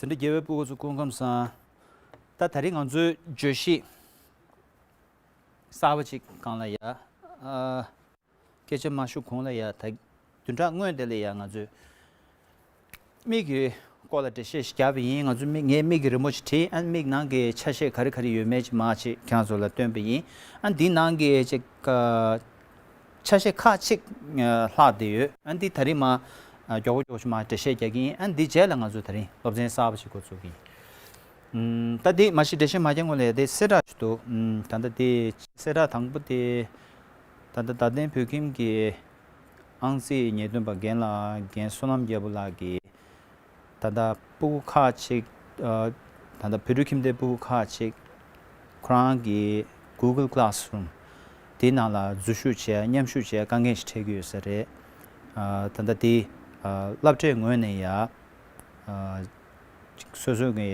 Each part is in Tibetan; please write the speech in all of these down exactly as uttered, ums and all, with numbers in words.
དེ་འདྲ་དགེ་བའི་སྤུ་གུ་ཚོ་སྐུ་ཁམས་བཟང་། ད་ད་རིང་ང་ཚོའི་བརྗོད་གཞི་གསར་པ་ཅིག་སྒང་ལ་ཡ། ཨ། སྐད་ཆ་མ་ཞུ་གོང་ལ་ཡ། ད་བདུན་ཕྲག་སྔོན་དེ་ལ་ཡ་ང་ཚོས་མིག་གི་སྐོར་ལ་འགྲེལ་བཤད་ཞིག་བརྒྱབ་པ་ཡིན། ང་ཚོ་མིག་ངས་མིག་གི་རི་མོ་ཅིག་བྲིས། ཨ་ནི་མིག་ནང་གི་ཆ་ཤས་ག་རེ་ག་རེ་ཡོད་མེད་ཅིག་མར་ཅིག་ཁྱེད་རང་ཚོ་ལ་སྟོན་པ་ཡིན། ཨ་ནི་འདི་ནང་གི་ཅིག་ཨ། ཆ་ཤས་ཁག་ཅིག་ཨ། ལྷག་བསྡད་ཡོད། ཨ་ནི་འདི་ད་རིང་མར་ཨ། མགྱོགས་པོ་མགྱོགས་པོ་ཞིག་མར་འགྲེལ་བཤད་རྒྱག་གི་ཡིན། ཨ་ནི་འདི་རྗེས་ལ་ང་ཚོ་ད་རིང་སློབ་ཚན་གསར་པ་ཞིག་འགོ་ཚུགས་ཀྱི་ཡིན། ཨུམ། ད་འདི་མ་གཞི་འགྲེལ་བཤད་མ་རྒྱག་སྔོན་ལ་དེ་གསལ་བསྒྲགས་ཞིག་འདུག་ཨུམ། ད་ལྟ་དེ་གསལ་བསྒྲགས་དང་པོ་དེ། ད་ལྟ་རྡ་སྟེང་བོད་ཁྱིམ་གྱི་ཨང་རྩིས་ཉེས་དོན་པ་རྒན་ལགས། རྒན་བསོད་ནམས་རྒྱལ་པོ་ལགས་ཀྱིས་ད་ལྟ་སྤུ་གུ་ཁག་ཅིག་ཨ། ད་ལྟ་བོད་ཕྲུག་ཁྱིམ་སྡེའི་སྤུ་གུ་ཁག་ཅིག་ཁོ་རང་གི་Google Classroom དེའི་ནང་ལ་འཛུལ་ཞུགས་བྱས། མཉམ་ཞུགས་བྱས་དཀའ་ངལ་ཞིག་འཕྲད་ཀྱི་ཡོད་ས་རེད། ཨ། ད་ལྟ་དེ་ཨ། སློབ་གྲྭའི་ངོས་ནས་ཡ། ཨ། སོ་སོ་གི་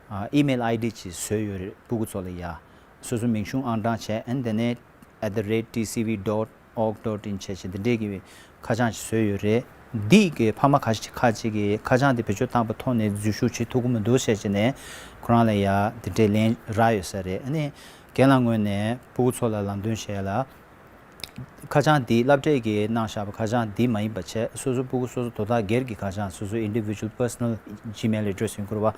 ཨ། email ID ཅིག་བཟོས་ཡོད་རེད། སྤུ་གུ་ཚོ་ལ་ཡ། སོ་སོ་མིང་གཞུང་ཨང་གྲངས་བྱས། ཨ་ནི་དེ་ནས་at the rate T C V dot org dot in བྱས་བྱས་འདི་འདྲས་ཀྱི་ཁ་བྱང་ཞིག་བཟོས་ཡོད་རེད། འདི་གི་ཕ་མ་ཁ་ཤས་ཁ་ཅིག་གིས་ཁ་བྱང་འདི་བེད་སྤྱོད་བཏང་པའི་ཐོག་ནས་འཛུལ་ཞུགས་བྱེད་ཐུབ་ཀྱི་མི་འདུག་བྱས་བྱས་ནས་ཁོ་རང་ལ་ཡ་འདི་འདྲས་ལན་རག་ཡོད་ས་རེད། ཨ་ནི་རྒན་ལགས་ངོས་ནས་སྤུ་གུ་ཚོ་ལ་ལམ་སྟོན་བྱས་ལ། ཁ་བྱང་འདི་སློབ་གྲྭས་ཀྱིས་གནང་བཞག་པའི་ཁ་བྱང་འདི་མ་ཡིན་པ་བྱས། སོ་སོ་སྤུ་གུ་སོ་སོ་དོ་བདག་སྒེར་གྱི་ཁ་བྱང་། སོ་སོ་individual personal Gmail address ཡིན་དགོས་པ་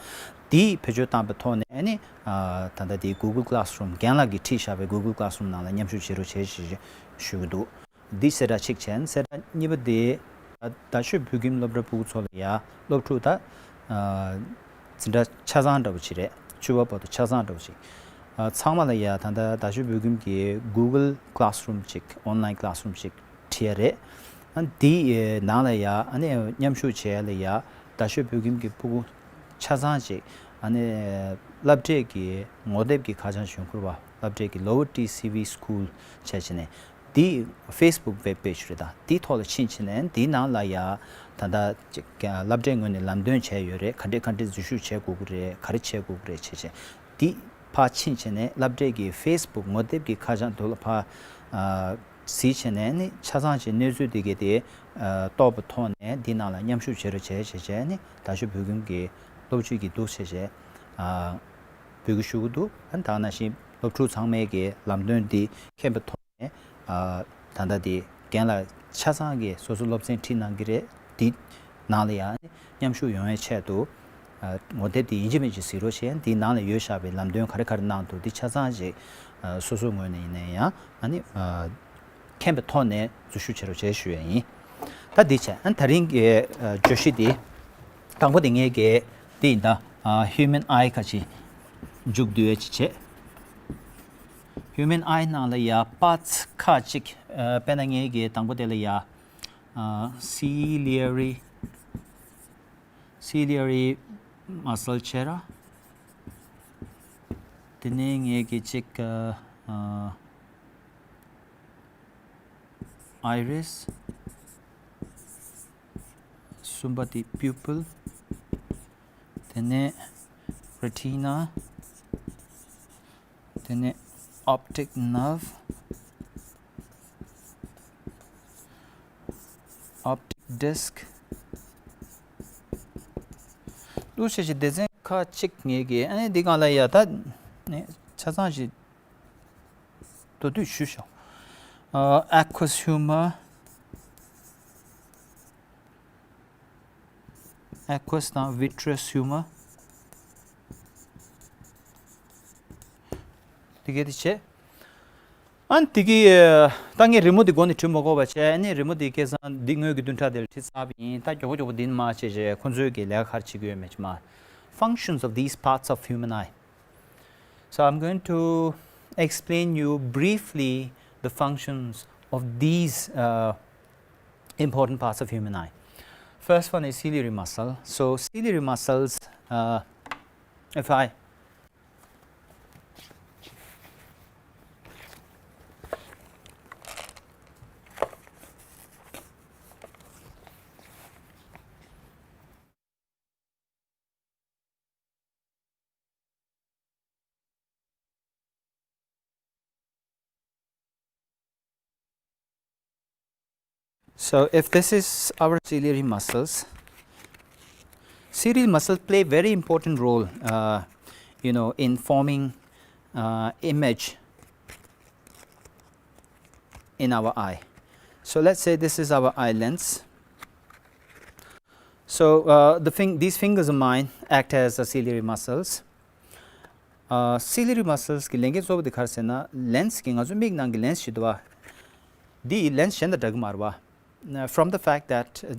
འདི་བེད་སྤྱོད་བཏང་པའི་ཐོག་ནས། ཨ་ནི་ཨ། ད་ལྟ་འདི་Google Classroom རྒན་ལགས་ཀྱིས་ཁྲིད་བཞག་པའི་Google Classroom ནང་ལ་མཉམ་ཞུགས་བྱེད་རོགས་བྱེད་ཞེས་ཞུ་གི་འདུག་འདི་གསལ་བསྒྲགས་གཅིག་བྱས། གསལ་བསྒྲགས་གཉིས་པ་འདི། ད་རྡ་ཤོད་བོད་ཁྱིམ་སློབ་གྲྭ་སྤུ་གུ་ཚོ་ལ་ཡ། སློབ་ཕྲུག་ད་ཨ། འཛིན་གྲྭ་ཆ་ཚང་འདྲ་པོ་ཅིག་རེད། བཅུ་པ་བར་དུ་ཆ་ཚང་འདྲ་པོ་ཅིག་ཨ། ཚང་མ་ལ་ཡ་ད་ལྟ་རྡ་ཤོད་བོད་ཁྱིམ་གྱི་Google Classroom ཅིག online classroom ཅིག་ཁྲིད་ཡ་རེད། ཨ། འདི་ནང་ལ་ཡ། ཨ་ནི་མཉམ་ཞུགས་བྱེད་ཡ་ལ་ཡ། རྡ་ཤོད་བོད་ཁྱིམ་གྱི་སྤུ་གུ་ཆ་ཚང་ཅིག་ཨ་ནི་སློབ་གྲྭས་ཀྱི་ངོ་དེབ་ཀྱི་ཁ་བྱང་ཞུ་དགོས་པ། སློབ་གྲྭས་ཀྱི་Lower T C V School བྱས་བྱས་ནས། འདི་Facebook web page རེད། ད་འདི་ཐོག་ལ་ཕྱིན་བྱས་ནས་འདི་ནང་ལ་ཡ། ད་ལྟ་ཅིག་སློབ་གྲྭའི་ངོས་ནས་ལམ་སྟོན་བྱས་ཡོད་རེད། ག་འདྲས་ག་འདྲས་འཛུལ་ཞུགས་བྱེད་དགོས་ཀྱི་རེད། ག་རེ་བྱེད་དགོས་ཀྱི་རེད་བྱས་བྱས། འདི་ཕར་ཕྱིན་བྱས་ནས་སློབ་གྲྭའི་གི་Facebook ངོ་དེབ་ཀྱི་ཁ་བྱང་དེ་ལ་ཕར་ཨ། གཟིགས་བྱས་ནས་ནི་ཆ་ཚང་ཅིག་གནས་ཚུལ་འདི་གའི་དེ་ཨ། རྟོགས་པའི་ཐོག་ནས་འདི་ནང་ལ་མཉམ་ཞུགས་བྱེད་རོགས་བྱས་བྱས་བྱས་ནས་རྡ་ཤོད་བོད་ཁྱིམ་གྱི་སློབ་སྤྱི་གིས་འདུག་བྱས་བྱས་ཨ། འབོད་སྐུལ་ཞུ་གི་འདུག་ཨ། ད་ག་ནང་བཞིན་སློབ་ཕྲུག་ཚང་མས་ཀྱི་ལམ་སྟོན་འདི་མཁྱེན་པའི་ཐོག་ནས། ཨ། ད་ལྟ་དེ་རྒན་ལགས་ཆ་ཚང་གིས་སོ་སོ་སློབ་ཚན་ཁྲིད་གནང་གི་རེད། འདི་ནང་ལ་ཡང་མཉམ་ཞུགས་ཡོང་བའི་ཆེད་དུ། ཨ། ངོ་དེབ་འདི་ཡིན་གཅིག་མིན་གཅིག་གཟིགས་རོགས་བྱས། འདི་ནང་ལ་ཡོད་བཞག་པའི་ལམ་སྟོན་ག་རེ་ག་རེ་གནང་འདུག་འདི་ཆ་ཚང་ཅིག་ཨ། སོ་སོའི་ངོས་ནས་ཡིན་ན་ཡང་། ཨ་ནི་ཨ། མཁྱེན་པའི་ཐོག་ནས་འཛུལ་ཞུགས་བྱེད་རོགས་བྱས་ཞུ་ཡ་ཡིན། ད་འདི་བྱས། ཨ། དེ་རིང་གི་ཨ། བརྗོད་གཞི་འདི། དང་པོ་དེ་ངས་ཀྱི་འདི་ཡིན་ད། ཨ། Human Eye ཁ་ཅིག་མཇུག་བསྡུ་ཡ་ཅིག་བྱས། Human Eye ནང་ལ་ཡ་parts ཁ་ཅིག་ཨ། དཔེར་ན་ངས་ཀྱི་དང་པོ་དེ་ལ་ཡ། ཨ། Ciliary Ciliary muscle བྱས་ར། དེ་ནས་ངས་ཀྱི་ཅིག་ཨ། Iris། གསུམ་པ་དེ་pupil། དེ་ནས་retina། དེ་ནས་optic nerve། optic disc། འདུག་བྱས་བྱས་སྡེ་ཚན་ཁག་ཅིག་ངས་ཀྱི། ཨ་ནི་འདི་སྒང་ལ་ཡ་ད་ནི་ཆ་ཚང་ཞིག་མདོར་བསྡུས་ཞུས་ཤོག་ཨ། aqueous humor། aqueous དང་vitreous humor། དེ་གས་དེ་བྱས། ཨ་ནི་དེ་གི་ད་ངས་རི་མོ་དེ་མགོ་ནས་བྲིས་མ་དགོས་པ་བྱས། ཨ་ནི་རི་མོ་དེ་སྐལ་བཟང་འདི་སྔོན་གྱི་བདུན་ཕྲག་དེ་ལ་བྲིས་ཚར་བ་ཡིན། ད་མགྱོགས་པོ་མགྱོགས་པོ་འདི་ནས་མར་བྱས་བྱས་ཁོང་ཚོས་ཀྱི་ལས་ཀ་ག་རེ་བྱེད་ཀྱི་ཡོད་མེད་ཅིག་མར། Functions of these parts of human eye. So I'm going to explain you briefly the functions of these uh, important parts of human eye. First one is ciliary muscle. So ciliary muscles, uh, if I So if this is our ciliary muscles, Ciliary muscle play very important role, uh, you know, in forming uh, image in our eye. So let's say this is our eye lens. So uh, the fing- these fingers of mine act as the ciliary muscles. Uh, ciliary muscles གི་ལས་འགན་གཙོ་བོ་དེ་ག་རེ་ཟེར་ན། lens གི་ང་ཚོའི་མིག་ནང་གི་lens ཞིག་འདུག་བ། འདི་lens གཞན་དང་འདྲ་གི་མ་རེད་བ། From the fact that uh,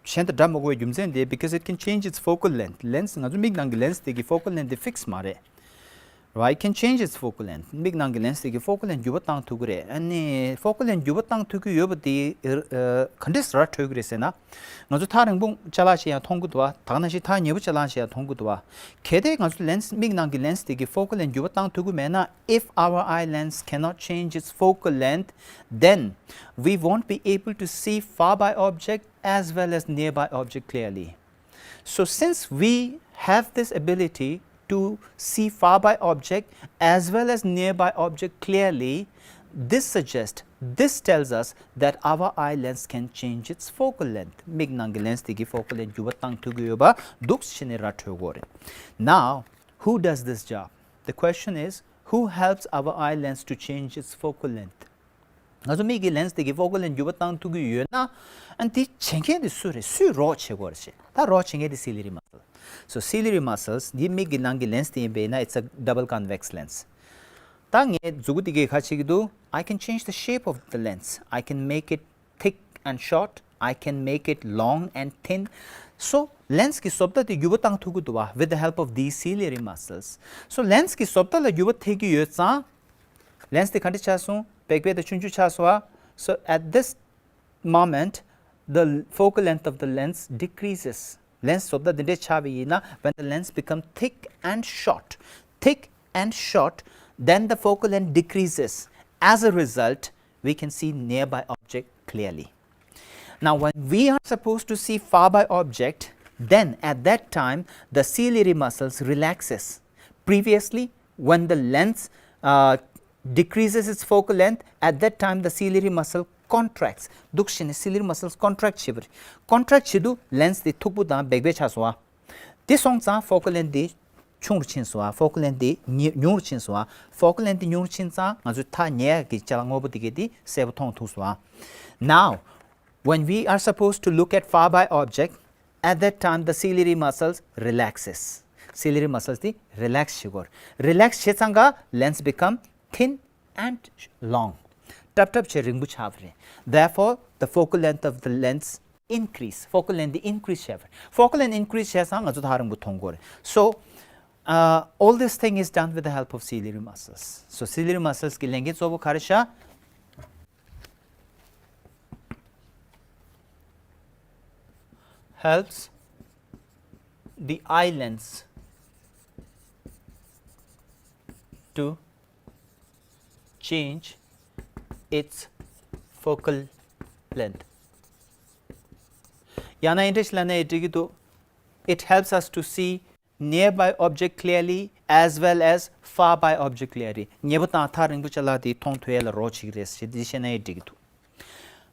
གཞན་དང་འདྲ་མི་དགོས་པའི་རྒྱུ་མཚན་དེ། because it can change its focal length. lens ང་ཚོ་མིག་ནང་གི་lens དེ་གི་focal length དེ་fix མ་རེད། Right, it can change its focal length. མིག་ནང་གི་lens དེ་གི་focal length འགྱུར་བ་བཏང་ཐུབ་ཀྱི་རེད། ཨ་ནི་focal length འགྱུར་བ་བཏང་ཐུབ་ཀྱི་ཡོད་པ་དེ་ག་འདྲས་ར་འཕྲོད་ཀྱི་རེད་ཟེར་ན། ང་ཚོ་ཐག་རིང་པོ་ཅ་ལག་ཞིག་ཡང་མཐོང་གི་འདུག་བ། ད་ག་ནང་བཞིན་ཐག་ཉེ་པོ་ཅ་ལག་ཞིག་ཡང་མཐོང་གི་འདུག་བ། གལ་ཏེ་ང་ཚོ་lens མིག་ནང་གི་lens དེ་གི་focal length འགྱུར་བ་བཏང་ཐུབ་ཀྱི་མེད་ན། If our eye lens cannot change its focal length, then we won't be able to see far by object as well as nearby object clearly. So since we have this ability to see far by object as well as nearby object clearly, this suggests, this tells us that our eye lens can change its focal length. མིག་ནང་གི་lens དེ་གི་focal length འགྱུར་བ་བཏང་ཐུབ་ཀྱི་ཡོད་པ་འདུག་ཕྱི་ནས་ར་འཕྲོད་ཀྱི་རེད། Now, who does this job? The question is, who helps our eye lens to change its focal length? ང་ཚོ་མིག་གི་lens དེ་གི་focal length འགྱུར་བ་བཏང་ཐུབ་ཀྱི་ཡོད་ན། ཨ་ནི་དེ་བྱེད་མཁན་དེ་སུ་རེད། སུས་རོགས་བྱེད་དགོས་རེད་ཟེར། ད་རོགས་བྱེད་མཁན་དེ་ciliary muscle. So ciliary muscles འདི་མིག་གི་ནང་གི་lens དེ་ཡིན་པས་ན། it's a double convex lens. ད་ངས་མཛུ་གུ་དེ་གས་ག་རེ་བྱེད་ཀྱི་འདུག I can change the shape of the lens. I can make it thick and short. I can make it long and thin. So lens གི་བཟོ་ལྟ་དེ་འགྱུར་བ་བཏང་ཐུབ་ཀྱི་འདུག་བ། with the help of these ciliary muscles. So lens གི་བཟོ་ལྟ་ལ་འགྱུར་བ་ཐེབས་ཀྱི་ཡོད་ཙང་། lens དེ་ག་འདྲ་ཆགས་སོང་། བེག་བེག་དང་ཆུང་ཆུང་ཆགས་སོང་བ། So at this moment, the focal length of the lens decreases. lens བཟོ་ལྟ་འདི་འདྲས་ཆགས་པ་ཡིན་ན། When the lens become thick and short, thick and short, then the focal length decreases. As a result, we can see nearby object clearly. Now, when we are supposed to see far by object, then at that time the ciliary muscles relaxes. Previously, when the lens uh, decreases its focal length, at that time the ciliary muscle contracts. འདུག་བྱས་ནས་ciliary muscles contract བྱེད་པ་རེད། contract བྱེད་དུས་lens དེ་མཐུག་པོ་དང་བེག་བེག་ཆགས་སོང་བ། དེ་སོང་ཙང་focal length དེ་ཆུང་རུ་ཕྱིན་སོང་བ། focal length དེ་ཉེ- ཉུང་རུ་ཕྱིན་སོང་བ། focal length དེ་ཉུང་རུ་ཕྱིན་ཙང་ང་ཚོས་ཐག་ཉེ་ཡ་གི་ཅ་ལག་སྔོན་པོ་དེ་གས་དེ་གསལ་པོ་མཐོང་ཐུབ་སོང་བ། Now, when we are supposed to look at far by object, at that time the ciliary muscles relaxes. ciliary muscles དེ་relax བྱེད་དགོས། relax བྱེད་ཙང་ཀ་lens become thin and long. ཊབ་ཊབ་བྱས་རིང་པོ་ཆགས་པ་རེད། Therefore, the focal length of the lens increase. focal length དེ་increase བྱས་པ་རེད། focal length increase བྱས་ཙང་ང་ཚོ་ཐག་རིང་པོ་མཐོང་གི་རེད། So, uh, all this thing is done with the help of ciliary muscles. So ciliary muscles གི་ལས་འགན་གཙོ་བོ་ག་རེ་ཤག helps the eye lens to change its focal length. ཡང་ན་འདི་འདྲ་ཞིག་ལབ་ན་ཡང་འགྲིག་གི་འདུག It helps us to see nearby object clearly as well as far by object clearly. ཉེ་པོ་དང་ཐག་རིང་པོ་ཅ་ལག་དེ་མཐོང་ཐུབ་ཡ་ལ་རོགས་བྱེད་ཀྱི་རེད་ཟེར་འདི་བཤད་ན་ཡང་འགྲིག་གི་འདུག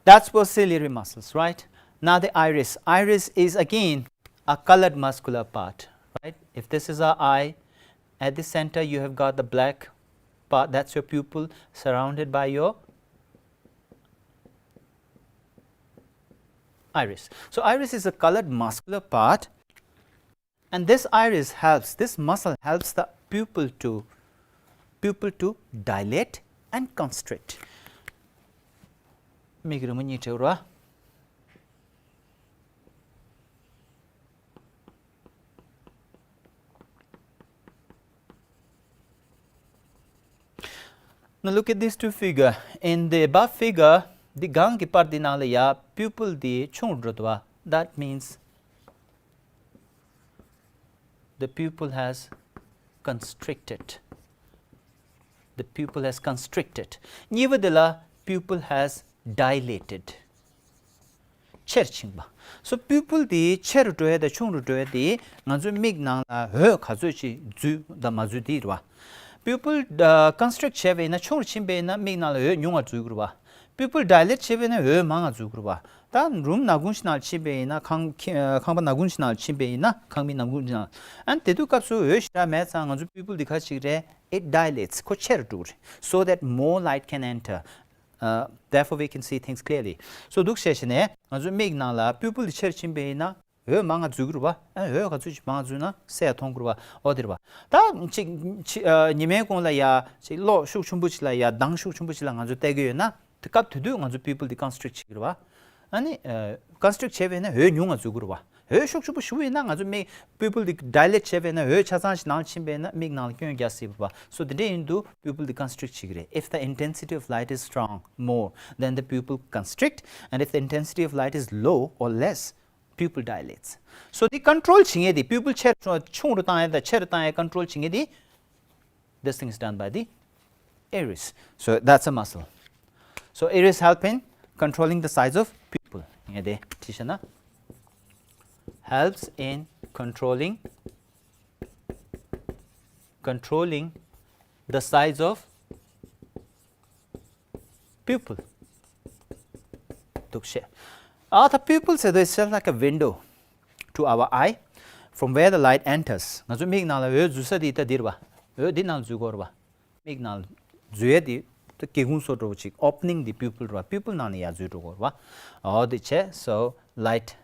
That's for ciliary muscles, right? Now the iris. Iris is again a colored muscular part, right? If this is our eye, at the center you have got the black part, that's your pupil, surrounded by your iris. So iris is a colored muscular part, and this iris helps, this muscle helps the pupil to, pupil to dilate and constrict. མིག་རི་མོ་གཉིས་བྲིས་ར། Now look at these two figure. In the above figure, འདི་སྒང་གི་པར་འདི་ནང་ལ་ཡ་pupil འདི་ཆུང་རུ་འགྲོ་འདུག་བ། That means the pupil has constricted. The pupil has constricted. གཉིས་པ་འདི་ལ pupil has dilated. ཆེར་ཕྱིན་པ། So pupil དེ་ཆེ་རུ་འགྲོ་ཡ་དང་ཆུང་རུ་འགྲོ་ཡ་དེ་ང་ཚོའི་མིག་ནང་ལ་འོད་ག་ཚོད་ཅིག་འཛུལ་དང་མ་འཛུལ་དེ་རེད་བ། pupil uh, constrict བྱས་པ་ཡིན་ན། ཆུང་རུ་ཕྱིན་པ་ཡིན་ན་མིག་ནང་ལ་འོད་ཉུང་བ་འཛུལ་གྱི་རེད་བ། pupil dilate བྱས་པས་ན་འོད་མང་ང་འཛུལ་གྱི་རེད་པ། ད་རུམ་ནག་ཁུང་ཞིག་ནང་ཕྱིན་པ་ཡིན་ན། ཁང་ཁ- ཁང་པ་ནག་ཁུང་ཞིག་ནང་ཕྱིན་པ་ཡིན་ན། ཁང་མིག་ནག་ཁུང་ཞིག་ནང་། ཨ་ནི་དེ་དུས་སྐབས་སུ་འོད་ཞེ་དྲག་མེད་ཙང་ང་ཚོ་pupil འདི་ག་ཅིག་རེད། It dilates. ཁོ་ཆེར་འགྲོ་གི་རེད། So that more light can enter. Uh, therefore we can see things clearly. So འདུག་བྱས་བྱས་ནས་ང་ཚོའི་མིག་ནང་ལ་pupil འདི་ཆེར་ཕྱིན་པ་ཡིན་ན། འོད་མང་ང་འཛུལ་གྱི་རེད་པ། ཨ་འོད་ག་ཚོད་ཅིག་མང་འཛུལ་ན་གསལ་མཐོང་གི་རེད་པ། འོ་དེ་རེད་པ། ད་ཅིག་ཅིག་ཨ་ཉི་མའི་གུང་ལ་ཡ་ཅིག་གློག་ཤུགས་ཆེན་པོ་ཅིག་ལ་ཡ་མདངས་ཤུགས་ཆེན་པོ་ཅིག་ལ་ང་ཚོ་བལྟ་གི་ཡོད་ན། དེ་སྐབས་དེ་དུས་ང་ཚོ་pupil འདི་constrict བྱེད་ཀྱི་རེད་པ། ཨ་ནི་ཨ་constrict བྱས་པས་ན་འོད་ཉུང་ང་འཛུལ་གྱི་རེད་པ། འོད་ཤུགས་ཆེན་པོ་ཞུ་བ་ཡིན་ན་ང་ཚོ་མིག pupil འདི་dilate བྱས་པས་ན། འོད་ཆ་ཚང་ཞིག་ནང་ཕྱིན་པས་ན་མིག་ནང་ལ་སྐྱོན་རྒྱག་སྲིད་པ། So དེ་འདྲ་ཡིན་དུས་pupil འདི་constrict བྱེད་ཀྱི་རེད། If the intensity of light is strong more, then the pupil constrict, and if the intensity of light is low or less, pupil dilates. So འདི་control བྱེད་མཁན་དེ། pupil ཆེ་རུ་ཆུང་རུ་བཏང་ཡ་དང་ཆེ་རུ་བཏང་ཡ་control བྱེད་མཁན་དེ། This thing is done by the iris. So that's a muscle. So iris help in controlling the size of pupil. ངས་དེ་བྲིས་བཞག་ན། Helps in controlling, controlling the size of pupil. འདུག་བྱས། ཨ་ད་pupil ཟེར་དུས་it's just like a window to our eye from where the light enters. ང་ཚོ་མིག་ནང་ལ་འོད་འཛུལ་ས་དེ་ད་འདི་རེད་པ། འོད་འདི་ནང་འཛུལ་གྱི་ཡོད་རེད་པ། མིག་ནང་འཛུལ་ཡ་དེ་ད་སྒེའུ་ཁུང་བཟོ་འདྲ་པོ་ཅིག opening འདི་pupil རེད་པ། pupil ནང་ནས་ཡར་འཛུལ་འགྲོ་གི་ཡོད་རེད་པ། འོ་དེ་བྱས། So light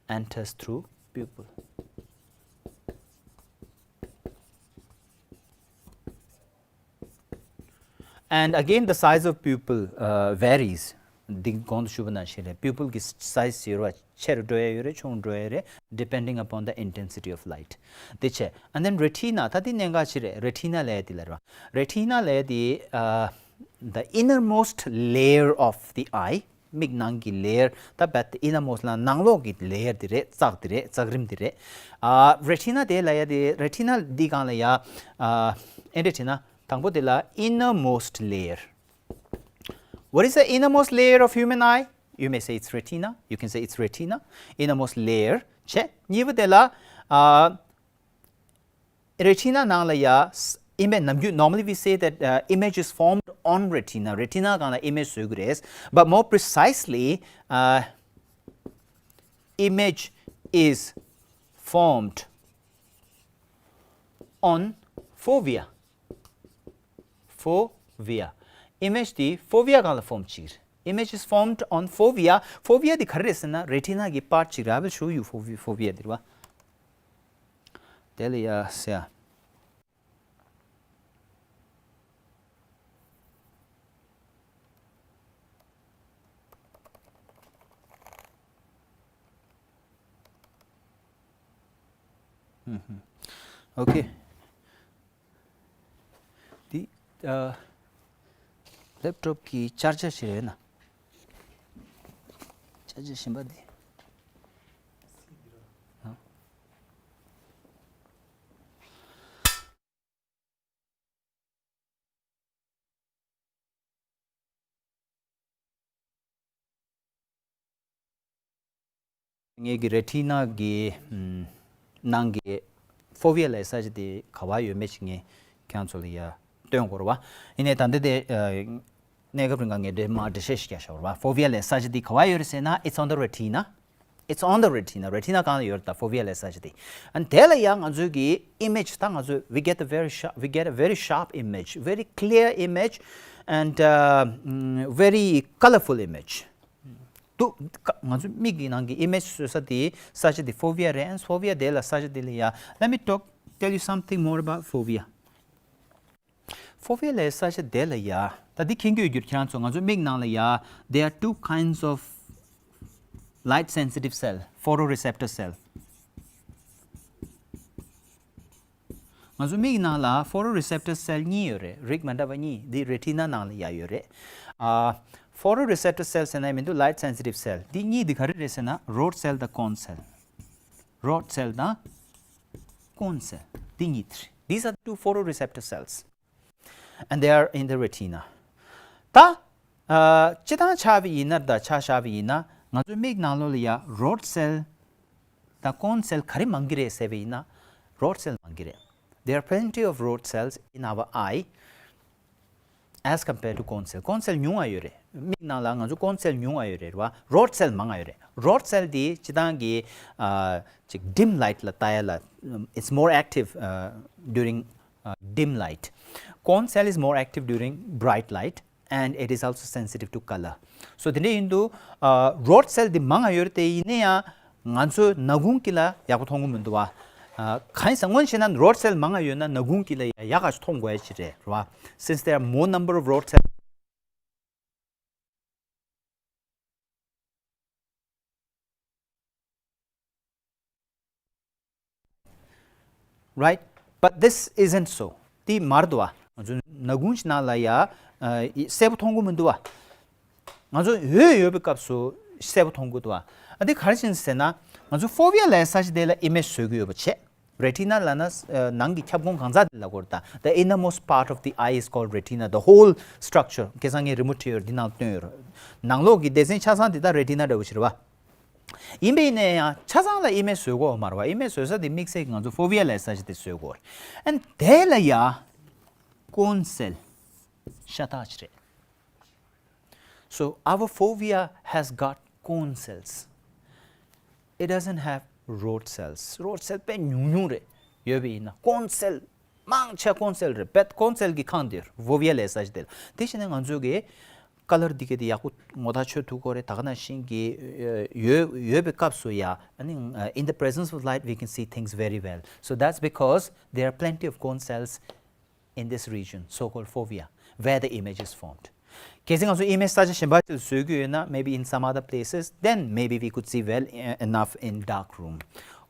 enters through pupil. And again, the size of pupil, uh, varies. འདི་གོང་དུ་ཞུས་པ་ནང་བཞིན་རེད། pupil གི་size ཡོད་རེད་པ། ཆེ་རུ་འགྲོ་ཡ་ཡོད་རེད། ཆུང་རུ་འགྲོ་ཡ་རེད། Depending upon the intensity of light. དེ་བྱས། And then retina. ད་འདི་གནད་འགག་ཅིག་རེད། retina ལབ་ཡ་དེ་ལ་རེད་པ། retina ལབ་ཡ་དེ་uh, the innermost layer of the eye. མིག་ནང་གི་layer། ད་but innermost ལ་ནང་ལོགས་ཀྱི་layer དེ་རེད། ཙག་དེ་རེད། ཙག་རིམ་དེ་རེད། ཨ་retina དེ་ལབ་ཡ་དེ། retina འདི་སྒང་ལ་ཡ་ཨ་ཨེ་འདྲ་བྱས་ན། དང་པོ་དེ་ལ་innermost layer. What is the innermost layer of human eye? You may say it's retina. You can say it's retina. Innermost layer བྱས། གཉིས་པ་དེ་ལ་ཨ་retina ནང་ལ་ཡ་ས- image ནམ་རྒྱུན། normally we say that, uh, image is formed on retina. retina སྒང་ལ་image བཟོ་གི་རེད། But more precisely, uh, image is formed on fovea. fovea. image དེ་fovea སྒང་ལ་form བྱེད་ཀྱི་རེད། Image is formed on fovea. fovea དེ་ག་རེ་རེད་ཟེར་ན་retina གི་part ཅིག་རེད། I will show you fovea. fovea དེ་རེད་པ། དེ་ལ་ཡ་ཟེར་ཡ། ཨུ་ཧུམ། ཨོ་ཁེ། འདི་ཨ་laptop གི་charger ཞིག་རེད་ན། charger གཞན་པ་འདི། ཨ། ངེད་ཀྱི་retina གི་ཨམ་ནང་གི་fovea ལབ་ས་ཆ་དེ་ག་པར་ཡོད་མེད་ཅིག་ངས་ཁྱེད་རང་ཚོ་ལ་ཡ་སྟོན་དགོས་རེད་པ། ཡིན་ནའི་ད་ལྟ་དེ་ཨ་གནས་སྐབས་རིང་ག་ངས་འདྲེ་མ་འགྲེལ་བཤད་ཞིག་རྒྱག་ཤོག་རེད་པ། fovea ལབ་ས་ཆ་དེ་ག་པར་ཡོད་རེད་ཟེར་ན། It's on the retina. It's on the retina. retina སྒང་ལ་ཡོད་རེད། ད་fovea ལབ་ས་ཆ་དེ། And དེ་ལ་ཡང་ང་ཚོའི་གི་image ད་ང་ཚོས་we get a very sharp, we get a very sharp image, very clear image, and uh, mm, very colorful image. དུ་ང་ཚོའི་མིག་གི་ནང་གི་image བཟོ་ས་དེ་ས་ཆ་དེ་fovea རེད། And fovea དེ་ལ་ས་ཆ་དེ་ལ་ཡ། Let me talk, tell you something more about fovea. fovea ལབ་ས་ཆ་དེ་ལ་ཡ། ད་འདི་མཁྱེན་གྱི་ཡོད་རྒྱུ་རེད། ཁྱེད་རང་ཚོ། ང་ཚོའི་མིག་ནང་ལ་ཡ། There are two kinds of light sensitive cell, photoreceptor cell. ང་ཚོའི་མིག་ནང་ལ་photoreceptor cell གཉིས་ཡོད་རེད། རིགས་མ་འདྲ་བ་གཉིས། འདི་retina ནང་ལ་ཡ་ཡོད་རེད། ཨ་photoreceptor cell ཟེར་ན་མི་འདུག light sensitive cell འདི་གཉིས་འདི་ག་རེ་རེད་ཟེར་ན། rod cell དང་cone cell. rod cell དང་cone cell འདི་གཉིས་དེ་རེད། These are the two photoreceptor cells. And they are in the retina. ད་ཨ་སྤྱིར་བཏང་ཆ་བཞག་པ་ཡིན་ན། ད་ཆ་བཞག་པ་ཡིན་ན་ང་ཚོའི་མིག་ནང་ལོགས་ལ་ཡ་rod cell དང་cone cell ག་རེ་མང་གི་རེད་ཟེར་བ་ཡིན་ན། rod cell མང་གི་རེད། There are plenty of rod cells in our eye. as compared to cone cell. Cone cell ཉུང་བ་ཡོད་རེད། མིག་ནང་ལ་ང་ཚོ་cone cell ཉུང་བ་ཡོད་རེད་རེད་བ། Rod cell མང་བ་ཡོད་རེད། Rod cell དེ་སྤྱིར་བཏང་གི་ཨ་ཅིག་dim light ལ་ལྟ་ཡ་ལ་um, it's more active uh, during uh, dim light. Cone cell is more active during bright light and it is also sensitive to color. So དེ་འདྲ་ཡིན་དུས་ཨ་rod cell འདི་མང་ང་ཡོད་དེ་ཡིན་ན་ཡང་ང་ཚོ་ནག་ཁུང་དཀྱིལ་ལ་ཡག་པོ་མཐོང་གི་མི་འདུག་བ། ཨ་གང་ཡིན་ཟེར་སྔོན་བྱས་ན་rod cell མང་ང་ཡོད་ན་ནག་ཁུང་དཀྱིལ་ལ་ཡག་ག་མཐོང་དགོས་ཡ་ཅིག་རེད་རེད་བ། Since there are more number of rod cells right? But this isn't so. དེ་མ་རེད་འདུག་བ། ང་ཚོ་ནག་ཁུང་ཞིག་ནང་ལ་ཡ་ཨ་གསལ་པོ་མཐོང་གི་མི་འདུག་བ། ང་ཚོ་འོད་ཡོད་པའི་སྐབས་སུ་གསལ་པོ་མཐོང་གི་འདུག་བ། ཨ་དེ་ག་རེ་བྱས་ནས་ཟེར་ན་ང་ཚོ་fovea ལབ་ས་ཆ་དེ་ལ་image བཟོ་གི་ཡོད་པ་བྱས། Retina ལབ་ན་ཨ་ནང་གི་ཁྱབ་ཁོངས་གང་ཚང་དེ་ལ་གོ་རེད་ད། The innermost part of the eye is called retina. The whole structure. ཁ་སང་ངས་རི་མོ་བྲིས་ཡོད་རེད། འདི་ནང་བཏོན་ཡོད་རེད། ནང་ལོགས་ཀྱི་སྡེ་ཚན་ཆ་ཚང་དེ་ད་retina འདྲ་བོ་ཞིག་རེད་བ། ཡིན་པས་ན་ཡང་ཆ་ཚང་ལ་image བཟོ་དགོས་མ་རེད་བ། image བཟོ་ས་དེ་དམིགས་བསལ་གྱི་ང་ཚོ་fovea ལབ་ས་ཆ་དེ་བཟོ་དགོས་རེད། and དེ་ལ་ཡ་cone cell ཤ་སྟག་ཅིག་རེད། So our fovea has got cone cells. It doesn't have rod cells. Rod cell དཔེ་ཉུང་ཉུང་རེད། ཡོད་པ་ཡིན་ན་cone cell མང་ཆེ་cone cell རེད། but cone cell གྱི་ཁང་དེར་fovea ལབ་ས་ཆ་དེ་ལ། དེ་བྱས་ན་ང་ཚོས་ཀྱི་color འདི་ག་དེ་ཡག་པོ་ངོ་ཐག་ཆོད་ཐུབ་ཀྱི་རེད། ད་ག་ནང་བཞིན་གྱི་ཡོད་ཡོད་པའི་སྐབས་སུ་ཡ་ཨ་ནི་in the presence of light we can see things very well. So that's because there are plenty of cone cells in this region, so-called fovea, where the image is formed. གལ་སྲིད་ང་ཚོ་image ས་ཆ་གཞན་པ་ཅིག་བཟོ་གི་ཡོད་ན། maybe in some other places, then maybe we could see well e- enough in dark room.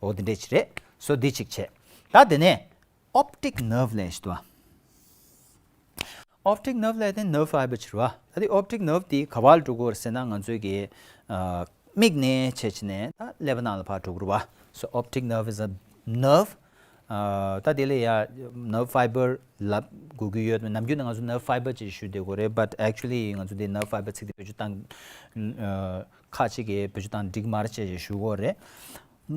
འོ་དེ་འདྲས་ཅིག་རེད། so འདི་གཅིག་བྱས། ད་དེ་ནས་optic nerve ལབ་ཞིག་འདུག་བ། optic nerve ལབ་དེ་nerve fiber ཅིག་རེད་བ། ད་དེ་optic nerve དེ་ག་པར་འགྲོ་གི་ཡོད་རེད་ཟེར་ན་ང་ཚོའི་གི་ཨ་མིག་ནས་བྱས་བྱས་ནས་ད་ཀླད་པ་ནང་ལ་ཕར་འགྲོ་གི་རེད་བ། so optic nerve is a nerve. ཨ་ད་དེ་ལ་ཡ་nerve fiber ལབ་དགོས་ཀྱི་ཡོད། ནམ་རྒྱུན་ནས་ང་ཚོ་nerve fiber ཅེས་ཞུ་བསྡད་ཀྱི་ཡོད་རེད། but actually ང་ཚོ་དེ་nerve fiber ཚིག་དེ་བེད་སྤྱོད་བཏང་ཨ་ཁག་ཅིག་གིས་བེད་སྤྱོད་བཏང་འགྲིག་མ་རེད་ཅེས་ཞུ་གི་ཡོད་རེད།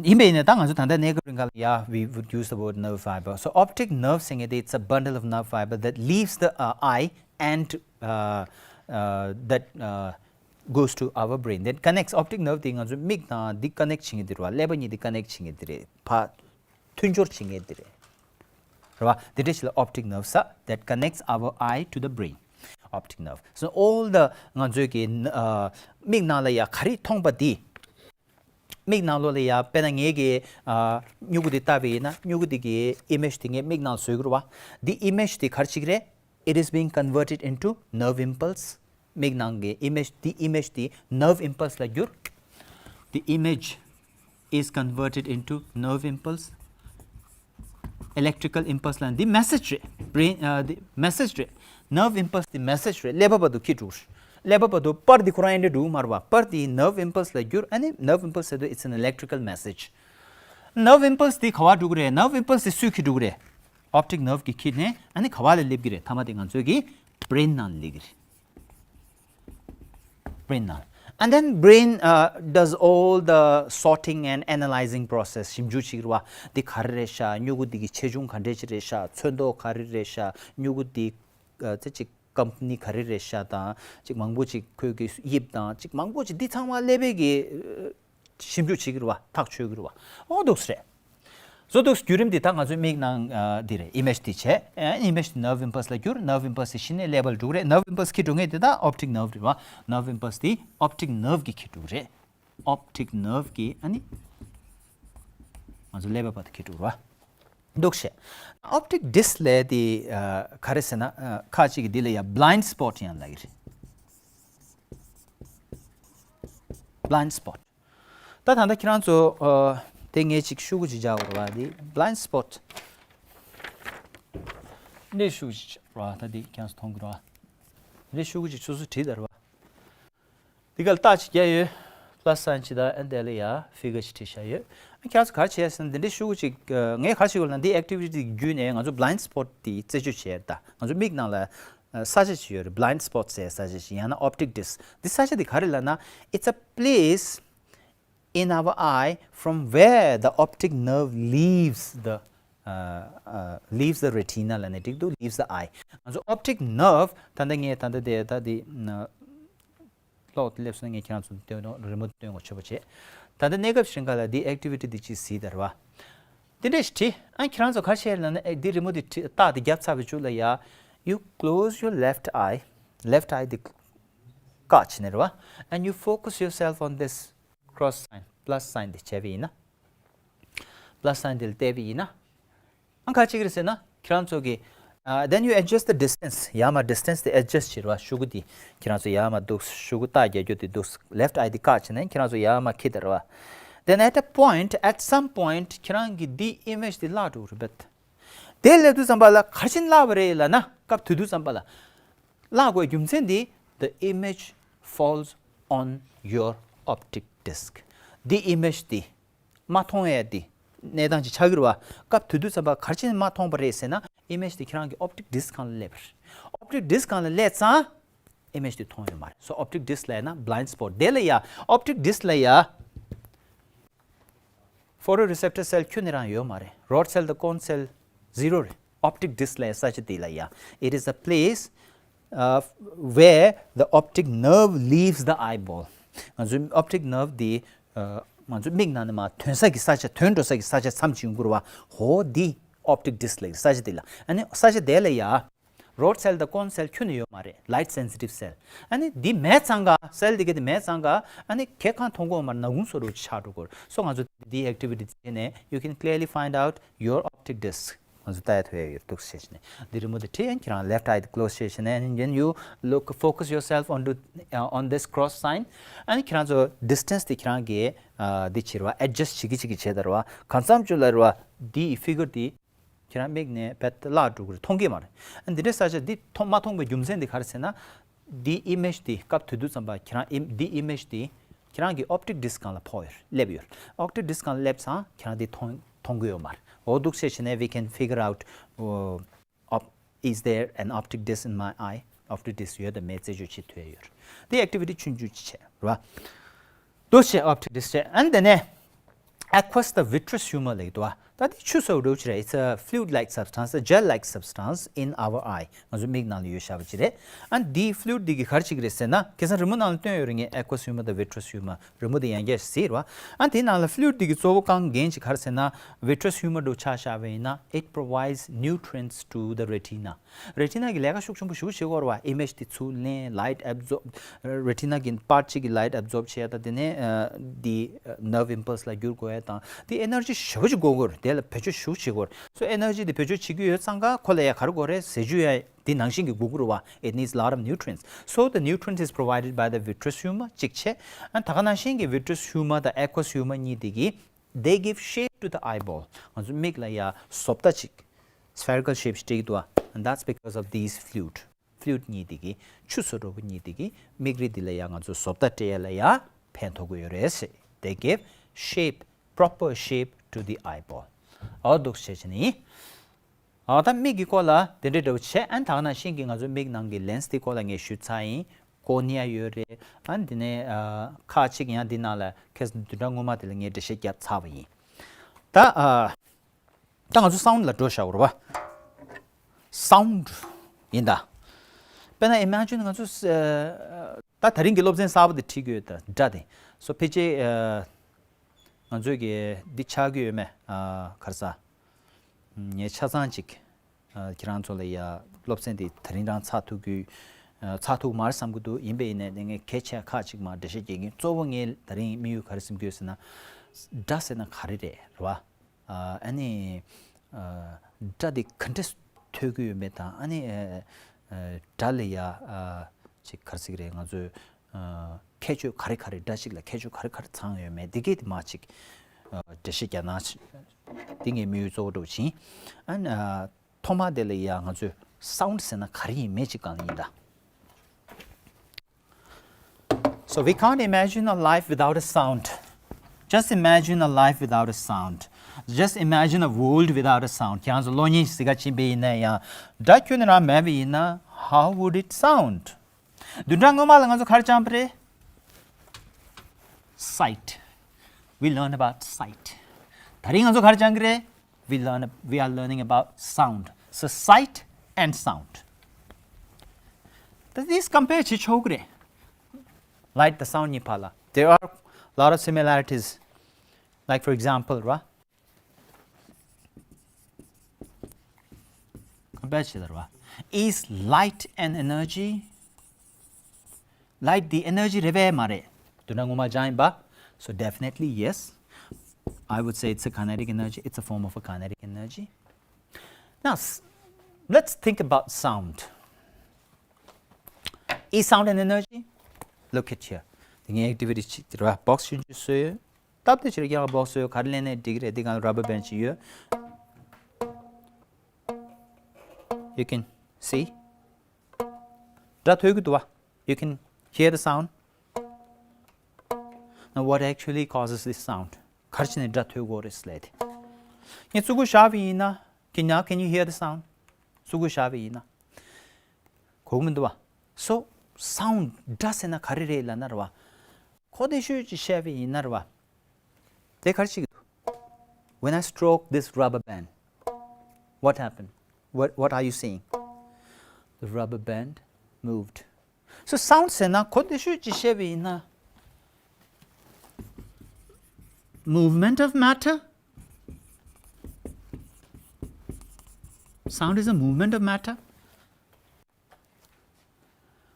ཡིན་པས་ན་ད་ང་ཚོ་ད་ལྟ་གནས་སྐབས་རིང་ག་ལ་ཡ་we would use the word nerve fiber. So optic nerve ཟེར་མཁན་དེ it's a bundle of nerve fiber that leaves the uh, eye and uh, uh, that uh, goes to our brain. That connects, optic nerve དེ་ང་ཚོ་མིག་དང་འདི་connect བྱེད་མཁན་དེ་རེད་བ། ཀླད་པ་གཉིས་དེ་connect བྱེད་མཁན་དེ་རེད། ཕ་མཐུན་སྦྱོར་བྱེད་མཁན་དེ་རེད། རེད་བ། དེ་འདྲ་ཞིག་ལ་optic nerve ཟེར། That connects our eye to the brain. Optic nerve. So all the ང་ཚོའི་གི་ཨ་མིག་ནང་ལ་ཡ་ག་རེ་མཐོང་པ་དེ། མིག་ནང་ལོགས་ལ་ཡ་དཔེར་ན་ངའི་གི་ཨ་སྨྱུ་གུ་དེ་ལྟ་བ་ཡིན་ན། སྨྱུ་གུ་དེ་གི་image དེ་ངའི་མིག་ནང་བཟོ་གི་རེད་བ། འདི་image དེ་ག་རེ་བྱེད་ཀྱི་རེད། It is being converted into nerve impulse. མིག་ནང་གི་image དེ་image དེ་nerve impulse ལ་བསྒྱུར། The image is converted into nerve impulse, electrical impulse ལ། འདི་message རེད། brain ཨ་འདི་message རེད། nerve impulse འདི་message རེད། ཀླད་པ་བར་དུ་འཁྱེར་འགྲོ། ཀླད་པ་བར་དུ་པར་འདི་ཁོ་རང་ཡིན་འདྲ་འགྲོ་མ་རེད་བ། པར་འདི་nerve impulse ལ་བསྒྱུར། ཨ་ནི་nerve impulse ཟེར་དུས་it's an electrical message. nerve impulse འདི་ག་པར་འགྲོ་གི་རེད། nerve impulse འདི་སུས་འཁྱེར་འགྲོ་གི་རེད། optic nerve གིས་འཁྱེར་ནས་ཨ་ནི་ག་པ་ལ་སླེབས་ཀྱི་རེད། མཐའ་མ་དེ་ང་ཚོའི་གི་brain ནང་སླེབས་ཀྱི་རེད། brain ནང་། And then brain uh, does all the sorting and analyzing process. ཞིབ་འཇུག་བྱེད་ཀྱི་རེད་བ། འདི་ག་རེ་རེད་ཤག་སྨྱུ་གུ་འདི་གི་ཆེ་ཆུང་ག་འདྲས་ཅིག་རེད་ཤག་ཚོན་མདོག་ག་རེ་རེད་ཤག་སྨྱུ་གུ་འདི་ཨ་ཙི་ཅིག་company ག་རེ་རེད་ཤག་དང་། ཅིག་མང་པོ་ཅིག་ཁོས་གི་དབྱིབས་དང་། ཅིག་མང་པོ་ཅིག་འདི་ཚང་མ་ཀླད་པའི་གི་ཨ་ཞིབ་འཇུག་བྱེད་ཀྱི་རེད་བ། ཐག་ཆོད་ཀྱི་རེད་བ། འོ་འདུག་སེ་རེད། བཟོ་འདུག་སེ། བརྒྱུད་རིམ་འདི་ད་ང་ཚོའི་མིག་ནང་ཨ་འདི་རེད། image འདི་བྱས། ཨ་image འདི་nerve impulse ལ་བསྒྱུར། nerve impulse འདི་གཞི་ནས་ཀླད་པ་ལ་འགྲོ་གི་རེད། nerve impulse འཁྱེར་འགྲོ་མཁན་དེ་ད་optic nerve རེད་བ། nerve impulse འདི་optic nerve གིས་འཁྱེར་འགྲོ་གི་རེད། optic nerve གིས་ཨ་ནི་ང་ཚོ་ཀླད་པ་བར་དུ་འཁྱེར་འགྲོ་གི་རེད་བ། འདུག་སེ། optic disc ལབ་དེ་ཨ་ག་རེ་ཟེར་ན། ཨ་ཁ་ཅིག་གིས་འདི་ལ་ཡ་blind spot ཡང་ལབ་ཀྱི་རེད། blind spot. ད་ད་ལྟ་ཁྱེད་རང་ཚོ་ཨ་དེ་ངས་ཅིག་ཤོག་གུ་ཅིག་སྦྱར་བ་རེད་བ། འདི་blind spot འདི་ཤོག་གུ་ཅིག་རེད་བ། ད་འདི་ཁྱེད་རང་ཚོ་མཐོང་གི་རེད་བ། འདི་ཤོག་གུ་ཅིག་སོ་སོ་བྲིས་དང་རེད་བ། འདི་ག་ལ་རྟགས་ཅིག་བརྒྱབ་ཡོད། plus sign ཅིག་དང་། ཨ་འདི་ལ་ཡ་figure ཅིག་བྲིས་བཞག་ཡོད། ཨ་ཁྱེད་རང་ཚོ་ག་རེ་བྱས་ཟེར་ན། འདི་འདྲའི་ཤོག་གུ་ཅིག་ཨ་ངས་ག་རེ་བྱེད་དགོས་ལབ་ན། འདི་activity འདི་བརྒྱུད་ནས་ང་ཚོ་blind spot འདི་རྩད་གཅོད་བྱས་ད། ང་ཚོ་མིག་ནང་ལ་ཨ་ས་ཆ་ཅིག་ཡོད་རེད། blind spot ཟེར་ས་ཆ་ཅིག་ཡང་ན་optic disc. འདི་ས་ཆ་འདི་ག་རེ་ལབ་ན། It's a place in our eye from where the optic nerve leaves the leaves the retina ལབ་ནས་འགྲིག་འདུག leaves the eye. ང་ཚོ་optic nerve ད་ལྟ་ངས་ད་ལྟ་དེ་ད་དེ་གློག་དེ་སླེབས་སོང་ན་ངས་ཁྱེད་རང་ཚོ་སྟོན་རི་མོ་སྟོན་དགོས་ཆོག་པ་བྱེད། ད་ལྟ་གནས་སྐབས་ཤིག་ག་ལ་འདི་activity འདི་ཅིག་གཟིགས་དར་བ། དེ་འདྲས་ཤིག་བྲིས། ཨ་ཁྱེད་རང་ཚོ་ག་རེ་བྱས་ལབ་ན་ཨེ་འདི་རི་མོ་འདི་བྲིས་རྟགས་འདི་བརྒྱབ་ཚར་བའི་མཇུག་ལ་ཡ། You close your left eye. Left eye འདི་བཀག་བྱས་ནས་རེད་བ། And you focus yourself on this cross sign, plus sign འདི་བྱས་པ་ཡིན་ན། plus sign འདི་ལ་བལྟས་པ་ཡིན་ན། ཨང་ཁ་ཅིག་རེད་ཟེར་ན་ཁྱེད་རང་ཚོ་གི་ཨ། then you adjust the distance. ཡར་མར་distance དེ་adjust བྱེད་རོགས། ཤོག་གུ་དེ་ཁྱེད་རང་ཚོ་ཡར་མར་འདུག་ཤོག་གུ་རྟགས་རྒྱག་རྒྱུ་དེ་འདུག left eye དེ་བཀག་བྱས་ནས་ཁྱེད་རང་ཚོ་ཡར་མར་འཁྱེར་དར་བ། Then at a point, at some point ཁྱེད་རང་གི་འདི་image དེ་བརླག་འགྲོ་གི་རེད་པས། དེ་སླེབས་དུས་ཙམ་པ་ལ་ག་རེ་བྱས་ནས་བརླག་པ་རེད་ལབ་ན་སྐབས་དེ་དུས་ཙམ་པ་ལ་བརླག་དགོས་རྒྱུ་མཚན་དེ། The image falls on your optic disc. འདི་image དེ་མ་མཐོང་ཡས་དེ་གནས་སྟངས་ཅིག་ཆགས་ཀྱི་རེད་བ། སྐབས་དེ་དུས་ཙམ་པ་ག་རེ་བྱས་ནས་མ་མཐོང་པ་རེད་ཟེར་ན་image དེ་ཁྱེད་རང་གི་optic disc སྒང་ལ་སླེབས་པ་རེད། optic disc སྒང་ལ་སླེབས་ཙང་image དེ་མཐོང་ཡོད་མ་རེད། So optic disc ལབ་ན་blind spot དེ་ལ་ཡ། optic disc ལ་ཡ། photoreceptor cell ཁྱོན་ནས་རང་ཡོད་མ་རེད། rod cell དང་cone cell zero རེད། optic disc ལབ་ས་ཆ་དེ་ལ་ཡ། It is a place uh, where the optic nerve leaves the eyeball. ང་ཚོའི་optic nerve དེ་ང་ཚོའི་མིག་ནང་ནས་མར་ཐོན་ས་གི་ས་ཆ། ཐོན་འགྲོ་ས་གི་ས་ཆ་མཚམས་ཅིག་ཡོང་གི་རེད་བ། ཧོ་འདི་optic disc ལབ་ས་ཆ་དེ་ལ། ཨ་ནི་ས་ཆ་དེ་ལ་ཡ། rod cell དང་cone cell ཁྱོན་ནས་ཡོད་མ་རེད། light sensitive cell. ཨ་ནི་འདི་མེད་ཙང་ག cell དེ་ག་དེ་མེད་ཙང་ག་ཨ་ནི་ག་གང་མཐོང་གི་ཡོད་མ་རེད། ནག་ཁུང་བཟོ་འདྲ་ཆགས་འགྲོ་གི་རེད། So ང་ཚོ་འདི་activity བྱས་ནས་you can clearly find out your optic disc. ང་ཚོ་ལྟ་ཡ་ཐུབ་ཡ་ཡོད་འདུག་ཟེར་བྱས་ནས་འདི་རི་མོ་དེ་བྲིས། ཨ་ནི་ཁྱེད་རང་left eye དེ་close བྱས་བྱས་ནས་and then you look, focus yourself on to, uh, on this cross sign. ཨ་ནི་ཁྱེད་རང་ཚོ་distance དེ་ཁྱེད་རང་གིས་འདི་བྱེད་ར་བ། adjust བྱེད་ཀྱི་བྱེད་ཀྱི་བྱེད་དར་བ། གང་འཚམ་ཅིག་ལ་ར་བ་འདི་figure དེ་ཁྱེད་རང་མིག་ནས་བེད་བརླག་འགྲོ་གི་རེད། མཐོང་གི་མ་རེད། ཨ་འདི་འདྲའི་ས་ཆ་འདི་མཐོང་མ་མཐོང་པའི་རྒྱུ་མཚན་འདི་ག་རེ་ཟེར་ན། འདི་image འདི་སྐབས་དེ་དུས་ཙམ་པ་ཁྱེད་རང་ཨིམ་འདི་image འདི་ཁྱེད་རང་གི་optic disc སྒང་ལ་ཕོག་ཡོད་རེད། སླེབས་ཡོད་རེད། optic disc སྒང་ལ་སླེབས་ཙང་ཁྱེད་རང་འདི་མཐོང་མཐོང་གི་ཡོད་མ་རེད། འོ་འདུག་སེ་བྱས་ནས་we can figure out, uh, op- is there an optic disc in my eye? optic disc ཡོད་དམ་མེད་རྩད་གཅོད་བྱེད་ཐུབ་ཡ་ཡོད་རེད། འདི་activity ཆུང་ཆུང་ཅིག་བྱས་རེད་བ། འདུ་བྱེད་optic disc བྱས། ཨ་ནི་དེ་ནས་aqueous དང་vitreous humor ལབ་ཀྱི་འདུག་བ། ད་དེ་ཆུ་སོགས་འདྲ་བོ་ཅིག་རེད། It's a fluid like substance, a gel like substance in our eye. ང་ཚོ་མིག་ནང་ལ་ཡོད་བཞག་པ་ཅིག་རེད། ཨ་ནི་དེའི་fluid དེ་གི་ག་རེ་བྱེད་ཀྱི་རེད་ཟེར་ན། ཁ་སང་རི་མོ་ནང་ལ་སྟོན་ཡོད་རེད། ངས་aqueous humor དང་vitreous humor རི་མོ་དེ་ཡང་བསྐྱར་གཟིགས་རེད་བ། ཨ་ནི་དེའི་ནང་ལ་fluid དེ་གི་གཙོ་བོ་རྐང་འགན་ཅིག་ག་རེ་ཟེར་ན། vitreous humor འདྲ་བོ་ཆ་བཞག་པ་ཡིན་ན། It provides nutrients to the retina. retina གི་ལས་ཀ་ཤུགས་ཆེན་པོ་ཞེ་པོ་བྱེད་ཀྱི་ཡོད་རེད་བ། image དེ་ཚུར་ལེན། light absorb retina གི་part གཅིག་གི་light absorb བྱེད་ཡ་དང་། དེ་ནས་ཨ་དེ་ཨ་nerve impulse ལ་བསྒྱུར་དགོས་ཡ་དང་། དེ་energy ཞེ་པོ་ཅིག་དགོས་ཀྱི་ཡོད་རེད། དེ་ལ་བེད་སྤྱོད་ཞེ་པོ་བྱེད་ཀྱི་ཡོད་རེད། So energy དེ་བེད་སྤྱོད་བྱེད་ཀྱི་ཡོད་ཙང་ཀ་ཁོ་ལ་ཡ་ག་རེ་དགོས་རེད། ཟས་བཅུད་ཡ་དེ་ནང་བཞིན་གྱི་དགོས་ཀྱི་རེད་བ། It needs lot of nutrients. So the nutrient is provided by the vitreous humor གཅིག་བྱས། ཨ་ད་ག་ནང་བཞིན་གྱི་vitreous humor དང་aqueous humor གཉིས་དེ་གིས they give shape to the eyeball. ང་ཚོ་མིག་ལ་ཡ་བཟོ་ལྟ་ཅིག spherical shape ཞིག་སྤྲད་ཀྱི་འདུག་བ། And that's because of these fluid. fluid གཉིས་དེ་གིས། ཆུ་སོགས་འདྲ་བོ་གཉིས་དེ་གིས་མིག་རིལ་འདི་ལ་ཡ་ང་ཚོ་བཟོ་ལྟ་སྤྲད་ཡ་ལ་ཡ་ཕན་ཐོགས་ཀྱི་ཡོད་རེད་ཟེར། They give shape, proper shape to the eyeball. འོ་འདུག་བྱས་བྱས་ནས་ཡིན། ཨ་ད་མིག་གི་སྐོར་ལ་དེ་འདྲ་འདྲ་བོ་བྱས། ཨ་ནི་ད་ག་ནང་བཞིན་གྱི་ང་ཚོ་མིག་ནང་གི་lens དེ་སྐོར་ལ་ངས་ཞུས་ཚར་ཡིན། cornea ཡོད་རེད། ཨ་ནི་དེ་ནས་ཨ་ཁག་ཅིག་ཡང་འདི་ནང་ལ་ཁ་སང་བདུན་ཕྲག་སྔོན་མ་དེ་ལ་ངས་འགྲེལ་བཤད་བརྒྱབ་ཚར་བ་ཡིན། ད་ཨ། ད་ང་ཚོ་sound ལ་འགྲོ་བཞག་རེད་བ། sound ཡིན་ད། དཔེར་ན་imagine ང་ཚོ་ད་ད་རིང་གི་སློབ་ཚན་གསར་པ་དེ་ཁྲིད་ཀྱི་ཡོད། ད་སྒྲ་དེ། So ཕལ་ཆེར་ང་ཚོས་ཀྱི་འདི་ཆགས་ཀྱི་ཡོད་མེད་ག་རེ་ཟ། ངས་ཆ་ཚང་ཅིག་ཁྱེད་རང་ཚོ་ལ་ཡ་སློབ་ཚན་དེ་ད་རིང་རང་ཚར་ཐུབ་ཀྱི་ཚར་ཐུབ་མ་རེད་བསམ་གྱི་འདུག་ཡིན་པས་ཡིན་ནའི་ངས་གལ་ཆེ་ཁག་ཅིག་མར་འགྲེལ་བཤད་རྒྱག་གིན། གཙོ་བོ་ངས་ད་རིང་དམིགས་ཡུལ་ག་རེ་སེམས་ཀྱི་ཡོད་ཟེར་ན། སྒྲ་ཟེར་ན་ག་རེ་རེད་རེད་བ། ཨ་ནི་སྒྲ་དེ་ག་འདྲས་ཐོས་ཀྱི་ཡོད་མེད་དང་། ཨ་ནི་སྒྲ་ལ་ཡ་ཅིག་ག་རེ་ཟེར་གྱི་རེད། ང་ཚོས་ཁྱད་ཆོས་ག་རེ་ག་རེ། སྒྲ་ཞིག་ལ་ཁྱད་ཆོས་ག་རེ་ག་རེ་ཚང་ཡོད་མེད་དེ་གས་དེ་མར་ཅིག་འགྲེལ་བཤད་རྒྱག་ན། དེ་ངའི་དམིགས་ཡུལ་གཙོ་བོ་འདྲ་བོ་ཅིག་ཡིན། ཨ་ནི་ཐོག་མ་དེ་ལ་ཡ་ང་ཚོས་sound ཟེར་ན་ག་རེ་ཡིན་མེད་ཅིག་གང་ཡིན་ད། So we can't imagine a life without a sound. Just imagine a life without a sound. Just imagine a world without a sound. ཁྱེད་རང་ཚོ་གློག་བརྙན་ཞིག་གཟིགས་ག་ཕྱིན་པ་ཡིན་ན་ཡང་སྒྲ་ཁྱོན་ནས་རང་མེད་པ་ཡིན་ན། how would it sound? བདུན་ཕྲག་སྔོན་མ་ལ་ང་ཚོ་ག་རེ་སྦྱངས་པ་རེད། sight. We learn about sight. ད་རིང་ང་ཚོ་ག་རེ་སྦྱང་གི་རེད། we learn, we are learning about sound. So sight and sound. ད་དེ་ཀམ་པེར་བྱེད་ཆོག་གི་རེད། Light དང་sound གཉིས་བར་ལ། There are lot of similarities. Like, for example, ར། ཀམ་པེར་བྱེད་ད་ར། Is light an energy? Light འདི་energy རེད་པས་མ་རེད། དུ་ན་ངོ་མ་སྦྱང་ཡིན་པ། So definitely yes. I would say it's a kinetic energy. It's a form of a kinetic energy. Now, s- let's think about sound. Is sound an energy? Look at here. དེ་ངའི་activity ཅིག་དེ་ར་box ཞིག་བཟོས་ཡོད། སྟབས་བདེ་ཆེར་ཀྱང་box བཟོས་ཡོད། ག་རེ་ལེན་ནས་འགྲིག་གི་རེད། དེ་གང་rubber band ཞིག་ཡོད། You can see. སྒྲ་ཐོས་ཀྱི་འདུག་བ། You can hear the sound. Now, what actually causes this sound? ག་རེ་བྱས་ནས་སྒྲ་ཐོས་དགོས་རེད་ཟེར་ལབ་དེ། ངས་ཙུ་གུ་བཞག་པ་ཡིན་ན། Can you, can you hear the sound? ཙུ་གུ་བཞག་པ་ཡིན་ན། གོ་གི་མི་འདུག་བ། So, sound སྒྲ་ཟེར་ན་ག་རེ་རེད་ལབ་ན་ར་བ། གོ་བདེ་ཤོས་ཅིག་བཤད་པ་ཡིན་ན་ར་བ། དེ་ག་རེ་བྱེད་ཀྱི་འདུག When I stroke this rubber band, what happened? What, what are you seeing? The rubber band moved. So, sound ཟེར་ན་གོ་བདེ་ཤོས་ཅིག་བཤད་པ་ཡིན་ན། Movement of matter. Sound is a movement of matter.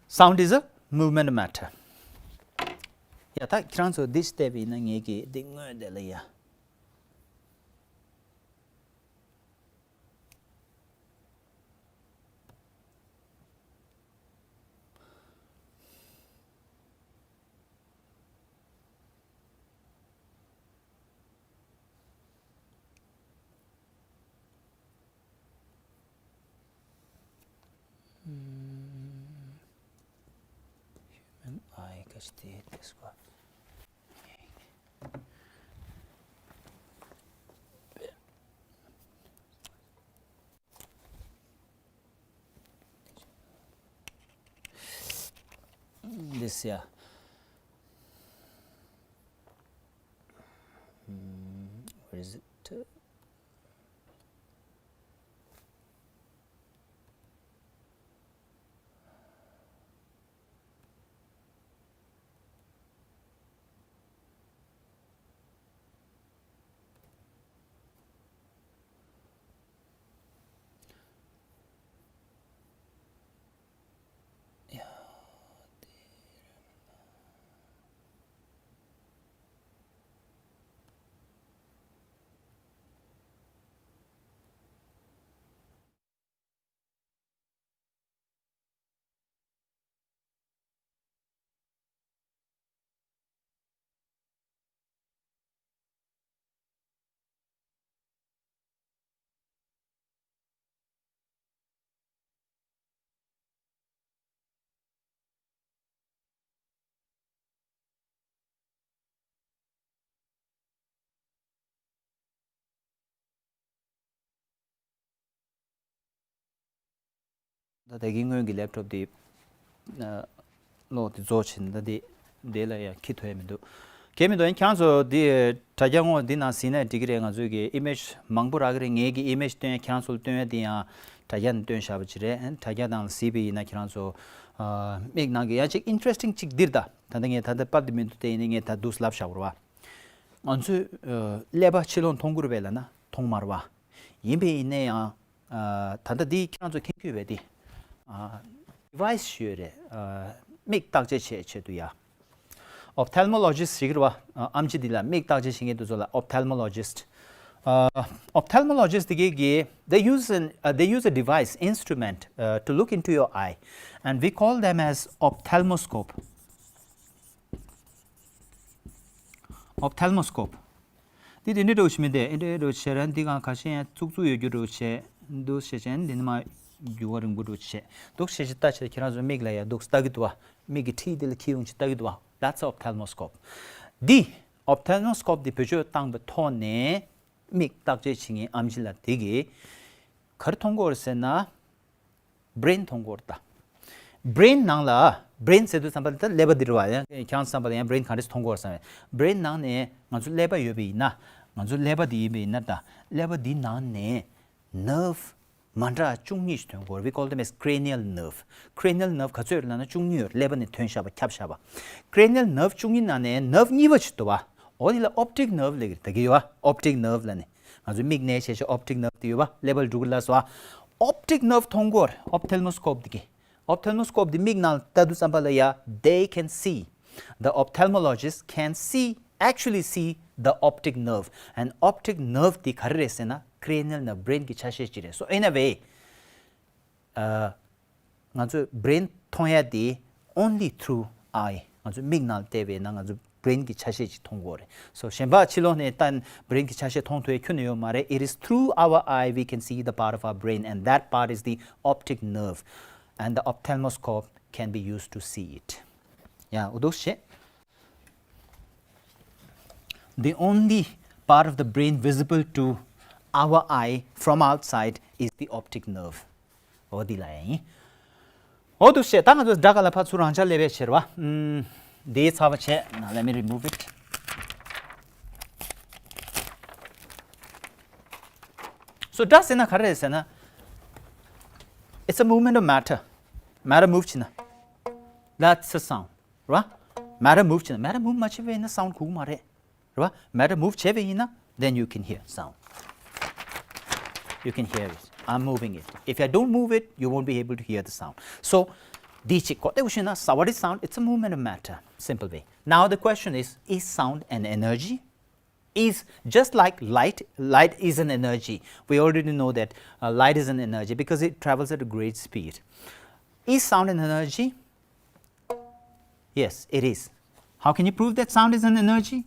Sound is a movement of matter. ཡ་ད་ཁྱེད་རང་ཚོ་འདི་བལྟས་པ་ཡིན་ན་ངེད་ཀྱིས་འདི་སྔོན་དེ་ལ་ཡ། Human eye ག་ཅི་དེ་དེ་སྐོར། This, yeah. Hmm, where is it? ད་ད་གིན་སྔོན་གྱི་ལེབ་ཊོབ་དེ་ཨ་གློག་དེ་རྫོགས་ཕྱིན། ད་དེ་དེ་ལ་ཡང་འཁྱེར་ཐུབ་ཡ་མི་འདུག་གལ་མི་འདུག་ཡང་ཁྱེད་རང་ཚོ་དེ་དྲ་རྒྱ་ངོ་འདི་ནང་གཟིགས་ན་འགྲིག་གི་རེད། ང་ཚོའི་གི་ཨི་མེཇ་མང་པོ་རག་གི་རེད། ངའི་གི་ཨི་མེཇ་སྟོན་ཡ་ཁྱེད་རང་ཚོ་ལ་སྟོན་ཡ་དེ་ཡང་དྲ་རྒྱ་ནང་བཏོན་བཞག་པ་ཅིག་རེད། དྲ་རྒྱ་ནང་ལ་གཟིགས་པ་ཡིན་ན་ཁྱེད་རང་ཚོ་ཨ་མིག་ནང་གི་ཡང་ཅིག་ཨིན་ཊ་རེ་སི་ཊིང་ཅིག་འདིར། ད་ད་ལྟ་ངས་ད་ལྟ་པར་དེ་མི་འདུག་དེ་ཡིན་ནའི་ངས་ད་འདུག་ལབ་བཞག་པ་རེད་བ། ང་ཚོས་ཨ་ཀླད་པ་ཕྱི་ལོགས་མཐོང་གི་རེད་པས་ལབ་ན་མཐོང་མ་རེད་བ། ཡིན་པས་ཡིན་ནའི་ཡང་ཨ་ད་ལྟ་འདི་ཁྱེད་རང་ཚོ་མཁྱེན་གྱི་ཡོད་པས། འདི་ཨ་ཌི་ཝའི་སི་ཞིག་ཡོད་རེད། ཨ་མིག་བརྟག་དཔྱད་བྱེད་ཆེད་དུ་ཡ། ཨོབ་ཐལ་མོ་ལོ་ཇི་སི་ཊི་ཞིག་རེད་བ། ཨ་ཨེམ་ཆི་འདི་ལ་མིག་བརྟག་དཔྱད་བྱེད་མཁན་དེ་ཚོ་ལ་ཨོབ་ཐལ་མོ་ལོ་ཇི་སི་ཊི། ཨ་ཨོབ་ཐལ་མོ་ལོ་ཇི་སི་ཊི་དེ་གས་ཀྱིས། They use an, uh, they use a device, instrument, uh, to look into your eye, and we call them as ophthalmoscope. Ophthalmoscope. འདི་དེ་འདྲ་འདྲ་བོ་ཞིག་མི་འདུག་འདི་འདྲ་འདྲ་བོ་བྱས་ར། འདི་གང་ཁ་ཤས་ཡང་བཙུགས་བཙུགས་ཡོད་རྒྱུ་འདྲ་བོ་བྱས། འདུག་བྱས་བྱས་འདི་ནི་མ་རྒྱུ་བ་རིང་པོ་འདྲ་བོ་བྱས། འདུག་བྱས་བྱས་ལྟ་བྱས་ཁྱེད་རང་ཚོ་མིག་ལ་ཡ་འདུག་ལྟ་གི་འདུག་བ། མིག་གི་འཁྲིས་འདི་ལ་འཁྱེར་ཡོང་བྱས་ལྟ་གི་འདུག་བ། That's ophthalmoscope. འདི་ophthalmoscope འདི་བེད་སྤྱོད་བཏང་པའི་ཐོག་ནས་མིག་བརྟག་དཔྱད་བྱེད་མཁན་ཨེམ་ཆི་ལགས་དེ་གིས་ག་རེ་མཐོང་གི་ཡོད་རེད་ཟེར་ན། བྷི་རེན་མཐོང་གི་ཡོད་རེད་ད། བྷི་རེན་ནང་ལ། བྷི་རེན་ཟེར་དུས་ཙམ་པ་ལ་ད་ཀླད་པ་འདི་རེད་བ། ཡང་ཁྱེད་རང་ཙམ་པ་ལ་ཡང་བྷི་རེན་ག་འདྲས་མཐོང་གི་ཡོད་རེད་བསམ་པས། བྷི་རེན་ནང་ནས་ང་ཚོ་ཀླད་པ་ཡོད་པ་ཡིན་ན། ང་ཚོ་ཀླད་པ་འདི་ཡིན་པ་ཡིན་ན། ད་ཀླད་པ་འདི་ནང་ནས་ནརབ་མ་འདྲ་བཅུ་གཉིས་ཤིག་ཐོན་གྱི་ཡོད་རེད། We call them as cranial nerve. Cranial nerve ག་ཚོད་ཡོད་ལབ་ན་བཅུ་གཉིས་ཡོད་རེད། ཀླད་པ་ནས་ཐོན་བཞག་པ་ཁྱབ་བཞག་པ། Cranial nerve བཅུ་གཉིས་ནང་ནས་ནརབ་གཉིས་པ་ཞིག་འདུག་བ། འོ་དེ་ལ་optic nerve ལབ་ཀྱི་རེད། ད་གི་ཡོད་བ། Optic nerve ལབ་ནས་ང་ཚོ་མིག་ནས་བྱས་བྱས་optic nerve དེ་ཡོད་བ། ཀླད་པ་ལ་འགྲོ་གི་ལབ་སོང་བ། Optic nerve མཐོང་གི་ཡོད་རེད། Ophthalmoscope དེ་གིས། Ophthalmoscope དེ་མིག་ནང་ལྟ་དུས་ཙམ་པ་ལ་ཡ། They can see. The ophthalmologist can see, actually see the optic nerve. And optic nerve དེ་ག་རེ་རེད་ཟེར་ན་cranial nerve, brain གི་ཆ་ཤས་ཅིག་རེད། So in a way, ཨ། ང་ཚོས་brain མཐོང་ཡ་དེ་only through eye. ང་ཚོས་མིག་ནང་བལྟས་པས་ན་ང་ཚོ་brain གི་ཆ་ཤས་ཅིག་མཐོང་གི་ཡོད་རེད། So གཞན་པ་ཕྱི་ལོགས་ནས་ལྟ་brain གི་ཆ་ཤས་མཐོང་ཐུབ་ཡ་ཁྱོན་ནས་ཡོད་མ་རེད། It is through our eye we can see the part of our brain, and that part is the optic nerve. And the ophthalmoscope can be used to see it. ཡ། འོ་འདུག་བྱས། The only part of the brain visible to our eye from outside is the optic nerve. འོ་འདི་ལ་ཡིན། འོ་འདུག་བྱས། ད་ང་ཚོ་སྒྲ་ག་ལ་ཕར་ཚུར་རང་འཇགས་ལས་པའི་ཕྱིར་བ། ཨུམ། འདི་ཚར་བ་བྱས། Now let me remove it. So སྒྲ་ཟེར་ན་ག་རེ་རེད་ཟེར་ན། It's a movement of matter. Matter move བྱས་ན། That's a sound. རེད་བ། Matter move བྱས་ན། Matter move མ་བྱས་པ་ཡིན་ན་sound གོ་གི་མ་རེད། རེད་བ། Matter move བྱས་པ་ཡིན་ན། Then you can hear sound. You can hear it. I'm moving it. If I don't move it, you won't be able to hear the sound. So འདི་གཅིག་གོ་བདེ་པོ་ཤེས་ན། So what is sound? It's a movement of matter. Simple way. Now the question is, is sound an energy? Is just like light. Light is an energy. We already know that, uh, light is an energy because it travels at a great speed. Is sound an energy? Yes, it is. How can you prove that sound is an energy?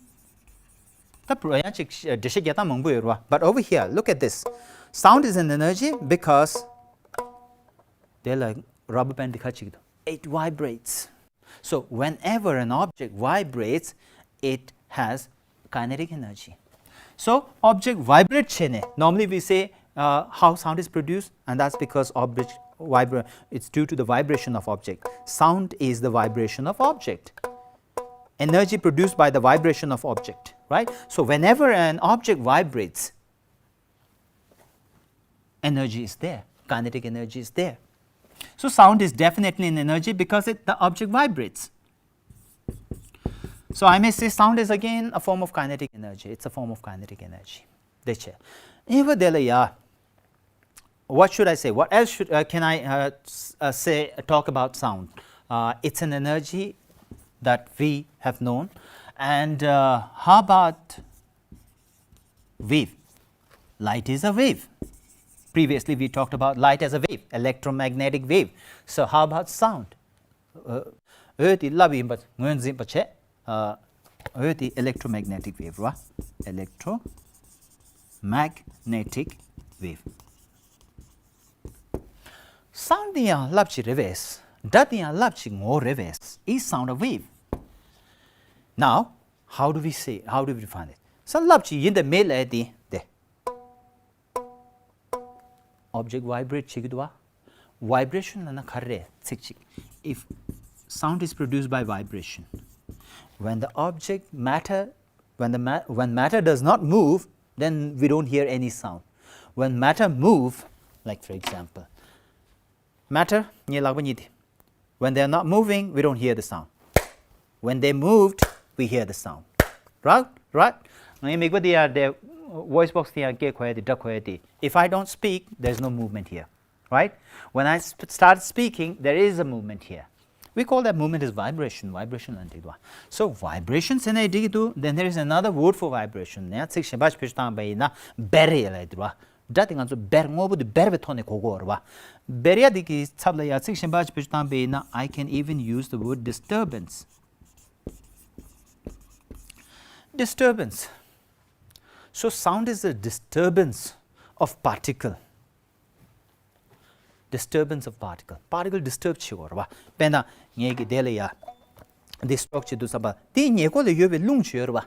ད་པུ་རུབ་ཡ་ཅིག་འགྲེལ་བཤད་རྒྱག་སྟངས་མང་པོ་ཡོད་རེད་བ། But over here, look at this. Sound is an energy because དེ་ལ་rubber band འདི་ཁ་ཅིག་འདུག It vibrates. So whenever an object vibrates, it has kinetic energy. So object vibrate བྱས་ནས། Normally we say, uh, how sound is produced, and that's because object vibra- it's due to the vibration of object. Sound is the vibration of object. Energy produced by the vibration of object, right? So whenever an object vibrates, energy is there, kinetic energy is there. So sound is definitely an energy because it, the object vibrates. So I may say sound is again a form of kinetic energy. It's a form of kinetic energy. དེ་བྱས། ཨིན་བ་དེ་ལ་ཡ། What should I say? What else should, uh, can I, uh, s- uh, say, talk about sound? Uh, it's an energy that we have known. And, uh, how about wave? Light is a wave. Previously, we talked about light as a wave, electromagnetic wave. So, how about sound? Uh, འོད་དེ་རླབས་ཡིན་པ་ངོས་འཛིན་པ་བྱས། ཨ། འོད་དེ་electromagnetic wave རེད་བ། Electromagnetic wave. Sound དེ་ཡང་རླབས་ཅིག་རེད་པས། སྒྲ་དེ་ཡང་རླབས་ཅིག་ངོ་རེད་པས། Is sound a wave? Now, how do we say, how do we define it? Sound རླབས་ཅིག་ཡིན་དང་མིན་ལབ་དེ་དེ། Object vibrate བྱེད་ཀྱི་འདུག་བ། Vibration ལབ་ན་ག་རེ་རེད། ཚིག་གཅིག If sound is produced by vibration, when the object matter, when the ma- when matter does not move, then we don't hear any sound. When matter move, like for example, matter ངའི་ལག་པ་གཉིས་དེ། When they are not moving, we don't hear the sound. When they moved, we hear the sound. Right? Right? ངའི་མིག་པ་དེ་ཡར་དེ། Voice box དེ་ཡར་སྐད་གོ་ཡ་དེ། སྒྲ་གོ་ཡ་དེ། If I don't speak, there's no movement here. Right? When I sp- start speaking, there is a movement here. We call that movement as vibration. Vibration ལབ་འགྲིག་འདུག་བ། So vibration ཟེར་ནའི་འགྲིག་གི་འདུག Then there is another word for vibration. ཡང་ཚིག་གཞན་པ་ཞིག་བེད་སྤྱོད་བཏང་བ་ཡིན་ན་འབར་ཡ་ལབ་འདུག་བ། སྒྲ་དེ་ང་ཚོ་འབར། དངོས་པོ་དེ་འབར་བའི་ཐོག་ནས་གོ་གོ་རེད་བ། འབར་ཡ་དེ་གི་ཚབ་ལ་ཡ་ཚིག་གཞན་པ་ཞིག་བེད་སྤྱོད་བཏང་བ་ཡིན་ན། I can even use the word disturbance. Disturbance. So sound is a disturbance of particle. Disturbance of particle. Particle disturb བྱེད་དགོས་རེད་བ། དཔེར་ན་ངས་ཀྱི་དེ་ལ་ཡ། འདི་སི་ཊོག་བྱེད་དུས་ཙམ་པ་དེའི་ཉེ་འཁོར་ལ་ཡོད་པའི་རླུང་ཅིག་ཡོད་རེད་བ།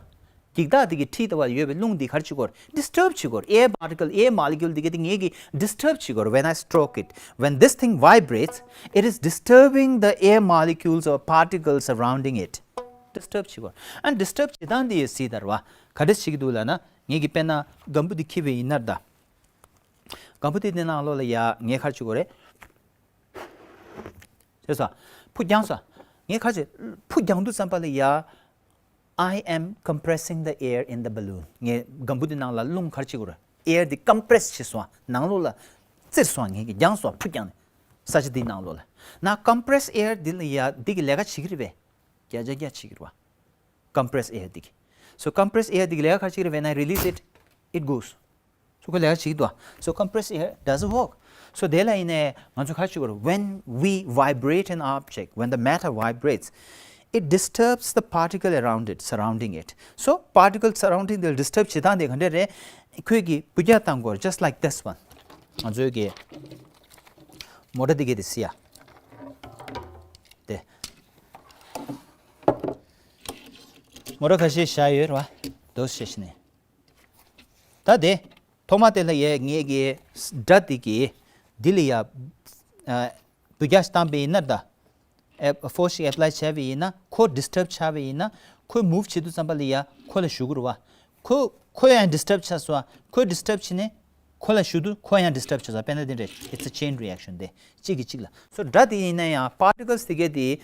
འགྱིག་བདག་དེ་གི་འཁྲིས་ལྟ་བུ་ལ་ཡོད་པའི་རླུང་འདི་ག་རེ་བྱེད་དགོས་རེད། Disturb བྱེད་དགོས་རེད། Air particle, air molecule འདི་ག་དེ་ངས་ཀྱི་disturb བྱེད་དགོས་རེད། When I stroke it, when this thing vibrates, it is disturbing the air molecules or particles surrounding it. disturb བྱེད་དགོས། ཨ་disturb བྱེད་སྟངས་དེ་ཡི་སྲིད་དར་བ་ག་འདྲ་བྱེད་ཀྱི་འདུག་ལབ་ན། ངེད་ཀྱི་དཔེར་ན་སྒམ་བུ་དེ་འཁྱེར་བའི་ཡིན་ན་ད། སྒམ་བུ་དེ་དེ་ནང་ལོགས་ལ་ཡ་ངས་ག་རེ་བྱེད་དགོས་རེད། ཤེས་སོང་། ཕུ་རྒྱང་སོང་། ངས་ག་རེ་བྱེད། ཕུ་རྒྱང་དུས་ཙམ་པ་ལ་ཡ། I am compressing the air in the balloon. ངས་སྒམ་བུ་དེ་ནང་ལ་རླུང་ག་རེ་བྱེད་དགོས་རེད། air དེ་compress བྱས་སོང་། ནང་ལོགས་ལ་བཙིར་སོང་། ངས་ཀྱི་རྒྱང་སོང་། ཕུ་རྒྱང་ནས་ས་ཆ་དེའི་ནང་ལོགས་ལ། ན་compress air དེ་ལ་ཡ་འདི་གི་ལས་ཀ་བྱེད་ཀྱི་རེད་པས། བརྒྱ་ཆ་བརྒྱ་བྱེད་ཀྱི་རེད་བ། compress air དེ་གི། So compress air དེ་གི་ལས་ཀ་ག་རེ་བྱེད་ཀྱི་རེད། When I release it, it goes. So ཁོ་ལས་ཀ་བྱེད་ཀྱི་འདུག So compress air doesn't work. So དེ་ལ་ཡིན་ནའི་ང་ཚོ་ག་རེ་བྱེད་དགོས་རེད། When we vibrate an object, when the matter vibrates, it disturbs the particle around it, surrounding it. So particle surrounding དེ་disturb བྱེད་སྟངས་དེ་ག་འདྲ་རེད། ཁོས་ཀྱི་འབུད་རྒྱག་བཏང་དགོས་རེད། Just like this one. ང་ཚོའི་གི་མོ་ཊ་འདི་གི་དེ་སི་ཡ། དེ། མོ་ཊ་ཁ་ཤས་བཞག་ཡོད་རེད་བ། དོ་ཤེས་ནས། ད་དེ། ཐོག་མ་དེ་ལ་ཡ་ངེད་ཀྱི་སྒྲ་དེ་གི་འདི་ལ་ཡ། ཨ། འབུད་རྒྱག་བཏང་པ་ཡིན་ན་ད། ཨེ་force ཞིག་apply བྱས་པ་ཡིན་ན། ཁོ་disturb ཆགས་པ་ཡིན་ན། ཁོ་move བྱེད་དུས་ཙམ་པ་ལ་ཡ་ཁོ་ལ་ཞུགས་ཀྱི་རེད་བ། ཁོ་ཁོ་ཡང་disturb ཆགས་སོང་། ཁོ་disturb བྱས་ནས་ཁོ་ལ་ཞུགས་དུས་ཁོ་ཡང་disturb ཆགས་སོང་། དཔེར་ན་དེ་འདྲ། It's a chain reaction དེ་གཅིག་གིས་གཅིག་ལ། So སྒྲ་དེ་ཡིན་ན་ཡང་particles དེ་གས་དེ།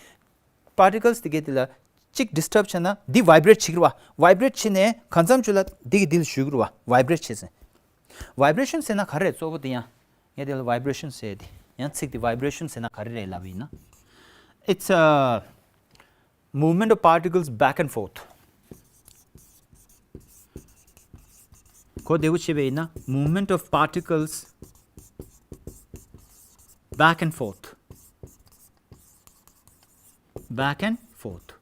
particles དེ་གས་དེ་ལ་གཅིག་disturb བྱས་ན་འདི་vibrate བྱེད་ཀྱི་རེད་བ། vibrate བྱས་ནས་གང་འཚམ་ཅིག་ལ་འདི་གི་འདི་ལ་ཞུགས་ཀྱི་རེད་བ། vibrate བྱས་ཟིན། vibration ཟེར་ན་ག་རེ་རེད། གཙོ་བོ་དེ་ཡང་། ངས་དེ་ལ་vibration ཟེར་དེ། ཡང་ཚིག་དེ་vibration ཟེར་ན་ག་རེ་རེད་ལབ་ཡིན་ན། It's a movement of particles back and forth. གོ་བདེ་པོ་བྱས་པ་ཡིན་ན། movement of particles back and forth. Back and forth.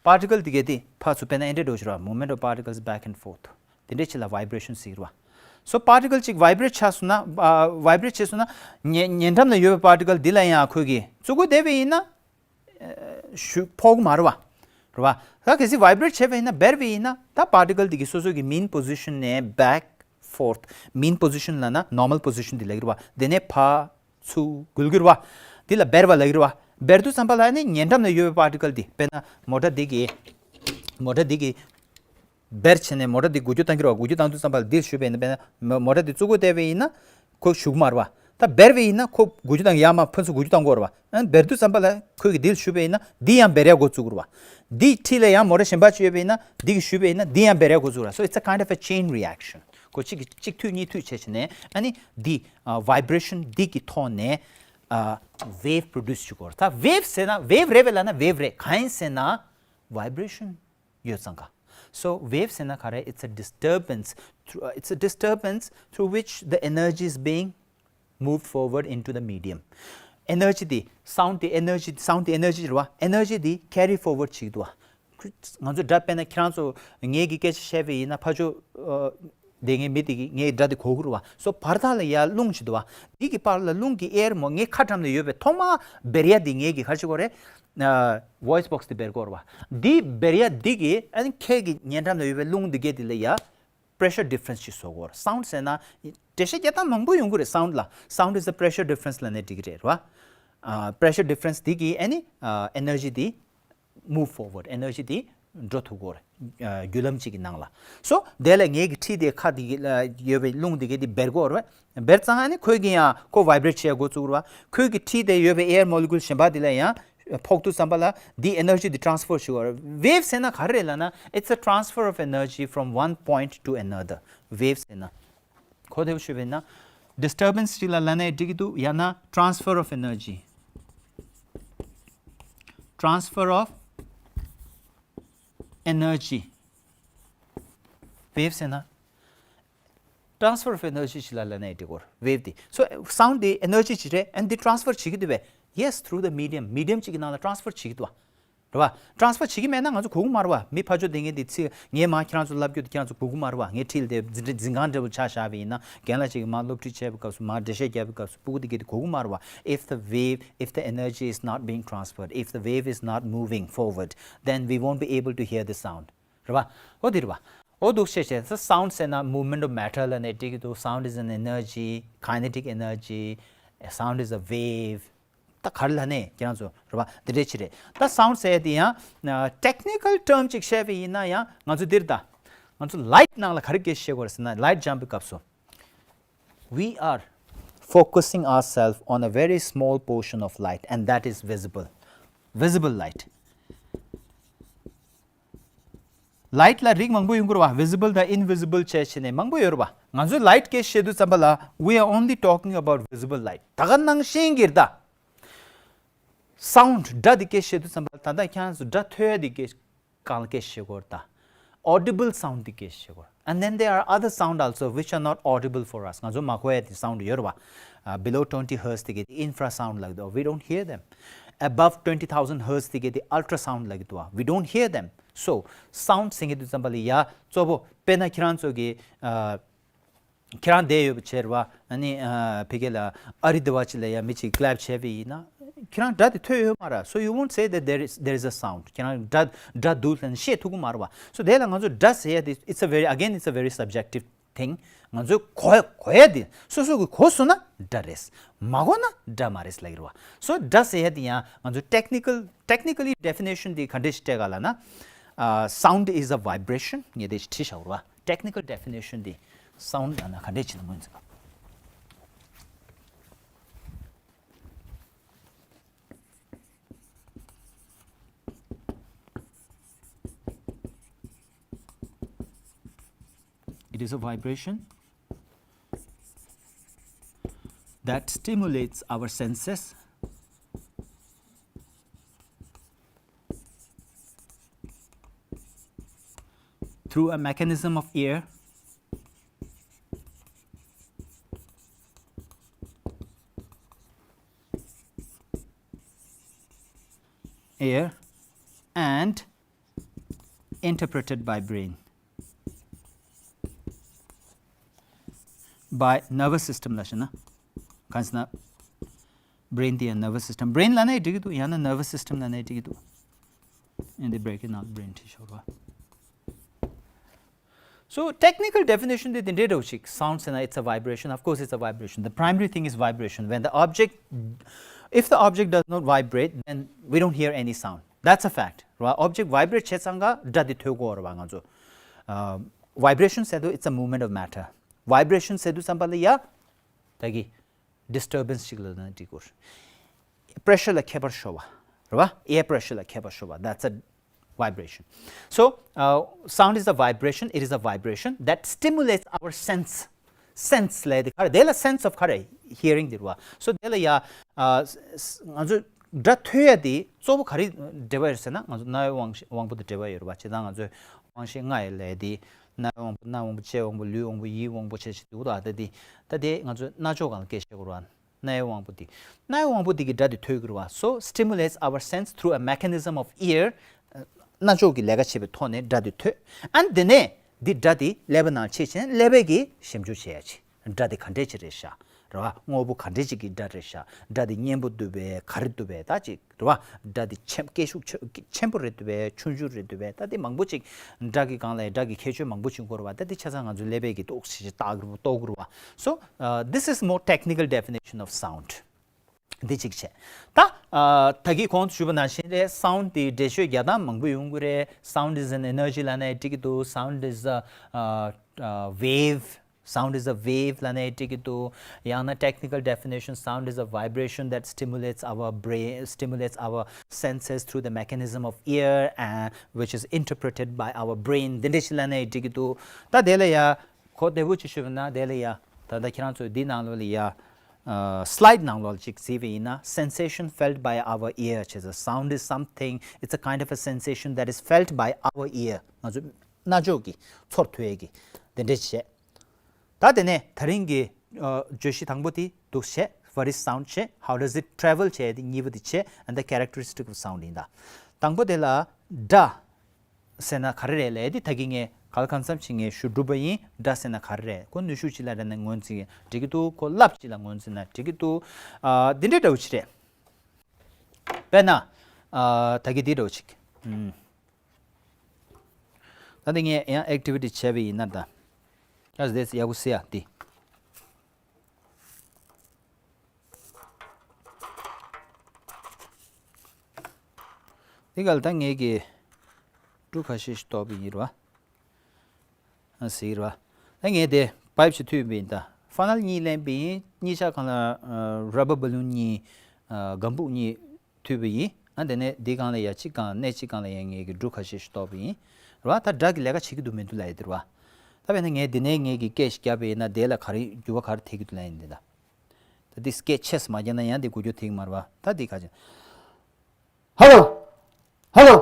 particle དེ་གས་དེ་ཕར་ཚུར་དཔེར་ན་ཨེ་འདྲ་འགྲོ་ཤི་ར། movement of particles back and forth. དེ་འདྲའི་ཆེད་ལ་vibration ཟེར་བ། So particle གཅིག་vibrate ཆགས་སོང་ན། ཨ། vibrate བྱས་སོང་ན། ཉེ་ཉེ་འགྲམ་ན་ཡོད་པའི་particle འདི་ལ་ཡང་ཁོས་ཀྱིས་བཙུགས་དགོས་བསྡད་པ་ཡིན་ན། ཨ། ཞུ་ཕོག་གི་མ་རེད་བ། རེད་བ། ད་གལ་སྲིད་vibrate བྱས་པ་ཡིན་ན། འབར་བ་ཡིན་ན། ད་particle འདི་གི་སོ་སོ་གི་mean position ནས་back forth. mean position ལབ་ན་normal position འདི་ལབ་ཀྱི་རེད་བ། དེ་ནས་ཕར་ཚུར་འགུལ་གྱི་རེད་བ། འདི་ལ་འབར་བ་ལབ་ཀྱི་རེད་བ། འབར་དུས་ཙམ་པ་ལ་ནི་ཉེ་འགྲམ་ན་ཡོད་པའི་particle འདི། དཔེར་ན་མོ་ཊ་འདི་གི། མོ་ཊ་འདི་གི་འབར་བྱས་ནས་མོ་ཊ་འདི་འགུལ་སྐྱོད་བཏང་གི་རེད་བ། འགུལ་སྐྱོད་བཏང་དུས་ཙམ་པ་ལ་འདིར་ཞུགས་པ་ཡིན་ན། དཔེར་ན་མོ་ཊ་འདི་བཙུགས་དགོས་བསྡད་པ་ཡིན་ན། ཁོ་ཞུགས་མ་རེད་བ། ད་འབར་བ་ཡིན་ན་ཁོ་འགུལ་སྐྱོད་བཏང་གི། ཡར་མར་ཕར་ཚུར་འགུལ་སྐྱོད་བཏང་དགོས་རེད་བ། ཨ། འབར་དུས་ཙམ་པ་ལ་ཁོས་ཀྱིས་འདིར་ཞུགས་པ་ཡིན་ན་འདི་ཡང་འབར་ཡག་འགོ་བཙུགས་དགོས་རེད་བ། འདི་འཁྲིས་ལ་ཡང་མོ་ཊ་གཞན་པ་ཅིག་ཡོད་པ་ཡིན་ན། འདི་གིས་ཞུགས་པ་ཡིན་ན་འདི་ཡང་འབར་ཡག་འགོ་བཙུགས་རེད། So it's a kind of a chain reaction. ཁོ་གཅིག་གིས་གཅིག་མཐུད་གཉིས་མཐུད་བྱས་བྱས་ནས། ཨ་ནི་འདི། ཨ། vibration འདི་གི་ཐོག་ནས། ཨ། wave produce བྱེད་དགོས་རེད། ད་wave ཟེར་ན་wave རེད་པས་ལབ་ན་wave རེད། གང་ཡིན་ཟེར་ན་vibration ཡོད་ཙང་ག So wave ཟེར་ན་ག་རེ། it's a disturbance through, uh, it's a disturbance through which the energy is being moved forward into the medium. energy དེ། sound དེ་energy, sound དེ་energy རེད་བ། energy དེ་carry forward བྱེད་ཀྱི་འདུག་བ། ང་ཚོ་སྒྲ་དཔེར་ན་ཁྱེད་རང་ཚོ་ངེད་ཀྱི་སྐད་ཆ་བཤད་པ་ཡིན་ན་ཕར་ཕྱོགས། ཨ། དེ་ངའི་མི་དེ་གིས་ངའི་སྒྲ་དེ་གོ་གི་རེད་བ། So བར་ཐག་ལ་ཡ་རླུང་ཞིག་འདུག་བ། འདི་གི་བར་ལ་རླུང་གི་air མོ་ངའི་ཁ་འགྲམ་ལ་ཡོད་པའི་ཐོག་མ་འབར་ཡ་དེ་ངེད་ཀྱི་ག་རེ་བྱེད་དགོས་རེད། ཨ། voice box དེ་འབར་དགོས་རེད་བ། འདི་འབར་ཡ་འདི་གིས་ཨ་ནི་ཁྱེད་ཀྱི་ཉེ་འགྲམ་ལ་ཡོད་པའི་རླུང་འདི་གས་དེ་ལ་ཡ་pressure difference ཞིག་བཟོ་དགོས་རེད། sound ཟེར་ན་འགྲེལ་བཤད་རྒྱག་སྟངས་མང་པོ་ཡོང་གི་རེད། sound ལ། sound is the pressure difference ལབ་ནས་འགྲིག་གི་རེད་བ། ཨ། pressure difference འདི་གིས་ཨ་ནི། ཨ། energy འདི་move forward, energy དེ་འགྲོ་ཐུབ་ཀྱི་ཡོད་རེད། ཨ། བརྒྱུད་ལམ་གཅིག་གི་ནང་ལ། So དེ་ལ་ངེད་ཀྱི་འཁྲིས་དེ་ཁ་དེ་གི་ལ་ཡོད་པའི་རླུང་དེ་གས་དེ་འབར་དགོས་རེད། འབར་ཙང་ཨ་ནི་ཁོས་ཀྱིས་ཡང་ཁོ་vibrate བྱེད་དགོས་བཙུགས་རེད་བ། ཁོས་ཀྱི་འཁྲིས་དེ་ཡོད་པའི་air molecule གཞན་པ་དེ་ལ་ཡང་ཕོག་དུས་ཙམ་པ་ལ་འདི་energy དེ་transfer བྱེད་དགོས་རེད། wave ཟེར་ན་ག་རེ་རེད་ལབ་ན། it's a transfer of energy from one point to another. wave ཟེར་ན། གོ་བདེ་པོ་ཞུས་པ་ཡིན་ན། disturbance ཅིག་ལ་ལབ་ནའི་འགྲིག་གི་འདུག་ཡང་ན་transfer of energy. transfer of energy. wave ཟེར་ན། transfer of energy ཅིག་ལ་ལབ་ནའི་འགྲིག་གི་རེད། wave དེ། So sound དེ་energy ཅིག་རེད། and དེ་transfer བྱེད་ཀྱི་འདུག་པས། yes, through the medium. medium ཅིག་གི་ནང་ལ་transfer བྱེད་ཀྱི་འདུག་བ། རེད་བ། transfer བྱེད་ཀྱི་མེད་ན་ང་ཚོ་གོ་གི་མ་རེད་བ། མི་ཕར་ཕྱོགས་དེ་ངས་དེ་ཚིག་ངས་མར་ཁྱེད་རང་ཚོ་ལབ་རྒྱུ་དེ་ཁྱེད་རང་ཚོ་གོ་གི་མ་རེད་བ། ངའི་འཁྲིས་དེ་འཛིན་འཛིན་ཁང་འདྲ་བོ་ཆ་བཞག་པ་ཡིན་ན། རྒན་ལགས་ཅིག་གིས་མར་སློབ་ཁྲིད་བྱས་པའི་སྐབས་སུ། མར་འགྲེལ་བཤད་རྒྱབ་པའི་སྐབས་སུ་སྤུ་གུ་དེ་གས་དེ་གོ་གི་མ་རེད་བ། if the wave, if the energy is not being transferred, if the wave is not moving forward, then we won't be able to hear the sound. རེད་བ། འོ་དེ་རེད་བ། འོ་འདུག་བྱས་བྱས། so sound ཟེར་ན་movement of matter ལབ་ནའི་འགྲིག་གི་འདུག sound is an energy, kinetic energy. sound is a wave. ད་ག་རེ་ལབ་ནས་ཁྱེད་རང་ཚོ་རེད་པ། འདི་འདྲས་ཅིག་རེད། ད་sound་ཟེར་ཡ་དེ་ཡང་technical term་ཅིག་བཤད་པ་ཡིན་ན་ཡང་ང་ཚོ་འདིར་ད་ང་ཚོ་light་ནང་ལ་ག་རེ་སྐད་བཤད་དགོས་རེད་ཟེར་ན། Light jump་གི་སྐབས་སུ། We are focusing ourselves on a very small portion of light, and that is visible. Visible light. Light་ལ་རིགས་མང་པོ་ཡོང་གི་རེད་པ། visible་དང་invisible་བྱས་བྱས་ནས་མང་པོ་ཡོད་རེད་པ། ང་ཚོས་light་སྐད་བཤད་དུས་ཙམ་པ་ལ། We are only talking about visible light. ད་ག་ནང་བཞིན་གྱི་ད་sound་སྒྲ་འདི་སྐད་བཤད་དུས་ཙམ་པ་ལ། ད་ལྟ་ཁྱེད་རང་ཚོ་སྒྲ་ཐོས་ཡ་འདི་སྐད་གང་ལ་སྐད་བཤད་དགོས་རེད་ད། Audible sound་འདི་སྐད་བཤད་དགོས་རེད། And then there are other sound also which are not audible for us. ང་ཚོ་མ་གོ་ཡ་དེ་sound་ཡོད་རེད་པ། Uh, below twenty hertz་དེ་གའི་དེ་infrasound་ལབ་ཀྱི་འདུག We don't hear them. Above twenty thousand hertz་དེ་གའི་དེ་ultrasound་ལབ་ཀྱི་འདུག We don't hear them. So sound་ཟེར་གྱི་དུས་ཙམ་པ་ལ་ཡ་གཙོ་བོ་དཔེར་ན་ཁྱེད་རང་ཚོ་གི་ཨ། ཁྱེད་རང་བསྡད་ཡོད་པ་བྱས་རེད་པ། ཨ་ནི་ཨ། ཕ་གི་ལ་ཨ་རི་འདི་པ་ཅིག་ལ་ཡ་མི་གཅིག་clap་བྱས་པ་ཡིན་ན་ཁྱེད་རང་སྒྲ་དེ་ཐོས་ཡོད་མ་རེད། So you won't say that there is, there is a sound. ཁྱེད་རང་སྒྲ་སྒྲ་འདུག་ལབ་ནས་བཤད་ཐུབ་ཀྱི་མ་རེད་པ། So་དེ་ལ་ང་ཚོ་སྒྲ་ཟེར་ཡ་དེ། It's a very, again, it's a very subjective thing. ང་ཚོས་གོ་གོ་ཡ་དེ། སོ་སོ་གིས་གོ་སོང་ན་སྒྲ་རེད། མ་གོ་ན་སྒྲ་མ་རེད་ལབ་ཀྱི་རེད་པ། So་སྒྲ་ཟེར་ཡ་དེ་ཡང་ང་ཚོ་technical, technically definition་དེ་ག་འདྲས་ཤིག་སྤྲད་ག་ལབ་ན། ཨ། Sound is a vibration. ངས་དེ་བྲིས་བཞག་རེད་པ། Technical definition་དེ་sound་ལབ་ན་ག་འདྲས་ཅིག་ལ་ངོས་འཛིན་ག It is a vibration that stimulates our senses through a mechanism of ear, ear and interpreted by brain. By nervous system་ལབ་བྱས་ན། གང་ཟེར་ན། brain་དེ་ཡང་nervous system། brain་ལབ་ནའི་འགྲིག་གི་འདུག་ཡང་ན་nervous system་ལབ་ནའི་འགྲིག་གི་འདུག In the bracket་ནང་ལ་brain་བྲིས་ཤོག་ར། So technical definition་དེ་དེ་འདྲའི་འདྲ་བོ་ཞིག Sound་ཟེར་ན། It's a vibration. Of course it's a vibration. The primary thing is vibration. When the object, if the object does not vibrate, then we don't hear any sound. That's a fact. ར། object vibrate་བྱས་ཙང་ཀ་སྒྲ་དེ་ཐོས་དགོས་རེད་པ་ང་ཚོ། ཨ། vibration་ཟེར་དུས་it's a movement of matter. vibration་ཟེར་དུས་ཙམ་པ་ལ་ཡ་ད་གི་disturbance་ཞིག་ལབ་ན་འགྲིག་གི་རེད། pressure་ལ་ཁྱད་པར་ཤོར་བ་རེད་པ། air pressure་ལ་ཁྱད་པར་ཤོར་བ། That's a vibration. So, uh, sound is a vibration. It is a vibration that stimulates our sense. Sense་ལབ་དེ་ག་རེ། དེ་ལ་sense of་ག་རེ། hearing་དེ་རེད་པ། So་དེ་ལ་ཡ། ཨ། ང་ཚོ་སྒྲ་ཐོས་ཡ་དེ་གཙོ་བོ་ག་རེ་འབྲེལ་བ་ཡོད་ཟེར་ན། ང་ཚོ་རྣ་བའི་དབང་དབང་པོ་དང་འབྲེལ་བ་ཡོད་རེད་པ། བྱས་ཙང་ང་ཚོའི་དབང་ཤེས་ལྔ་ཡོད་ལབ་དེ། རྣ་བའི་དབང་པོ། སྣ་དབང་པོ། ལྕེ་དབང་པོ། ལུས་དབང་པོ། ཡིད་དབང་པོ་བྱས་བྱས་འདུག་ད་ལྟ་དེ། ད་དེ་ང་ཚོ་རྣ་ཅོག་སྒང་ལ་སྐད་བཤད་དགོས་རེད་པ། རྣ་བའི་དབང་པོ་དེ། རྣ་བའི་དབང་པོ་དེ་གིས་སྒྲ་དེ་ཐོས་ཀྱི་རེད་པ། So stimulates our sense through a mechanism of ear. རྣ་ཅོག་གི་ལས་ཀ་བྱེད་པའི་ཐོག་ནས་སྒྲ་དེ་ཐོས། And དེ་ནས་འདི་སྒྲ་དེ་ཀླད་པའི་ནང་ཕྱིན་བྱས་ཀླད་པས་ཀྱིས་ཞིབ་འཇུག་བྱེད་ཡ་ཅིག་སྒྲ་དེ་ག་འདྲས་ཅིག་རེད་ཤག་རེད་པ། དངོས་པོ་ག་འདྲས་ཅིག་གི་སྒྲ་རེད་ཤག་སྒྲ་དེ་སྙན་པོ་འདུག་པས། ག་རེ་འདུག་པས། ད་ཅིག་རེད་པ། སྒྲ་དེ་ཆེན། སྐད་ཤུགས་ཆེ་ཆེན་པོ་རེད་འདུག་པས། ཆུང་ཆུང་རེད་འདུག་པས། ད་དེ་མང་པོ་ཅིག་སྒྲ་གི་སྒང་ལ་སྒྲ་གི་ཁྱད་ཆོས་མང་པོ་ཅིག་ཡོད་རེད་པ། ད་དེ་ཆ་ཚང་ང་ཚོའི་ཀླད་པས་ཀྱིས་ཏོག་ཙམ་ཞིག་བལྟ་གི་རེད་པ། རྟོགས་ཀྱི་རེད་པ། So, uh, this is more technical definition of sound. འདི་གཅིག་བྱས། ད། ཨ། ད་གིན་གོང་དུ་ཞུས་པ་ནང་བཞིན་རེད། sound་དེ་འགྲེལ་བརྗོད་རྒྱག་སྟངས་མང་པོ་ཡོང་གི་རེད། Sound is an energy་ལབ་ནའི་འགྲིག་གི་འདུག Sound is a, uh, uh, wave. Sound is a wave་ལབ་ནའི་འགྲིག་གི་འདུག་ཡང་ན་technical definition, sound is a vibration that stimulates our brain, stimulates our senses through the mechanism of ear, and which is interpreted by our brain. འདི་འདྲ་ཞིག་ལབ་ནའི་འགྲིག་གི་འདུག་ད་དེ་ལ་ཡ། གོ་བདེ་པོ་ཅིག་ཞུས་པ་ན། དེ་ལ་ཡ། ད་ལྟ་ཁྱེད་རང་ཚོས་འདི་ནང་ལོགས་ལ་ཡ། ཨ། slide་ནང་ལོགས་ལ་ཅིག་གཟིགས་པ་ཡིན་ན། sensation felt by our ear་བྱས་ཙང་། sound is something, it's a kind of a sensation that is felt by our ear. ང་ཚོ་རྣ་ཅོག་གིས་ཚོར་ཐུབ་ཡས་ཀྱི་དེ་འདྲ་བྱས། ད་དེ་ནས་ད་རིང་གི། ཨ། བརྗོད་གཞི་དང་པོ་དེ་འདུག་བྱས། What is sound་བྱས། How does it travel་བྱས། དེ་གཉིས་པ་དེ་བྱས། And the characteristic of sound་ཡིན་ད། དང་པོ་དེ་ལ་སྒྲ་ཟེར་ན་ག་རེ་རེད་ལབ་དེ་ད་གིན་ངས་གང་ལ་གང་འཚམ་ཞིག་ངས་ཞུ་གྲུབ་པ་ཡིན། སྒྲ་ཟེར་ན་ག་རེ་རེད། ཁོ་ནུས་ཤུགས་ཅིག་ལ་རེ་ནས་ངོས་འཛིན་འགྲིག་གི་འདུག་ཁོ་རླབས་ཅིག་ལ་ངོས་འཛིན་ན་འགྲིག་གི་འདུག་ཨ། འདི་འདྲའི་འདྲ་བོ་ཅིག་རེད། དཔེར་ན། ཨ། ད་གིན་འདི་འདྲ་བོ་ཅིག་ཨུམ། ད་འདི་ངས་ཡང་activity་བྱས་པ་ཡིན་ན་ད། Just this ཡག་པོ་གཟིགས་ཡ་འདི། འདི་ག་ལ་ད་ངས་ཀྱི་འབྲུ་ཁ་ཤས་ཤིག་གཏོར་བ་ཡིན་རེད་བ། ཨ་ཟེར་རེད་བ། ད་ངས་དེ་པའིབ་ཞིག་མཐུད་པ་ཡིན་ད། ཧྥ་ནལ་གཉིས་ལེན་པ་ཡིན། གཉིས་ཆ་གང་ལ་ར་བར་བ་ལུན་གཉིས། ཨ་སྒམ་པོ་གཉིས་མཐུད་པ་ཡིན། ཨ་དེ་ནས་འདི་གང་ལ་ཡ་གཅིག་གང་སྣེ་གཅིག་གང་ལ་ཡ་ངས་ཀྱི་འབྲུ་ཁ་ཤས་ཤིག་གཏོར་བ་ཡིན་རེད་བ། ད་སྒྲ་གི་ལས་ཀ་བྱེད་ཀྱི་འདུག་མི་འདུག་ལབ་ཡ་དེ་རེད་བ། ད་དཔེར་ན་ངས་འདི་ནས་ངས་ཀྱི་སྐད་ཞིག་བརྒྱབ་པ་ཡིན་ན་དེ་ལ་ག་རེ་འགྱུར་བ་ག་རེ་ཐེབས་ཀྱི་འདུག་ལབ་ཡ་ཡིན་འདི་ད། ད་འདི་སྐད་ཆེ་ཙམ་མ་བརྒྱབ་ན་ཡང་འདི་འགུལ་སྐྱོད་ཐེབས་ཀྱི་མ་རེད་བ། ད་འདི་ག་ཅི། Hello, hello,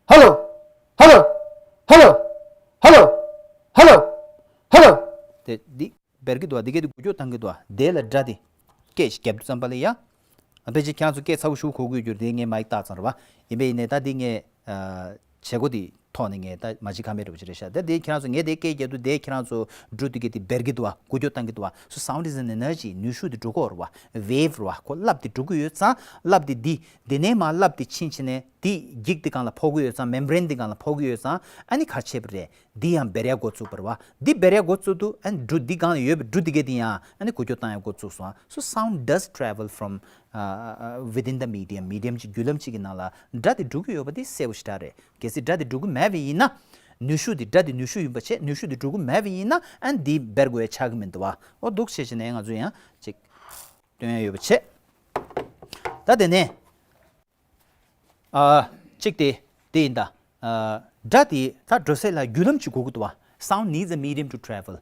hello, hello, hello, hello, hello, hello, hello. དེ་འདི་འབར་གྱི་འདུག་བ། འདི་གས་འདི་འགུལ་སྐྱོད་བཏང་གི་འདུག་བ། དེ་ལ་སྒྲ་དེ་སྐད་ཅིག་བརྒྱབ་དུས་ཙམ་པ་ལ་ཡ། ཨ་ཕལ་ཆེར་ཁྱེད་རང་ཚོ་སྐད་ཚ་པོ་ཞིག་གོ་དགོས་རྒྱུ་རེད། ངས་མའིག་བཏགས་ཙམ་རེད་བ། ཡིན་པས་ཡིན་ནའི་ད་འདི་ངས་ཨ་བྱེད་སྒོ་དེ་ཐོག་ནས་ངས་ད་མ་བྱེད་ཁ་མེད་འདྲ་པོ་ཅིག་རེད་ཤག་ད་འདི་ཁྱེད་རང་ཚོ་ངས་དེ་སྐད་རྒྱབ་དུས་དེ་ཁྱེད་རང་ཚོ་འབྲུ་དེ་གས་དེ་འབར་གྱི་འདུག་བ། འགུལ་སྐྱོད་བཏང་གི་འདུག་བ། So sound is an energy. ནུས་ཤུགས་དེ་འགྲོ་གི་ཡོད་རེད་བ། Wave རེད་བ། ཁོ་རླབས་དེ་འགྲོ་གི་ཡོད་ཙང་རླབས་དེ་འདི་འདི་ནས་མར་རླབས་དེ་ཕྱིན་ཕྱིན་ནས་དེ་འགྱིག་དེ་སྒང་ལ་ཕོག་གི་ཡོད་ཙང་། མེམ་བྷ་རེན་དེ་སྒང་ལ་ཕོག་གི་ཡོད་ཙང་། ཨ་ནི་ག་རེ་བྱས་པ་རེད། འདི་ཡང་འབར་ཡ་འགོ་བཙུགས་པ་རེད་བ། འདི་འབར་ཡ་འགོ་བཙུགས་དུས་ཨ་ནི་འབྲུ་འདི་སྒང་ལ་ཡོད་པའི་འབྲུ་འདི་གས་དེ་ཡང་ཨ་ནི་འགུལ་སྐྱོད་བཏང་ཡ་འགོ་བཙུགས་སོང་། So sound does travel from uh, within the medium. Medium གཅིག་བརྒྱུད་ལམ་གཅིག་གི་ནང་ལ་སྒྲ་དེ་འགྲོ་གི་ཡོད་པ་དེ་གསལ་པོ་ཞེ་དྲག་རེད། གལ་སྲིད་སྒྲ་དེ་འགྲོ་གི་མེད་པ་ཡིན་ན། ནུས་ཤུགས་དེ་སྒྲ་དེ་ནུས་ཤུགས་ཡིན་པ་བྱས། ནུས་ཤུགས་དེ་འགྲོ་གི་མེད་པ་ཡིན་ན་ཨ་ནི་འདི་འབར་དགོས་ཡ་ཆགས་ཀྱི་མི་འདུག་བ། འོ་འདུག་བྱས་བྱས་ནས་ང་ཚོ་ཡང་ཅིག་སྟོན་ཡ་ཡོད་པ་བྱས། ད་དེ་ནས། ཨ་གཅིག་དེ་དེ་ཡིན་ད། ཨ་སྒྲ་དེ་ད་འགྲོ་ས་ལ་བརྒྱུད་ལམ་ཅིག་དགོས་ཀྱི་འདུག་བ། Sound needs a medium to travel.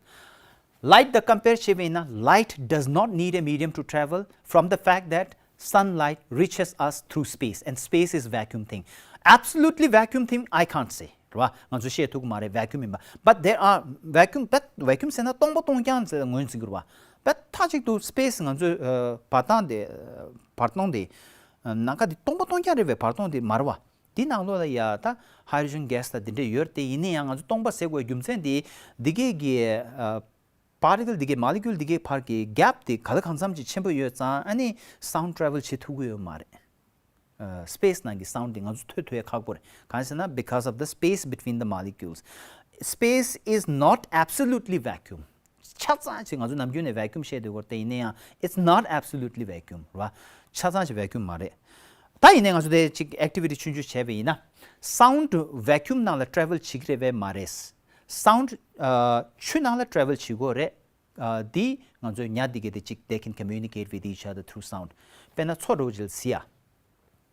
Light དང་compare བྱས་པ་ཡིན་ན། Light does not need a medium to travel from the fact that sunlight reaches us through space and space is vacuum thing. Absolutely vacuum thing I can't say. རེད་བ། ང་ཚོ་བཤད་ཐུབ་ཀྱི་མ་རེད། vacuum ཡིན་པ། But there are vacuum, but vacuum ཟེར་ན་སྟོང་པ་སྟོང་རྐྱང་ཟེར་ངོས་འཛིན་གྱི་རེད་བ། But མཐའ་གཅིག་ཏུ་space ང་ཚོའི་ཨ་བར་སྟོང་དེ། བར་སྟོང་དེ། ནམ་མཁའ་འདི་སྟོང་པ་སྟོང་རྐྱང་རེད་པས། བར་སྟོང་འདི་མ་རེད་པ། འདི་ནང་ལོགས་ལ་ཡ་ད་hydrogen gas དང་འདི་འདྲ་ཡོད་རེད་དེ། ཡིན་ན་ཡང་ང་ཚོ་སྟོང་པ་ཟེར་དགོས་རྒྱུ་མཚན་འདི་འདི་གས་ཀྱི་ཨ་particle འདི་གས་molecule འདི་གས་བར་གྱི་gap འདི་ག་ལ་གང་འཚམ་ཅིག་ཆེན་པོ་ཡོད་ཙང་ཨ་ནི་sound travel བྱེད་ཐུབ་ཀྱི་ཡོད་མ་རེད། ཨ་space ནང་གི་sound འདི་ང་ཚོ་ཐོས་ཐུབ་ཡ་ཁག་པོ་རེད། གང་ཟེར་ན། because of the space between the molecules. Space is not absolutely vacuum. ཆ་ཚང་ཅིག་ང་ཚོ་ནམ་རྒྱུན་ནས་vacuum བཤད་སྡོད་ཀྱི་ཡོད་རེད་དེ། ཡིན་ན་ཡང་it's not absolutely vacuum རེད་བ། ཆ་ཚང་ཅིག་vacuum མ་རེད། ད་ཡིན་ནའི་ང་ཚོ་དེ་ཅིག་activity ཆུང་ཆུང་བྱས་པ་ཡིན་ན། Sound vacuum ནང་ལ་travel བྱེད་ཀྱི་རེད་པས་མ་རེད། Sound ཨ་ཆུ་ནང་ལ་travel བྱེད་ཀྱི་ཡོད་རེད། ཨ་འདི་ང་ཚོའི་ཉ་འདི་གས་དེ་ཅིག they can communicate with each other through sound. དཔེར་ན་མཚོ་འདྲ་བོ་ཅིག་ལ་གཟིགས་ཡ།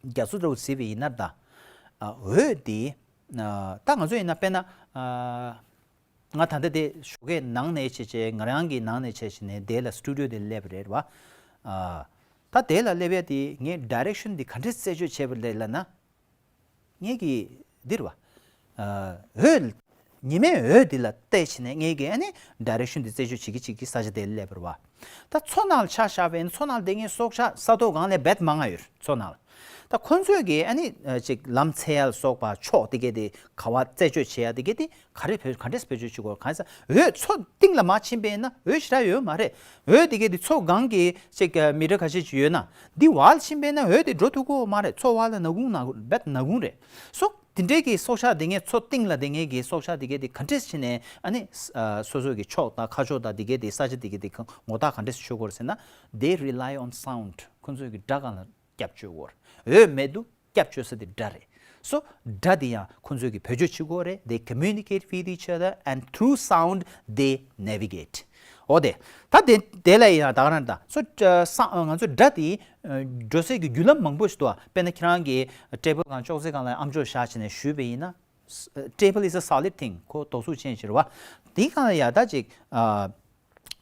རྒྱ་མཚོ་འདྲ་བོ་གཟིགས་པ་ཡིན་ན་ད། ཨ་འོད་དེ། ཨ་ད་ང་ཚོ་ཡིན་ན་དཔེར་ན། ཨ་ང་ད་ལྟ་དེ་ཞོགས་ཀས་ནང་ནས་བྱས་བྱས། ང་རང་གི་ནང་ནས་བྱས་བྱས་ནས་དེ་ལ་སི་ཊུ་ཌི་ཡོ་དེ་སླེབས་པ་རེད་བ། ཨ་ད་དེ་ལ་སླེབས་ཡ་དེ་ངས་direction དེ་ག་འདྲས་རྩད་གཅོད་བྱས་པ་རེད་ལབ་ན། ངས་ཀྱི་འདིར་བ། ཨ་འོད། ཉི་མའི་འོད་འདི་ལ་བལྟས་བྱས་ནས་ངས་ཀྱི་ཨ་ནི་direction འདི་རྩད་གཅོད་བྱེད་ཀྱི་བྱེད་ཀྱི་ས་ཆ་དེ་ལ་སླེབས་པ་རེད་བ། ད་མཚོ་ནང་ལ་ཆ་བཞག་པ་ཡིན་ན། མཚོ་ནང་ལ་བསྡད་མཁན་སྲོག་ཆགས་ས་ཐོག་སྒང་ལས་རྦད་མང་ང་ཡོད་རེད། མཚོ་ནང་ལ། ད་ཁོ་ཚོས་ཀྱི་ཨ་ནི་ཨ་ཅིག་ལམ་འཚོལ་ཡ་ལ་སོགས་པ་ཕྱོགས་དེ་གས་དེ་ག་བ་རྩད་གཅོད་བྱེད་ཡ་དེ་གས་དེ་ག་རེ་བེད་ག་འདྲས་བེད་སྤྱོད་བྱེད་དགོས་གང་ཟེར། འོད་མཚོ་གཏིང་ལ་མར་ཕྱིན་པས་ན་འོད་ཞེ་དྲག་ཡོད་མ་རེད། འོད་དེ་གས་དེ་མཚོ་སྒང་གི་ཅིག་མི་ཊར་ཁ་ཤས་ཅིག་ཡོད་ན། འདི་བར་ལ་ཕྱིན་པས་ན་འོད་དེ་འགྲོ་ཐུབ་ཀྱི་ཡོད་མ་རེད། མཚོ་བར་ལ་ནག་ཁུང་ནག་རྦད་ནག་ཁུང་རེད། སོ་དེ་འདྲའི་གི་སྲོག་ཆགས་དེ་གས། མཚོ་གཏིང་ལ་བསྡད་མཁན་གྱི་སྲོག་ཆགས་དེ་གས་དེ་ག་འདྲས་བྱས་ནས་ཨ་ནི་ཨ་སོ་སོ་གི་ཕྱོགས་དང་ཁ་ཕྱོགས་དང་དེ་གས་དེ་ས་ཆ་དེ་གས་དེ་ངོ་རྟགས་ག་འདྲས་ཤོད་དགོས་རེད་ཟེར་ན། They rely on sound. ཁོ་ཚོས་ཀྱི་སྒྲ་སྒང་ལ་སྐྱབས་བཅོལ་གྱི་ཡོད་རེད། འོད་མེད་དུས་སྐྱབས་བཅོལ་ས་དེ་སྒྲ་རེད། So སྒྲ་དེ་ཡང་ཁོ་ཚོས་ཀྱི་བེད་སྤྱོད་བྱེད་ཀྱི་ཡོད་རེད། They communicate with each other and through sound they navigate. འོ་དེ། ད་དེ་དེ་ལ་ཡང་ད་ག་རང་ད། So ས་ང་ཚོ་སྒྲ་དེ་འགྲོ་སའི་གི་བརྒྱུད་ལམ་མང་པོ་ཞིག་འདུག་བ། དཔེར་ན་ཁྱེད་རང་གི་ཊེ་བལ་སྒང་ཅོག་ཙེ་སྒང་ལ་ཨམ་ཅོག་བཞག་བྱས་ནས་ཞུས་པ་ཡིན་ན། Table is a solid thing. ཁོ་རྡོག་གཟུགས་ཅན་ཞིག་རེད་བ། དེའི་སྒང་ལ་ཡ་ད་ཅིག་ཨ་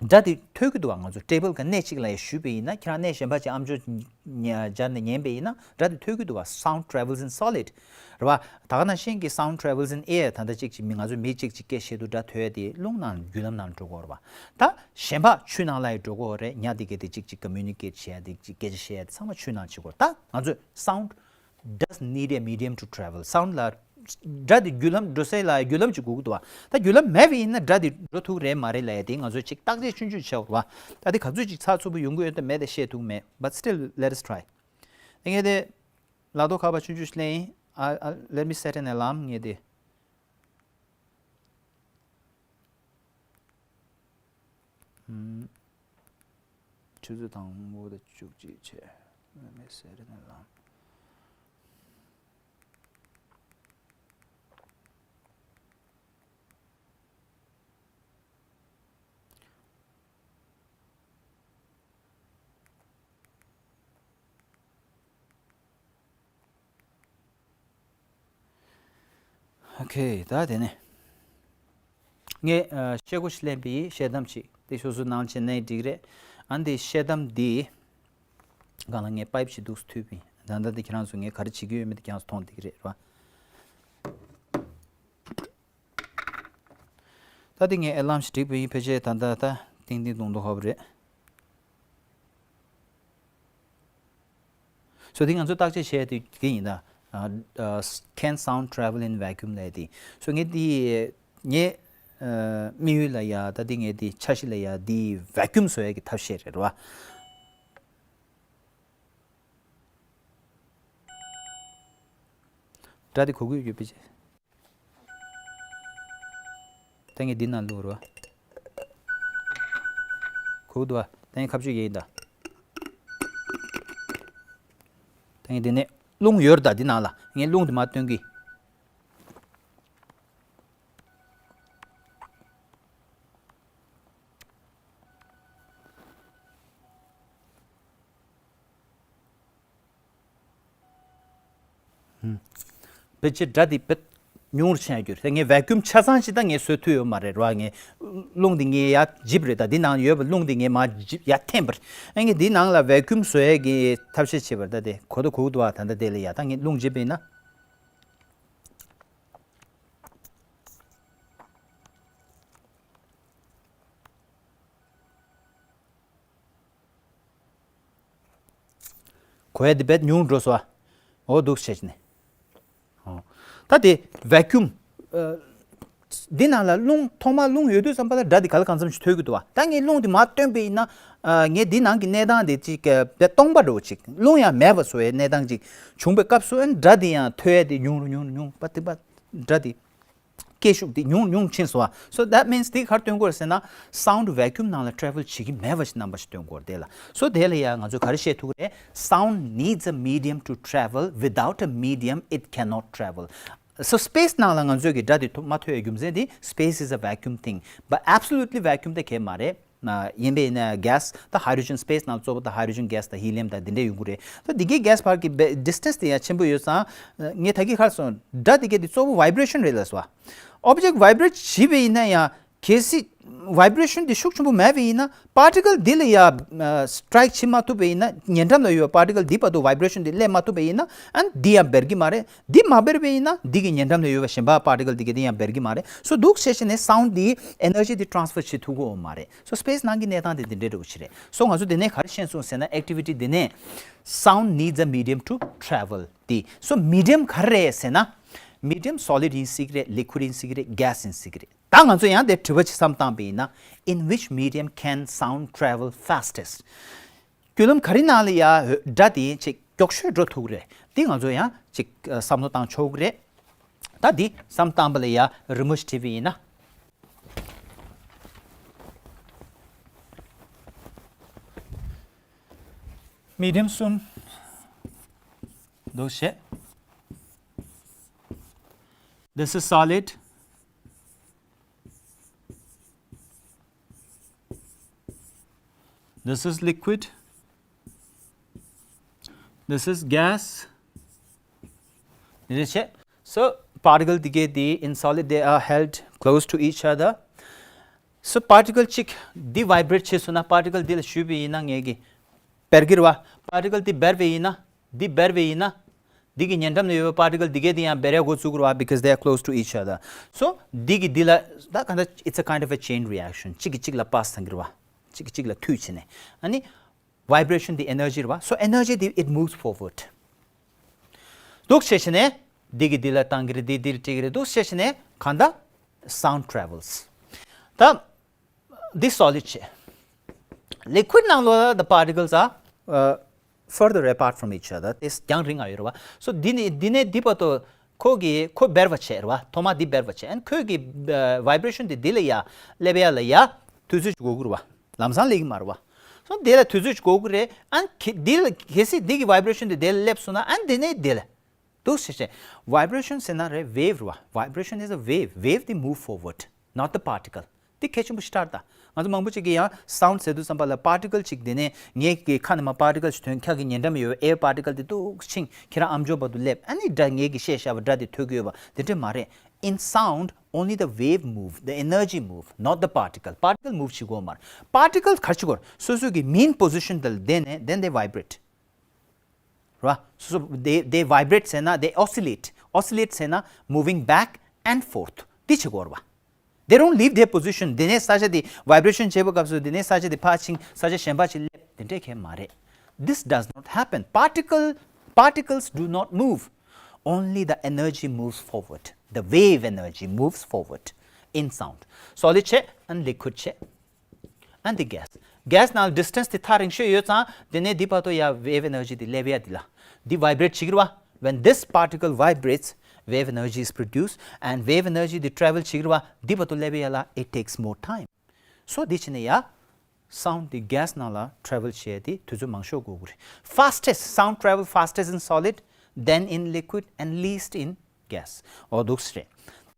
སྒྲ་དེ་ཐོས་ཀྱི་འདུག་བ། ང་ཚོ་ཊེ་བལ་གི་སྣེ་གཅིག་ལ་ཡ་ཞུས་པ་ཡིན་ན། ཁྱེད་རང་སྣེ་གཞན་པ་ཅིག་ཨམ་ཅོག་ཉ་སྦྱར་ནས་ཉན་པ་ཡིན་ན་སྒྲ་དེ་ཐོས་ཀྱི་འདུག་བ། Sound travels in solid རེད་བ། ད་ག་ནང་བཞིན་གྱི་sound travels in air. ད་ལྟ་ཅིག་ཅིག་མི་ང་ཚོ་མི་གཅིག་ཅིག་སྐད་བཤད་དུས་སྒྲ་ཐོས་ཡ་དེ་རླུང་ནང་བརྒྱུད་ལམ་ནང་འགྲོ་གི་ཡོད་རེད་བ། ད་གཞན་པ་ཆུ་ནང་ལ་ཡ་འགྲོ་གི་ཡོད་རེད། ཉ་དེ་གས་དེ་ཅིག་ཅིག་communicate བྱེད་ཡ་དེ་ཅིག་སྐད་ཆ་བཤད་ཡ་དེ་ཚང་མ་ཆུ་ནང་བྱེད་གི་ཡོད་རེད། ད་ང་ཚོས་sound does need a medium to travel. Sound ལ་སྒྲ་དེ་བརྒྱུད་ལམ་འགྲོ་སའི་ལ་བརྒྱུད་ལམ་ཅིག་དགོས་ཀྱི་འདུག་བ། ད་བརྒྱུད་ལམ་མེད་པ་ཡིན་ན་སྒྲ་དེ་འགྲོ་ཐུབ་རེད་མ་རེད་ལབ་ཡ་དེ་ང་ཚོས་ཅིག་བརྟག་དཔྱད་ཆུང་ཆུང་བྱེད་དགོས་རེད་བ། ད་དེ་ག་ཚོད་ཅིག་ཚགས་ཚུད་པོ་ཡོང་གི་ཡོད་དམ་མེད་དེ་བཤད་ཐུབ་མེད། But still, let us try. ངས་དེ་ལག་ཐོག་ཁ་པར་ཆུང་ཆུང་ཞིག་ལེན་ཡིན། I- I- let me set an alarm. ངས་དེ། ཨུམ། ཆུ་ཚོད་དང་པོ་དང་བཅུ་གཅིག་བྱས། Let me set an alarm. ཨོ་ཁེ། ད་དེ་ནས་ངས་ཨ་ཤེལ་སྒོ་ཞིག་ལེན་པའི་ཤེལ་དམ་ཞིག་དེ་ཤོག་བཟོ་ནང་བྱས་ནས་འགྲིག་རེད། ཨ་འདི་ཤེལ་དམ་འདི་སྒང་ལ་ངས་པའིབ་ཞིག་འདུག་སེ་མཐུད་པ་ཡིན། ད་ལྟ་འདི་ཁྱེད་རང་ཚོ་ངས་ག་རེ་བྱེད་ཀྱི་ཡོད་མེད་དེ་ཁྱེད་རང་ཚོ་མཐོང་བསྡད་ཀྱི་རེད་ར། ད་འདི་ངས་ཨེ་ལམ་ཞིག་བསྒྲིགས་པ་ཡིན། ཕལ་ཆེར་ད་ལྟ་ད་ཏིང་ཏིང་ཏོང་ཏོ་ཧོབ་རེད། སོ་དེ་ང་ཚོ་བརྟག་དཔྱད་བྱས་དེ་གི་ཡིན་ད། ཨ་ཨ་Can sound travel in vacuum ལབ་དེ། སོ་ངས་དེ་ངས་ཨ་དམིགས་ཡུལ་ལ་ཡ་ད་དེ་ངས་དེ་འཆར་གཞི་ལ་ཡ་དེ་བེ་ཀུམ་བཟོ་ཡ་གི་ཐབས་ཤེས་རེད་ར། སྒྲ་དེ་གོ་གི་ཡོད་པས། ད་ངས་འདི་ནང་བླུགས་རོགས། གོ་གི་འདུག་བ། ད་ངས་ཁ་གཅོད་ཡས་ཡིན་ད། ད་ངས་འདི་ནས་རླུང་ཡོད་རེད་ད་འདི་ནང་ལ། ངས་རླུང་དེ་མར་བཏོན་གི། ཕལ་ཆེར་སྒྲ་འདི་དཔེ་ཉུང་རུ་ཕྱིན་ཡ་གྱུར། ངས་བེ་ཀུམ་ཆ་ཚང་ཞིག་ད་ངས་བཟོ་ཐུབ་ཡོད་མ་རེད་ར། ངས་རླུང་འདི་ངས་ཡར་འཇིབ་རེད་ད། འདི་ནང་ཡོད་པ་རླུང་འདི་ངས་མར་འཇིབ་ཡར་འཐེན་པ་རེད། ཨ་ངས་འདི་ནང་ལ་བེ་ཀུམ་བཟོ་ཡ་གི་ཐབས་ཤེས་བྱས་པ་རེད་ད། དེ་གོ་ད་གོ་གི་འདུག་བ། ད་ལྟ་དེ་ལ་ཡ་ད་ངས་རླུང་འཇིབ་པ་ཡིན་ན། གོ་ཡ་དེ་དཔེ་ཉུང་འགྲོ་སོང་ཨ། འོ་འདུག་བྱས་ནས། ཨོ། ད་དེ་བེ་ཀུམ། ཨ་འདི་ནང་ལ་རླུང་ཐོག་མར་རླུང་ཡོད་དུས་ཙམ་པ་ལ་སྒྲ་འདི་ག་ལ་གང་འཚམ་ཞིག་ཐོས་ཀྱི་འདུག་བ། ད་ངས་རླུང་དེ་མར་བཏོན་པ་ཡིན་ན། ཨ་ངས་འདི་ནང་གི་གནས་སྟངས་དེ་ཅིག་ཨ་དཔེ་སྟོང་པ་འདྲ་བོ་ཅིག་རླུང་ཡང་མེད་པ་བཟོ་ཡའི་གནས་སྟངས་ཅིག་བྱུང་བའི་སྐབས་སུ་ཨ་ནི་སྒྲ་འདི་ཡང་ཐོས་ཡ་དེ་ཉུང་རུ་ཉུང་རུ་ཉུང་བ་དེ་བ། སྒྲ་དེ། སྐད་ཤུགས་དེ་ཉུང་ཉུང་ཕྱིན་སོང་བ། So that means དེ་ག་རེ་སྟོན་གྱི་ཡོད་རེད་ཟེར་ན། sound vacuum ནང་ལ་travel བྱེད་ཀྱི་མེད་པ་ཞིག་རྣམ་པ་ཞིག་སྟོན་གྱི་ཡོད་རེད་དེ་ལ། So དེ་ལ་ཡང་ང་ཚོས་ག་རེ་བཤད་ཐུབ་ཀྱི་རེད། Sound needs a medium to travel. Without a medium, it cannot travel. So space ནང་ལ་ང་ཚོས་ཀྱི་སྒྲ་དེ་ཐོ་མ་ཐོས་ཡའི་རྒྱུ་མཚན་དེ། Space is a vacuum thing, but absolutely vacuum དེ་གས་མ་རེད། ཡིན་པས་ན་gas ད་hydrogen space ནང་གཙོ་བོ་ད་hydrogen gas ད་helium ད་འདི་འདྲས་ཡོང་གི་རེད། ད་འདི་གའི་gas བར་གྱི་བེ་distance དེ་ཡང་ཆེན་པོ་ཡོད་ཙང་། ངས་ད་གིན་ཁར་སོང་སྒྲ་འདི་གའི་དེ་གཙོ་བོ་vibration རེད་ལ་སོ། Object vibrate བྱས་པ་ཡིན་ན་ཡང་གལ་སྲིད་vibration དེ་ཤུགས་ཆེན་པོ་མེད་པ་ཡིན་ན་particle འདི་ལ་ཡང་strike བྱེད་མ་ཐུབ་པ་ཡིན་ན། ཉེ་འགྲམ་ལ་ཡོད་པ་particle འདི་བར་དུ་vibration འདི་སླེབས་མ་ཐུབ་པ་ཡིན་ན་ཨ་ནི་འདི་ཡང་འབར་གྱི་མ་རེད། འདི་མ་འབར་བ་ཡིན་ན་འདི་གི་ཉེ་འགྲམ་ལ་ཡོད་པ་གཞན་པ་particle འདི་གའི་འདི་ཡང་འབར་གྱི་མ་རེད། So འདུག་བྱས་བྱས་ནས་sound འདི་energy འདི་transfer བྱེད་ཐུབ་ཀྱི་ཡོད་མ་རེད། So space ནང་གི་གནས་སྟངས་དེ་འདི་འདྲའི་འདྲ་བོ་ཞིག་རེད། So ང་ཚོ་དེ་ནས་ག་རེ་ཤེས་སོང་ཟེར་ན། Activity འདི་ནས་sound needs a medium to travel དེ། So medium ག་རེ་རེད་ཟེར་ན། Medium solid ཡིན་སྲིད་ཀྱི་རེད། Liquid ཡིན་སྲིད་ཀྱི་རེད། Gas ཡིན་སྲིད་ཀྱི་རེད། ད་ང་ཚོ་ཡང་དེ་དྲི་བ་ཅིག་བསམ་བཏང་པ་ཡིན་ན། In which medium can sound travel fastest? བརྒྱུད་ལམ་ག་རེ་ནང་ལ་ཡ་སྒྲ་དེ་ཅིག་མགྱོགས་ཤོས་འགྲོ་ཐུབ་ཀྱི་རེད། འདི་ང་ཚོ་ཡང་ཅིག་བསམ་བློ་བཏང་ཆོག་གི་རེད། ད་འདི་བསམ་བཏང་པ་ལ་ཡ་རི་མོ་ཞིག་བྲིས་པ་ཡིན་ན། Medium གསུམ་འདུག་བྱས། This is solid. This is liquid. This is gas. རེད་བྱས། So particle དེ་གའི་དེ་in solid they are held close to each other. So particle གཅིག་འདི་vibrate བྱས་སོང་ན། particle འདི་ལ་གཞུས་པ་ཡིན་ན་ངས་ཀྱི་འབར་གྱི་རེད་བ། particle འདི་འབར་བ་ཡིན་ན། འདི་འབར་བ་ཡིན་ན། འདི་གི་ཉེ་འགྲམ་ན་ཡོད་པའི་particle འདི་གའི་འདི་ཡང་འབར་ཡ་འགོ་བཙུགས་རེད་བ། Because they are close to each other. So འདི་གི་འདི་ལ་ད་ག་འདྲ། It's a kind of a chain reaction. གཅིག་གིས་གཅིག་ལ་pass བཏང་གི་རེད་བ། གཅིག་གིས་གཅིག་ལ་མཐུད་བྱས་ནས། ཨ་ནི་vibration འདི་energy རེད་བ། So energy འདི་it moves forward. འདུག་བྱས་བྱས་ནས་འདི་གི་འདི་ལ་བཏང་གི་རེད། འདི་འདི་ལ་སྤྲད་ཀྱི་རེད། འདུག་བྱས་བྱས་ནས་གང་ལྟར་sound travels. ད་འདི་solid བྱས། Liquid ནང་ལོགས་ལ་the particles are uh, further apart from each other. དེ་རྒྱང་རིང་ང་ཡོད་རེད་བ། So འདི་ནས་འདི་ནས་འདི་བར་དུ་ཁོ་གི་ཁོ་འབར་བ་བྱས་རེད་བ། ཐོག་མ་འདི་འབར་བ་བྱས། ཨན་ཁོས་གི་vibration འདི་འདི་ལ་ཡ་སླེབས་ཡ་ལ་ཡ་དུས་ཚོད་ཅིག་འགོར་གི་རེད་བ། ལམ་སང་སླེབས་གི་མ་རེད་བ། So འདི་ལ་དུས་ཚོད་ཅིག་འགོར་གི་རེད། ཨན་ཁེ་འདི་ལ་གལ་སྲིད་འདི་གི་vibration འདི་འདི་ལ་སླེབས་སོང་ན། ཨན་འདི་ནས་འདི་ལ། འདུག་ཟེར་བྱས། Vibration ཟེར་ན་རེད། Wave རེད་བ། Vibration is a wave. Wave འདི་move forward, not the particle. འདི་གལ་ཆེན་པོ་ཞིག་ལྟར་ད། ང་ཚོ་མང་པོ་ཅིག་གིས་ཡང་sound ཟེར་དུས་ཙམ་པ་ལ་particle ཅིག་འདི་ནས་ངའི་གི་ཁ་ནས་མར་particle ཞིག་ཐོན། ཁྱེད་ཀྱི་ཉེ་འགྲམ་ཡོད་air particle འདི་འདུག་ཕྱིན། ཁྱེད་རང་ཨམ་ཅོག་བར་དུ་སླེབས། ཨ་ནི་སྒྲ་ངའི་གི་བཤད་བཞག་པ་སྒྲ་འདི་ཐོས་ཀྱི་ཡོད་པ་འདི་འདྲ་མ་རེད། In sound, only the wave move, the energy move, not the particle. Particle move བྱེད་ཀྱི་ཡོད་མ་རེད། Particle ག་རེ་བྱེད་ཀྱི་ཡོད་རེད། སོ་སོ་གི་mean position དེ་ལ་བསྡད་ནས་then they vibrate. རེད་བ། སོ་སོ་they they vibrate ཟེར་ན་they oscillate. Oscillate ཟེར་ན་moving back and forth དེ་བྱེད་ཀྱི་ཡོད་རེད་བ། They don't leave their position. དེ་ནས་ས་ཆ་དེ་vibration བྱེད་པའི་སྐབས་སུ་དེ་ནས་ས་ཆ་དེ་ཕར་ཕྱིན། ས་ཆ་གཞན་པ་ཅིག་སླེབས། དེ་འདྲས་གང་ཡང་མ་རེད། This does not happen. Particle, particles do not move. Only the energy moves forward. The wave energy moves forward in sound. Solid བྱས། and liquid བྱས། and the gas. Gas ནང་distance དེ་ཐག་རིང་ཤོས་ཡོད་ཙང་དེ་ནས་འདི་བར་དུ་ཡ་wave energy དེ་སླེབས་ཡ་དེ་ལ་འདི་vibrate བྱེད་ཀྱི་རེད་བ། When this particle vibrates, wave energy is produced, and wave energy དེ་travel བྱེད་ཀྱི་རེད་བ། འདི་བར་དུ་སླེབས་ཡ་ལ་it takes more time. So འདི་བྱས་ནས་ཡ་sound དེ་gas ནང་ལ་travel བྱེད་ཡ་དེ་དུས་ཚོད་མང་ཤོས་འགོར་གྱི་རེད། Fastest, sound travel fastest in solid, then in liquid, and least in gas. འོ་འདུག་སེ་རེད།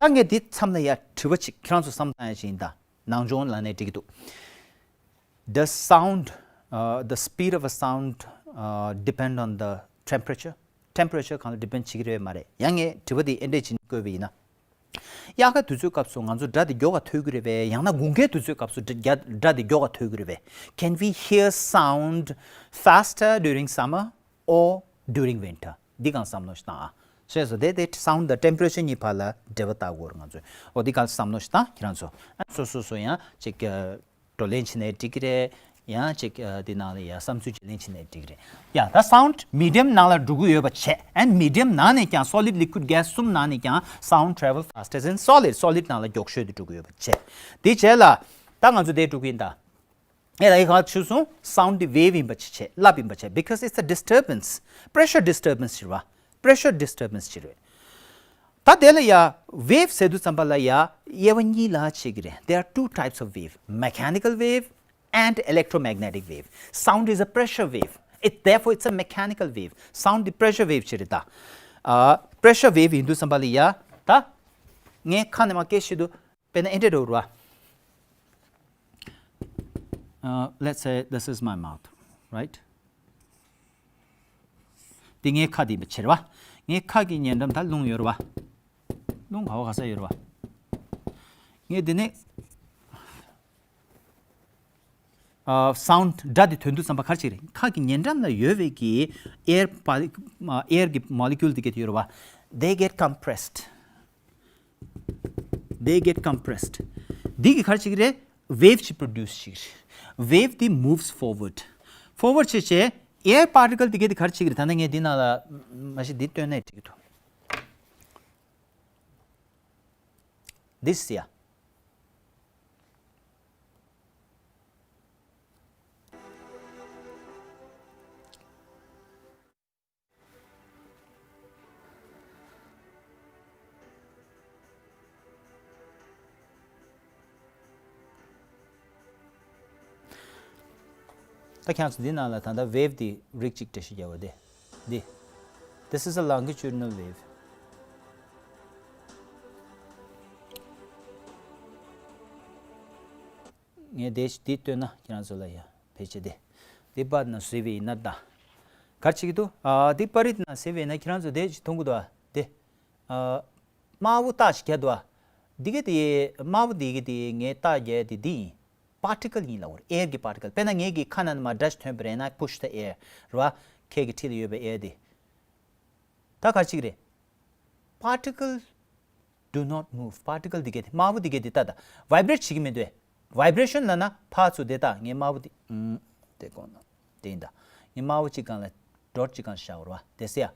ད་ངས་འདི་མཚམས་ལ་ཡ་དྲི་བ་ཅིག་ཁྱེད་རང་ཚོ་བསམ་བློ་བཏང་ཡ་ཅིག་ཡིན་ད། ནང་སྦྱོང་ལ་ནས་འགྲིག་གི་འདུག Does sound, uh, the speed of a sound, uh, depend on the temperature? Temperature གང་ལ་depend བྱེད་ཀྱི་རེད་མ་རེད། ཡང་ངས་དྲི་བ་འདི་ཨེ་འདྲས་བྱས་ནས་བཀོད་པ་ཡིན་ན། དབྱར་ཁ་དུས་ཚོད་སྐབས་སུ་ང་ཚོ་སྒྲ་འདི་མགྱོགས་པ་ཐོས་ཀྱི་རེད་པས། ཡང་ན་དགུན་ཁའི་དུས་ཚོད་སྐབས་སུ་སྒྲ་སྒྲ་འདི་མགྱོགས་པ་ཐོས་ཀྱི་རེད་པས། Can we hear sound faster during summer or during winter? འདི་གང་བསམ་བློ་ཞིག་བཏང་ཨ། ཞེས་སོ། དེ་དེ་sound དང་temperature གཉིས་བར་ལ་འབྲེལ་བ་བཏགས་དགོས་རེད་ང་ཚོས། འོ་འདི་གང་བསམ་བློ་ཞིག་བཏང་ཁྱེད་རང་ཚོ། ཨ་སོ་སོ་སོ་ཡང་ཅིག་བགྲོ་གླེང་བྱས་ནས་འགྲིག་གི་རེད། ཡང་ཅིག་འདི་ནང་ལ་ཡང་བསམ་ཚུལ་བརྗེ་ལེན་བྱས་ནས་འགྲིག་གི་རེད། ཡ་ད་sound medium ནང་ལ་འགྲོ་གི་ཡོད་པ་བྱས། and medium ནང་ནས་ཀྱང་solid, liquid, gas གསུམ་ནང་ནས་ཀྱང་sound travel fastest in solid. Solid ནང་ལ་མགྱོགས་ཤོས་དེ་འགྲོ་གི་ཡོད་པ་བྱས། དེ་བྱས་ལ་ད་ང་ཚོ་དེ་འགྲོ་གི་ཡིན་ད། ཨེ་ལ་ཡི་ག་ཆུ་སོང་sound དེ་wave ཡིན་པ་ཅི་བྱེད། རླབས་ཡིན་པ་བྱེད། Because it's a disturbance. Pressure disturbance ཞིག་རེད་བ། Pressure disturbance ཞིག་རེད། ད་དེ་ལ་ཡ་wave ཟེར་དུས་ཙམ་པ་ལ་ཡ་དབྱེ་བ་གཉིས་ལ་ཕྱེ་གི་རེད། There are two types of wave, mechanical wave and electromagnetic wave. Sound is a pressure wave. It, therefore, it's a mechanical wave. Sound དེ་pressure wave ཞིག་རེད་ད། ཨ་pressure wave ཡིན་དུས་ཙམ་པ་ལ་ཡ་ད་ངས་ཁ་ནས་མར་སྐད་བཤད་དུས། དཔེར་ན་ཨེ་འདྲ་འགྲོ་ར། Uh, let's say this is my mouth, right? འདི་ངའི་ཁ་འདི་བྱེད་ར་བ། ངའི་ཁ་གི་ཉེ་འགྲམ་ད་རླུང་ཡོད་ར་བ། རླུང་ག་བ་ག་ས་ཡོད་ར་བ། ངས་འདི་ནས་ཨ་sound སྒྲ་འདི་ཐོན་དུས་ཙམ་པ་ག་རེ་བྱེད་རེད། ཁ་གི་ཉེ་འགྲམ་ལ་ཡོད་པའི་གི་air pa- ཨ་air གི་molecule འདི་ག་དེ་ཡོད་ར་བ། They get compressed. They get compressed. འདི་གི་ག་རེ་བྱེད་ཀྱི་རེད། Wave ཅིག་produce བྱེད་ཀྱི་རེད། Wave འདི་moves forward. Forward བྱེད་བྱེད། Air particle འདི་ག་དེ་ག་རེ་བྱེད་ཀྱི་རེད། ད་ནི་ངས་འདི་ནང་ལ་མ་གཞི་འདི་བཏོན་ནས་འགྲིག་གི་འདུག This ཡ། ད་ཁྱེད་ཚོ་འདི་ནང་ལ་ད་ལྟ་wave འདི་རིགས་གཅིག་འགྲེལ་བཤད་རྒྱག་པ་འདི། འདི། This is a longitudinal wave. ངས་དེ་འདི་བཏོན་ན་ཁྱེད་རང་ཚོ་ལ་ཡ་ཕལ་ཆེར་དེ། འདི་པར་ན་གཟིགས་པ་ཡིན་ན་ད། ག་རེ་བྱེད་ཀྱི་འདུག་ཨ་འདི་པར་རིས་ན་གཟིགས་པ་ཡིན་ན་ཁྱེད་རང་ཚོ་དེ་ཅིག་མཐོང་གི་འདུག་ཨ། དེ། ཨ། དམར་པོ་རྟགས་ཤིག་བརྒྱབ་འདུག་ཨ། འདི་ག་དེ་དམར་པོ་འདི་ག་དེ་ངས་རྟགས་བརྒྱབ་དེ་འདི་ཡིན། Particle ཡིན་ལབ་པ་རེད། Air གི་particle། དཔེར་ན་ངས་ཀྱི་ཁ་ནང་ནས་མར་སྒྲ་ཞིག་ཐོན་པ་རེད་ན་push the air རེད་བ། ཁྱེད་ཀྱི་འཁྲིས་ལ་ཡོད་པའི་air དེ། ད་ག་རེ་བྱེད་ཀྱི་རེད། Particle do not move. Particle འདི་ག་དེ་དམར་པོ་འདི་ག་དེ་ལྟ་ད། Vibrate བྱེད་ཀྱི་མི་འདུག Vibration ལབ་ན་ཕར་ཚུར་དེ་ལྟ། ངས་དམར་པོ་འདི་ཨུམ། དེ་གོང་ན་དེ་ཡིན་ད། ངས་དམར་པོ་གཅིག་སྒང་ལ་dot གཅིག་སྒང་བཞག་པ་རེད་བ། དེ་སེ་ཡ།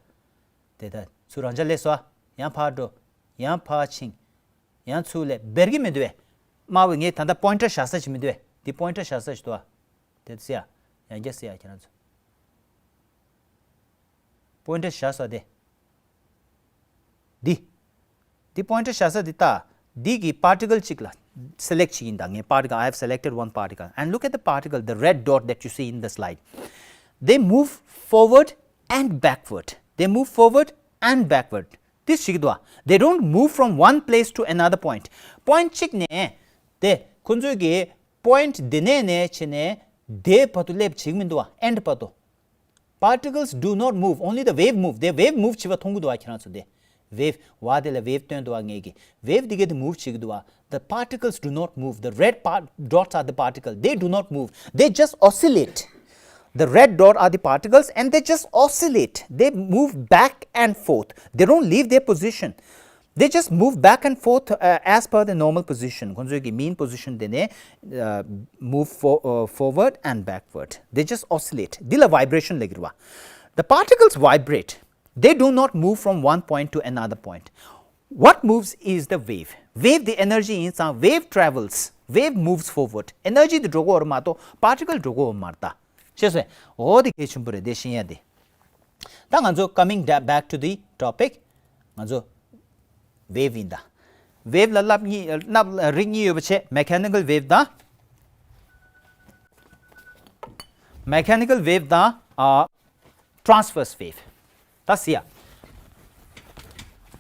དེ་ལྟ་ཚུར་རང་འཇགས་སླེབས་སོང་ཨ། ཡང་ཕར་འགྲོ། ཡང་ཕར་ཕྱིན། ཡང་ཚུར་སླེབས། འབར་གྱི་མི་འདུག་བས། དམར་པོ་ངས་ད་ལྟ་pointer བཞག་ས་ཅིག་མི་འདུག་བས། འདི་pointer བཞག་ས་ཅིག་འདུག་ཨ། དེ་སེ་ཡ། ཡང་བསྐྱར་སེ་ཡ་ཁྱེད་རང་ཚོ། Pointer བཞག་ས་དེ། འདི། འདི་pointer བཞག་ས་འདི་ལྟ། འདི་གི་particle གཅིག་ལ་select བྱེད་ཀྱི་ཡིན་ད། ངས་particle, I have selected one particle. And look at the particle, the red dot that you see in the slide. They move forward and backward. They move forward and backward. འདི་ཞིག་འདུག་ཨ། They don't move from one place to another point. Point གཅིག་ནས་དེ་ཁོ་ཚོའི་གི་point འདི་ནས་ནས་བྱས་ནས་དེ་བར་དུ་སླེབས་བྱེད་ཀྱི་མི་འདུག་ཨ། End བར་དུ། Particles do not move, only the wave move. དེ་wave move བྱེད་པ་མཐོང་གི་འདུག་ཨ་ཁྱེད་རང་ཚོ་དེ། wave། wave དེ་ལ་wave སྟོན་འདུག་བ། ངེད་ཀྱི་wave དེ་ག་དེ་move བྱེད་ཀྱི་འདུག་བ། The particles do not move. The red part, dots are the particle. They do not move. They just oscillate. The red dot are the particles and they just oscillate. They move back and forth. They don't leave their position. They just move back and forth, uh, as per the normal position. ཁོང་ཚོའི་གི་mean position དེ་ནས, uh, move for, uh, forward and backward. They just oscillate. འདི་ལ་vibration ལབ་ཀྱི་རེད་བ། The particles vibrate. They do not move from one point to another point. What moves is the wave. Wave དེ་energy ཡིན་ཙང་wave travels. Wave moves forward. Energy དེ་འགྲོ་གི་ཡོད་རེད་མ་གཏོགས་particle འགྲོ་གི་ཡོད་མ་རེད་ད། ཤེས་སོང་། འོ་དེ་གལ་ཆེན་པོ་རེད་དེ་ཤེས་ཡ་དེ། ད་ང་ཚོ་coming da- back to the topic. ང་ཚོ་wave ཡིན་ད། wave ལ་རླབས་གཉིས་རླབས་རིགས་གཉིས་ཡོད་པ་བྱས། mechanical wave དང་mechanical wave དང་ཨ་transverse wave། ད་སི་ཡ།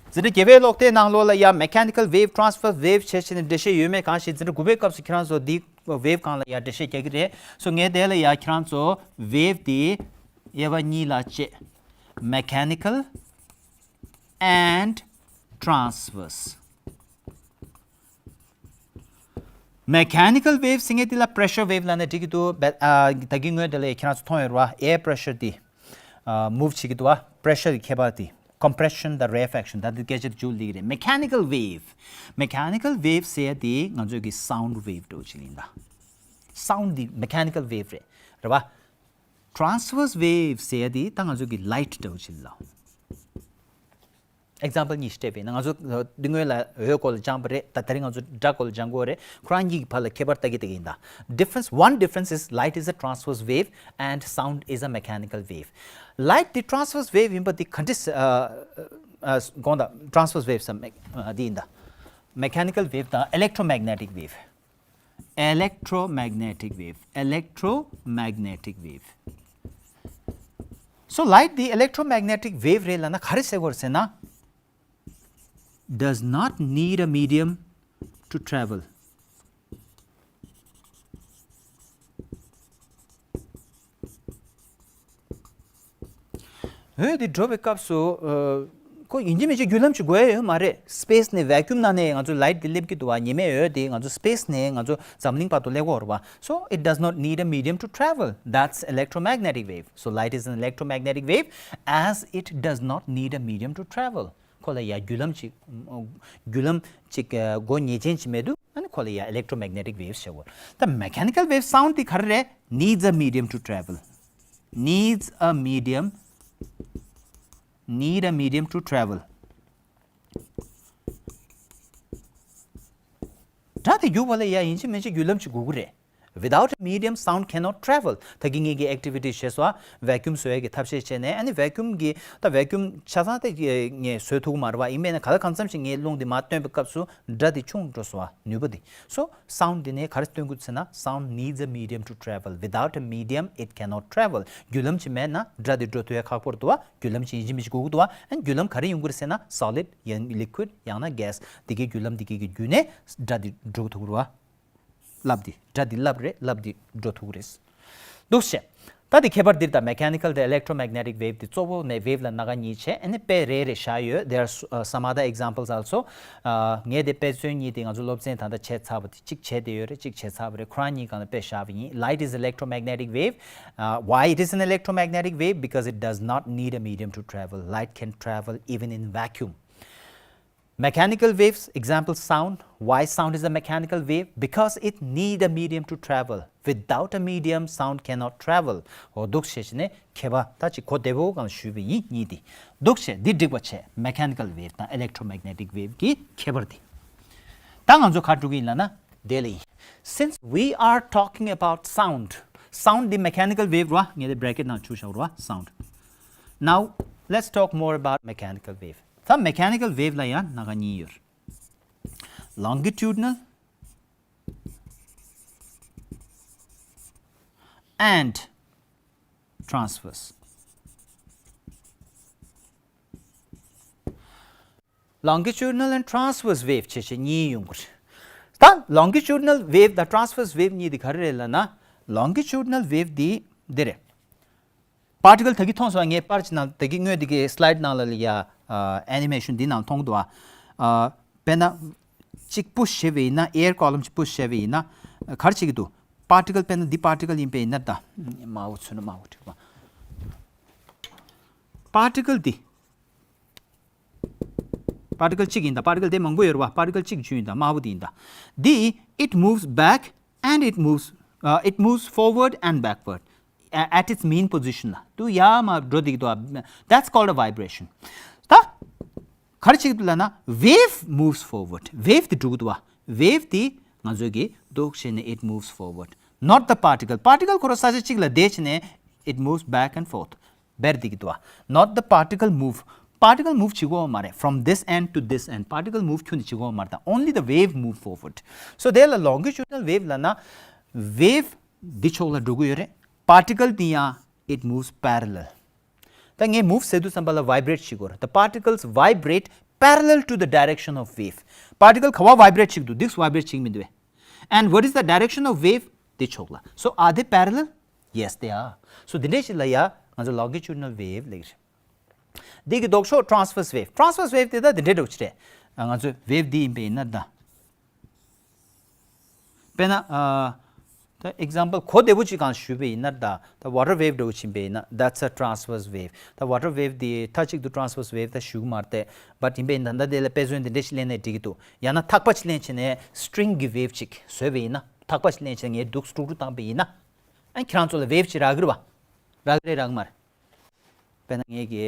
འཛིན་གྲྭ་བརྒྱད་པའི་ཀློག་དེབ་ནང་ལོགས་ལ་ཡ་mechanical wave, transverse wave བྱས་བྱས་ནས་འགྲེལ་བཤད་ཡོད་མེད་གང་ཤེས། འཛིན་གྲྭ་དགུ་པའི་སྐབས་སུ་ཁྱེད་རང་ཚོ་འདི་wave སྒང་ལ་ཡ་འགྲེལ་བཤད་རྒྱག་གི་རེད། སོ་ངས་དེ་ལ་ཡ་ཁྱེད་རང་ཚོ་wave དེ་དབྱེ་བ་གཉིས་ལ་བཅད། mechanical and transverse. Mechanical wave ཟེར་མཁན་དེ་ལ་pressure wave ལབ་ན་འགྲིག་གི་འདུག་བས། ཨ་ད་གིན་ངོས་དེ་ལ་ཁྱེད་རང་ཚོ་མཐོང་ཡོད་རེད་བ། air pressure དེ་ཨ་move བྱེད་ཀྱི་འདུག་བ། pressure གི་ཁྱད་པར་དེ། compression དང་rarefaction ད་དེ་སྐད་ཆ་དེ་མཇུག་སླེབས་ཀྱི་རེད། mechanical wave. Mechanical wave ཟེར་ཡ་དེ་ང་ཚོའི་གི་sound wave འདྲ་བོ་ཅིག་ཡིན་ད། sound དེ་mechanical wave རེད། རེད་བ། transverse wave ཟེར་ཡ་དེ་ད་ང་ཚོའི་གི་light འདྲ་བོ་ཅིག་ལ། example གཉིས་ཤིག་སྤྲད་པ་ཡིན་ན། ང་ཚོ་འདི་སྔོན་ལ་འོད་སྐོར་ལ་སྦྱངས་པ་རེད། ད་དེ་རིང་ང་ཚོ་སྒྲ་སྐོར་ལ་སྦྱང་གི་ཡོད་རེད། ཁོ་རང་གཉིས་ཀྱི་བར་ལ་ཁྱད་པར་ལྟ་གི་ལྟ་གི་ཡིན་ད། difference, one difference is light is a transverse wave and sound is a mechanical wave. light དེ་transverse wave ཡིན་པ་དེ་ག་འདྲས་ཨ་ཨ་དགོངས་དག transverse wave ཟེར་མེད་ཨ་དེ་ཡིན་ད། mechanical wave དང་electromagnetic wave. electromagnetic wave, electromagnetic wave. So light དེ་electromagnetic wave རེད་ལབ་ན་ག་རེ་ཟེར་དགོས་རེད་ཟེར་ན། does not need a medium to travel. འོད་དེ་འགྲོ་བའི་སྐབས་སུ་ཨ་ཁོ་ཡིན་གཅིག་མིན་གཅིག་རྒྱུ་ལམ་ཅིག་དགོས་ཡ་ཡོད་མ་རེད། space ནས་vacuum ནང་ནས་ང་ཚོ་light དེ་སླེབས་ཀྱི་འདུག་བ། ཉི་མའི་འོད་དེ་ང་ཚོ་space ནས་ང་ཚོ་འཛམ་གླིང་བར་དུ་སླེབས་ཀྱི་ཡོད་རེད་བ། So it does not need a medium to travel. That's electromagnetic wave. So light is an electromagnetic wave as it does not need a medium to travel. ཁོ་ལ་ཡ་རྒྱུ་ལམ་ཅིག་རྒྱུ་ལམ་ཅིག་སྒོ་ངེས་ཅན་ཅིག་མེད་དུས་ཨ་ནི་ཁོ་ལ་ཡ་electromagnetic waves ཟེར་བ། ད་mechanical wave sound དེ་ག་རེ་རེད། needs a medium to travel. needs a medium, need a medium to travel. སྒྲ་དེ་རྒྱུག་པ་ལ་ཡ་ཡིན་གཅིག་མིན་གཅིག་རྒྱུ་ལམ་ཅིག་དགོས་ཀྱི་རེད། Without a medium, sound cannot travel. ད་གིན་ངེད་ཀྱི་activity བྱས་སོ། vacuum བཟོ་ཡས་ཀྱི་ཐབས་ཤེས་བྱས་ནས་ཨ་ནི་vacuum གི་ད་vacuum ཆ་ཚང་དེ་ངས་བཟོ་ཐུབ་ཀྱི་མ་རེད་བ། ཡིན་པས་ན་ག་ལ་གང་འཚམ་ཞིག་ངས་རླུང་དེ་མར་བཏོན་པའི་སྐབས་སུ་སྒྲ་དེ་ཆུང་འགྲོ་སོང་བ། ནུས་པ་དེ། So sound དེ་ནས་ག་རེ་སྟོན་དགོས་ཟེར་ན། sound needs a medium to travel. Without a medium, it cannot travel. རྒྱུ་ལམ་ཅིག་མེད་ན་སྒྲ་དེ་འགྲོ་ཐུབ་ཡ་ཁག་པོ་རེད་འདུག་བ། རྒྱུ་ལམ་ཅིག་ཡིན་གཅིག་མིན་གཅིག་དགོས་ཀྱི་འདུག་བ། ཨ་ནི་རྒྱུ་ལམ་ག་རེ་ཡོང་གི་རེད་ཟེར་ན་solid ཡང་liquid ཡང་ན་gas དེ་གའི་རྒྱུ་ལམ་དེ་གའི་གི་བརྒྱུད་ནས་སྒྲ་དེ་འགྲོ་ཐུབ་ཀྱི་རེད་བ། རླབས་དེ་སྒྲ་དེ་རླབས་རེད། རླབས་དེ་འགྲོ་ཐུབ་ཀྱི་རེད། འདུག་བྱས། ད་དེ་ཁྱད་པར་འདིར་ད་mechanical དང་electromagnetic wave དེ་གཙོ་བོ་ནས་wave ལ་སྣ་ཁ་གཉིས་བྱས། ཨ་ནི་དཔེ་རེ་རེ་བཞག་ཡོད། There are s- uh, some other examples also. ཨ་ངས་དེ་དཔེ་མཚོན་གཉིས་དེ་ང་ཚོ་སློབ་ཚན་ད་ལྟ་བྱས་ཚར་བ་དེ་གཅིག་བྱས་བསྡད་ཡོད་རེད། གཅིག་བྱས་ཚར་བ་རེད། ཁོ་རང་གཉིས་སྒང་ལ་དཔེ་བཞག་པ་ཡིན། Light is electromagnetic wave. Uh, why it is an electromagnetic wave? Because it does not need a medium to travel. Light can travel even in vacuum. Mechanical waves, example sound. Why sound is a mechanical wave? Because it need a medium to travel. Without a medium, sound cannot travel. འོ་འདུག་བྱས་བྱས་ནས་ཁྱད་པར་ད་ཅིག་གོ་བདེ་པོ་གང་ཞུས་པ་ཡིན་གཉིས་དེ། འདུག་བྱས་འདི་འགྲིག་པ་བྱས། mechanical wave དང་electromagnetic wave གི་ཁྱད་པར་དེ། ད་ང་ཚོ་ག་འགྲོ་གི་ཡིན་ལབ་ན་དེ་ལ་ཡིན། Since we are talking about sound, sound འདི་mechanical wave རེད་བ། ངས་དེ་bracket ནང་བཅུག་བཞག་རེད་བ། sound. Now let's talk more about mechanical wave. ད་mechanical wave ལ་ཡང་སྣ་ཁ་གཉིས་ཡོད། longitudinal and transverse. Longitudinal and transverse wave བྱས་བྱས་གཉིས་ཡོང་གི་རེད། ད་longitudinal wave དང་transverse wave གཉིས་དེ་ག་རེ་རེད་ལབ་ན། longitudinal wave འདི་འདི་རེད། particle ད་གིན་མཐོང་སོང་། ངས་པར་ཅིག་ནང་ད་གིན་སྔོན་དེ་གའི་slide ནང་ལ་ཡ་ ཨ་ཨེ་ནི་མེ་ཤོན་འདི་ནང་མཐོང་གི་འདུག་ཨ། ཨ་དཔེར་ན་གཅིག་push་བྱས་པ་ཡིན་ན། air column་གཅིག་push་བྱས་པ་ཡིན་ན་ག་རེ་བྱེད་ཀྱི་འདུག particle། དཔེར་ན་འདི་particle་ཡིན་པ་ཡིན་ན། ད་དམར་པོ་ཚོན་དམར་པོ་བྲིས་པ། particle་འདི། particle་གཅིག་ཡིན་ད། particle་དེ་མང་པོ་ཡོད་རེད་བ། particle་གཅིག་བརྗོད་ཡིན་ད། དམར་པོ་དེ་ཡིན་ད། འདི་it moves back and it moves, uh, it moves forward and backward, a- at its mean position. ལ་དུ་ཡར་མར་འགྲོ་བསྡད་ཀྱི་འདུག that's called a vibration. ད་ག་རེ་བྱེད་ཀྱི་འདུག་ལབ་ན། wave moves forward. wave་དེ་འགྲོ་གི་འདུག་བ། wave་དེ་ང་ཚོས་ཀྱི་འདུག་བྱས་ནས་it moves forward, not the particle. particle་ཁོ་རང་ས་ཆ་གཅིག་ལ་བསྡད་བྱས་ནས་it moves back and forth. འབར་བསྡད་ཀྱི་འདུག་བ། not the particle move. particle move་བྱེད་ཀྱི་ཡོད་མ་རེད། from this end to this end particle move་ཁྱོན་ནས་བྱེད་ཀྱི་ཡོད་མ་རེད། ད་only the wave move forward. so དེ་ལ་longitudinal wave་ལབ་ན། wave་འདི་ཕྱོགས་ལ་འགྲོ་གི་ཡོད་རེད། particle་འདི་ཡང་it moves parallel. ད་ངས་move་ཟེར་དུས་ཙམ་པ་ལ་vibrate་བྱེད་ཀྱི་ཡོད་རེད། the particles vibrate parallel to the direction of wave. particle་ག་པར་vibrate་བྱེད་ཀྱི་འདུག་འདིར་vibrate་བྱེད་ཀྱི་མི་འདུག་བས། and what is the direction of wave? དེ་ཕྱོགས་ལ། so are they parallel? yes, they are. so འདི་འདྲས་ཞིག་ལ་ཡ་ང་ཚོ་longitudinal wave་ལབ་ཀྱི་རེད། འདི་གི་ལྡོག་ཕྱོགས་transverse wave. transverse wave་དེ་ད་འདི་འདྲས་འདྲ་བོ་ཅིག་རེད། ང་ཚོས་wave་འདི་ཡིན་པ་ཡིན་ན་ད། དཔེར་ན་ཨ། ད་example་གོ་བདེ་པོ་ཅིག་གང་ཞུས་པ་ཡིན་ན་ད། ད་water wave་འདྲ་བོ་ཅིག་ཡིན་པ་ཡིན་ན། that's a transverse wave. ད་water wave་འདི་མཐའ་གཅིག་ཏུ་transverse wave་ད་ཞུ་གི་མ་རེད་དེ། but་ཡིན་པ་ཡིན་ན་ད་ལྟ་དེ་ལ་དཔེ་མཚོན་འདི་འདྲས་ཞིག་ལེན་ནས་འགྲིག་གི་འདུག་ཡང་ན་ཐག་པ་ཅིག་ལེན་བྱས་ནས་string་གི་wave་ཅིག་བཟོས་པ་ཡིན་ན། ཐག་པ་ཅིག་ལེན་བྱས་ངས་འདུག་སྤྲུག་སྤྲུག་བཏང་པ་ཡིན་ན། ཨ་ཁྱེད་རང་ཚོ་ལ་wave་ཅིག་རག་གི་རེད་བ། རག་གི་རེད་རག་གི་མ་རེད། དཔེར་ན་ངས་ཀྱི་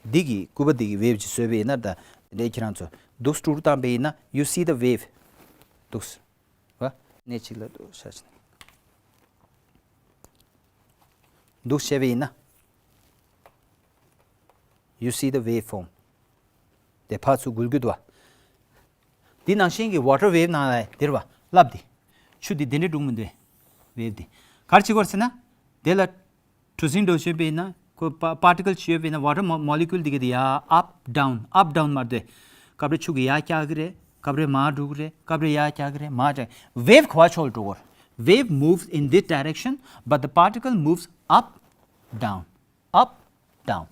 འདི་གི་སྐུད་པ་འདི་གི་wave་ཅིག་བཟོས་པ་ཡིན་ན། ད་འདི་འདྲའི་ཁྱེད་རང་ཚོ་འདུག་སྤྲུག་སྤྲུག་བཏང་པ་ཡིན་ན། you see the wave. འདུག་སེ་བ། གནས་གཅིག་ལ་འདུག་ཤ་ཆེན། འདུག་བྱས་པ་ཡིན་ན། you see the wave form. དེ་ཕར་ཚུར་འགུལ་གྱི་འདུག་བ། འདི་ནང་བཞིན་གྱི་water wave་ནང་ལ་འདིར་བ་རླབས་འདི། ཆུ་འདི་འདི་འདྲ་འགྲོ་གི་མི་འདུག wave་འདི། ག་རེ་བྱེད་ཀྱི་ཡོད་རེད་ཟེར་ན། དེ་ལ་གྲུ་གཟིངས་འདྲ་བོ་བྱས་པ་ཡིན་ན། ཁོ་པ་particle་ཅིག་ཡོད་པ་ཡིན་ན། water mo- molecule་འདི་ག་འདི་ཡ་up down up down་མར་འདུག་སྐབས་རེ་ཆུ་གི་ཡར་བཀྱག་གི་རེད། སྐབས་རེ་མར་འགྲོ་གི་རེད། སྐབས་རེ་ཡར་བཀྱག་གི་རེད། མར་བཀྱག wave་ག་པར་ཕྱོགས་ལ་འགྲོ་གི་ཡོད་རེད། wave moves in this direction, but the particle moves up down. up down.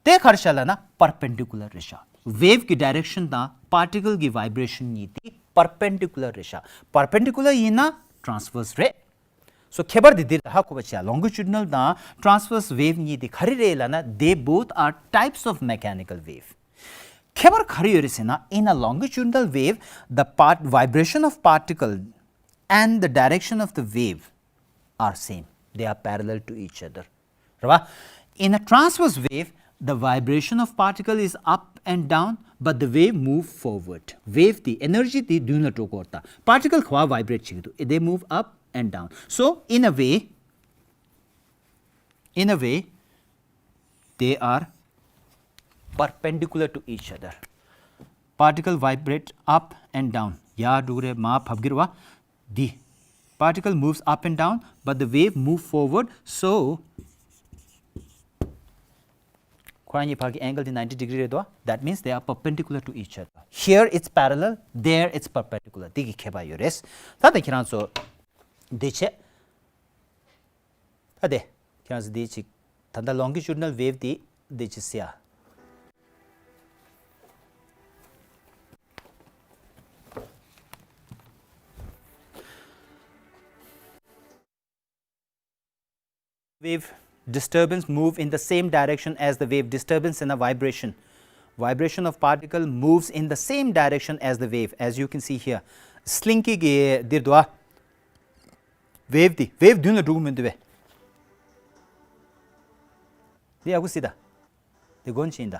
དེ་ག་རེ་བྱས་ལབ་ན་perpendicular་རེད་ཤག wave་གི་direction་དང་particle་གི་vibration་གཉིས་དེ་perpendicular་རེད་ཤག perpendicular་ཡིན་ན་transverse་རེད། so ཁྱད་པར་དེ་འདིར་ཧ་གོ་བ་བྱས། longitudinal་དང་transverse wave་གཉིས་དེ་ག་རེ་རེད་ལབ་ན། they both are types of mechanical wave. ཁྱད་པར་ག་རེ་ཡོད་རེད་ཟེར་ན། in a longitudinal wave, the part vibration of particle and the direction of the wave are same. They are parallel to each other. རེད་བ། In a transverse wave, the vibration of particle is up and down, but the wave move forward. wave་དེ་energy་དེ་མདུན་ལ་འགྲོ་གི་ཡོད་རེད། ད་particle་ག་པར་vibrate་བྱེད་ཀྱི་འདུག they move up and down. so in a way, in a way, they are perpendicular to each other. particle vibrate up and down. ཡར་འགྲོ་གི་རེད། མར་བབས་ཀྱི་རེད་བ། འདི། particle moves up and down, but the wave move forward. so ཁོ་རང་གཉིས་བར་གྱི་angle་དེ་ninety degree་རེད་དོ། that means they are perpendicular to each other. here it's parallel, there it's perpendicular. འདི་གི་ཁྱད་པར་ཡོད་རེད། ད་ལྟ་ཁྱེད་རང་ཚོ་འདི་བྱས། ད་དེ། ཁྱེད་རང་ཚོ་འདི་ཅིག་ད་ལྟ་longitudinal wave་འདི་འདི་ཅིག་ཟེར་ཡ། wave disturbance move in the same direction as the wave. disturbance and a vibration. vibration of particle moves in the same direction as the wave, as you can see here. slinky གི་འདིར་འདུག་ཨ། wave་འདི་wave་མདུན་ལ་འགྲོ་གི་མི་འདུག་བས། འདི་ཡག་པོ་གཟིགས་དང་། འདི་སྒོ་ཕྱེ་ཡིན་ད།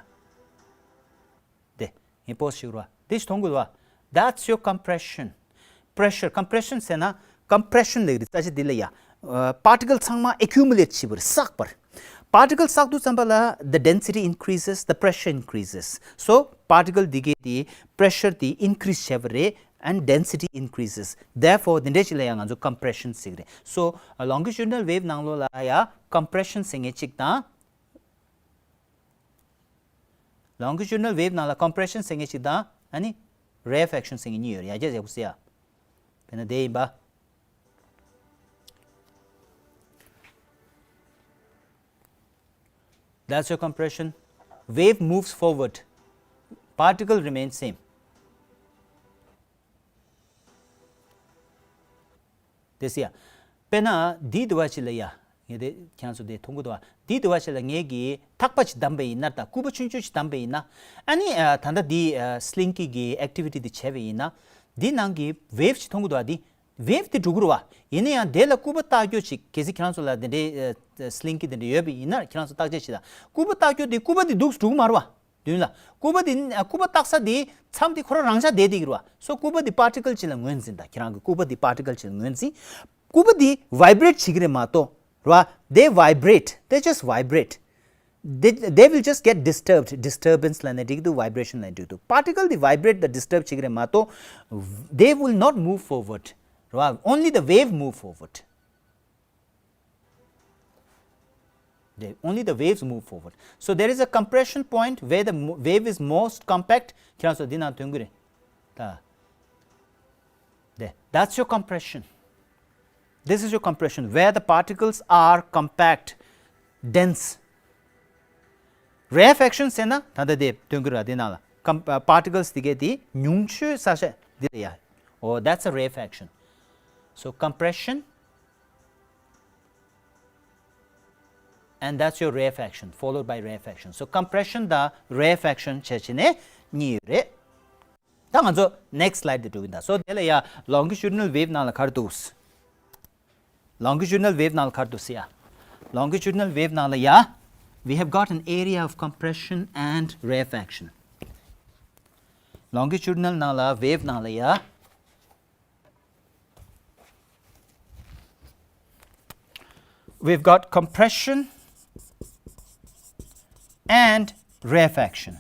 དེ། ངས་pause་ཞིག་རོ། དེ་ཞིག་མཐོང་དགོས་རོ། That's your compression. pressure, compression་ཟེར་ན། compression་ལབ་རེད། ས་ཆ་འདི་ལ་ཡ། particle་ཚང་མ་accumulate་བྱེད་པ་རེད། བསགས་པ་རེད། particle་བསགས་དུས་ཙམ་པ་ལ་the density increases, the pressure increases. so particle་འདི་གའི་དེ་pressure་དེ་increase་བྱས་པ་རེད། and density increases. therefore་འདི་འདྲའི་ཞིག་ལ་ཡ་ང་ཚོ་compression་ཟེར་གི་རེད། so longitudinal wave་ནང་ལོགས་ལ་ཡ་compression་ཟེར་མཁན་གཅིག་དང་། longitudinal wave་ནང་ལ་compression་ཟེར་མཁན་ཞིག་དང་། ཨ་ནི་rarefaction་ཟེར་མཁན་གཉིས་ཡོད་རེད། ཡ་གྱལ་ཡག་པོ་གཟིགས་ཡ། དཔེར་ན་དེ་ཡིན་པ། That's your compression. Wave moves forward. Particle remains same. དེ་སི་ཡ། དཔེར་ན་འདི་དུ་བ་ཞིག་ལ་ཡ། ངས་དེ་ཁྱེད་ཚོ་དེ་མཐོང་གི་འདུག་བ། འདི་དུ་བ་ཞིག་ལ་ངས་ཀྱི་ཐག་པ་ཞིག་བསྡམས་པ་ཡིན་ན། ད་སྐུད་པ་ཆུང་ཆུང་ཞིག་བསྡམས་པ་ཡིན་ན། ཨ་ནི་ཨ། ད་ལྟ་འདི་ཨ། སི་ལིང་ཀི་གི་ཨེག་ཊི་བི་ཊི་འདི་བྱས་པ་ཡིན་ན། འདི་ནང་གི་ཝེབ་ཞིག་མཐོང་གི་འདུག་བ། འདི་ཝེབ་དེ་འགྲོ་གི་རེད་བ། ཡིན་ན་ཡང་དེ་ལ་སྐུད་པ་བཏགས་རྒྱུ་ཞིག་གལ་སྲིད་ཁྱེད་རང་ཚོ་ལ་དེ་འདྲའི་ཨ། སི་ལིང་ཀི་དེ་འདྲ་ཡོད་པ་ཡིན་ན། ཁྱེད་རང་ཚོ་བརྟག་དཔྱད་བྱེད་དང་། སྐུད་པ་བཏགས་རྒྱུ་དེ་སྐུད་པ་དེ་འདུག་འགྲོ་གི་མ་རེད་བ། མདུན་ལ། སྐུད་པ་འདི། སྐུད་པ་བཏགས་ས་འདི་མཚམས་འདི་ཁོ་རང་རང་འཇགས་བསྡད་བསྡད་ཀྱི་རེད་བ། སོ་སྐུད་པ་འདི་པར་ཊི་ཀལ་ཅིག་ལ་ངོས་འཛིན་དང་། ཁྱེད་རང་གི་སྐུད་པ་འདི་པར་ཊི་ཀལ་ཅིག་ལ་ངོས་འཛིན། སྐུད་པ་འདི་ཝའི་བྷི་རེཊ་བྱེད་ཀྱི་རེད་མ་གཏོགས། རེད་བ། They vibrate. They just vibrate. They, they will just get disturbed. ཌི་སི་ཊར་བེན་སི་ལབ་ན་འགྲིག་འདུག་ཝའི་བྷི་རེ་ཤན་ལབ་ན་འགྲིག་འདུག་པར་ཊི་ཀལ་འདི་ཝའི་བྷི་རེཊ་དང་ཌི་སི་ཊརབ་བྱེད་ཀྱི་རེད་མ་གཏོགས། They will not move forward. རེད་བ། Only the wave move forward. They, only the waves move forward. So there is a compression point where the mo- wave is most compact. ཁྱེད་རང་ཚོ་འདི་ནང་ཐོན་གྱི་རེད། ད། དེ། That's your compression. This is your compression where the particles are compact, dense. Rarefaction ཟེར་ན་ད་ལྟ་དེ་ཐོན་གྱི་རེད་བ། འདི་ནང་ལ་ཀམ- པར་ཊི་ཀལ་སི་དེ་གའི་དེ་ཉུང་ཤོས་ས་ཆ་འདི་ལ་ཡ། Oh, that's a rarefaction. So compression. And that's your rarefaction, followed by rarefaction. So compression དང་rarefaction བྱས་བྱས་ནས་གཉིས་ཡོད་རེད། ད་ང་ཚོ་next slide དེ་འགྲོ་གི་ཡིན་ད། So དེ་ལ་ཡ་longitudinal wave ནང་ལ་ག་རེ་འདུག longitudinal wave ནང་ལ་ག་རེ་འདུག་ཟེར་ཡ། Longitudinal wave ནང་ལ་ཡ། We have got an area of compression and rarefaction. Longitudinal ནང་ལ་wave ནང་ལ་ཡ། We've got compression and rarefaction.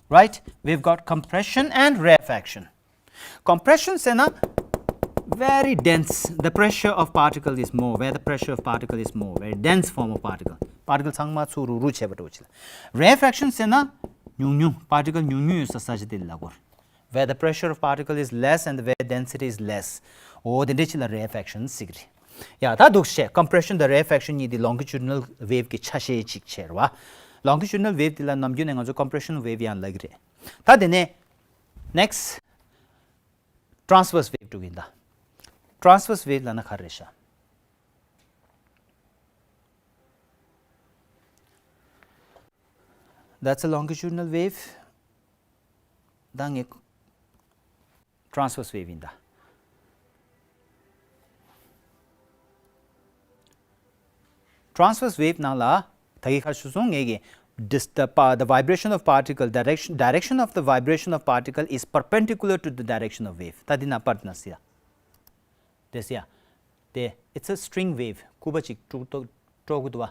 Right? We've got compression and rarefaction. Compression ཟེར་ན། Very dense. The pressure of particle is more. Where the pressure of particle is more. Very dense form of particle. པར་ཊི་ཀལ་ཚང་མ་ཚུར་རུག་རུག་བྱས་པ་འདྲ་བོ་ཅིག་ལ། Rarefaction ཟེར་ན། ཉུང་ཉུང་། པར་ཊི་ཀལ་ཉུང་ཉུང་ཡོད་ས་ས་ཆ་དེ་ལ་གོ། Where the pressure of particle is less and where density is less. འོ་དེ་འདྲ་ཅིག་ལ་rarefaction ཟེར་གྱི་རེད། ཡ་ད་འདུག་བྱས། Compression དང་rarefaction གཉིས་དེ་longitudinal wave གི་ཆ་ཤས་ཅིག་བྱས་རེད་བ། Longitudinal wave དེ་ལ་ནམ་རྒྱུན་ནས་ང་ཚོ་compression wave ཡང་ལབ་ཀྱི་རེད། ད་དེ་ནས་next transverse wave འགྲོ་གི་ཡིན་ད། Transverse wave ལབ་ན་ག་རེ་རེད་ཤག That's a longitudinal wave. ད་ངས་transverse wave ཡིན་ད། Transverse wave ནང་ལ་ད་གིན་ཁ་ཞུ་སོང་ངས་ཀྱི། Dis- the, pa- the vibration of particle, direction, direction of the vibration of particle is perpendicular to the direction of wave. ད་འདི་ན་པར་ན་སི་ཡ། དེ་སི་ཡ། དེ། It's a string wave. སྐུད་པ་ཅིག་དཀྲུག་དཀྲོག་དཀྲོག་གི་འདུག་བ།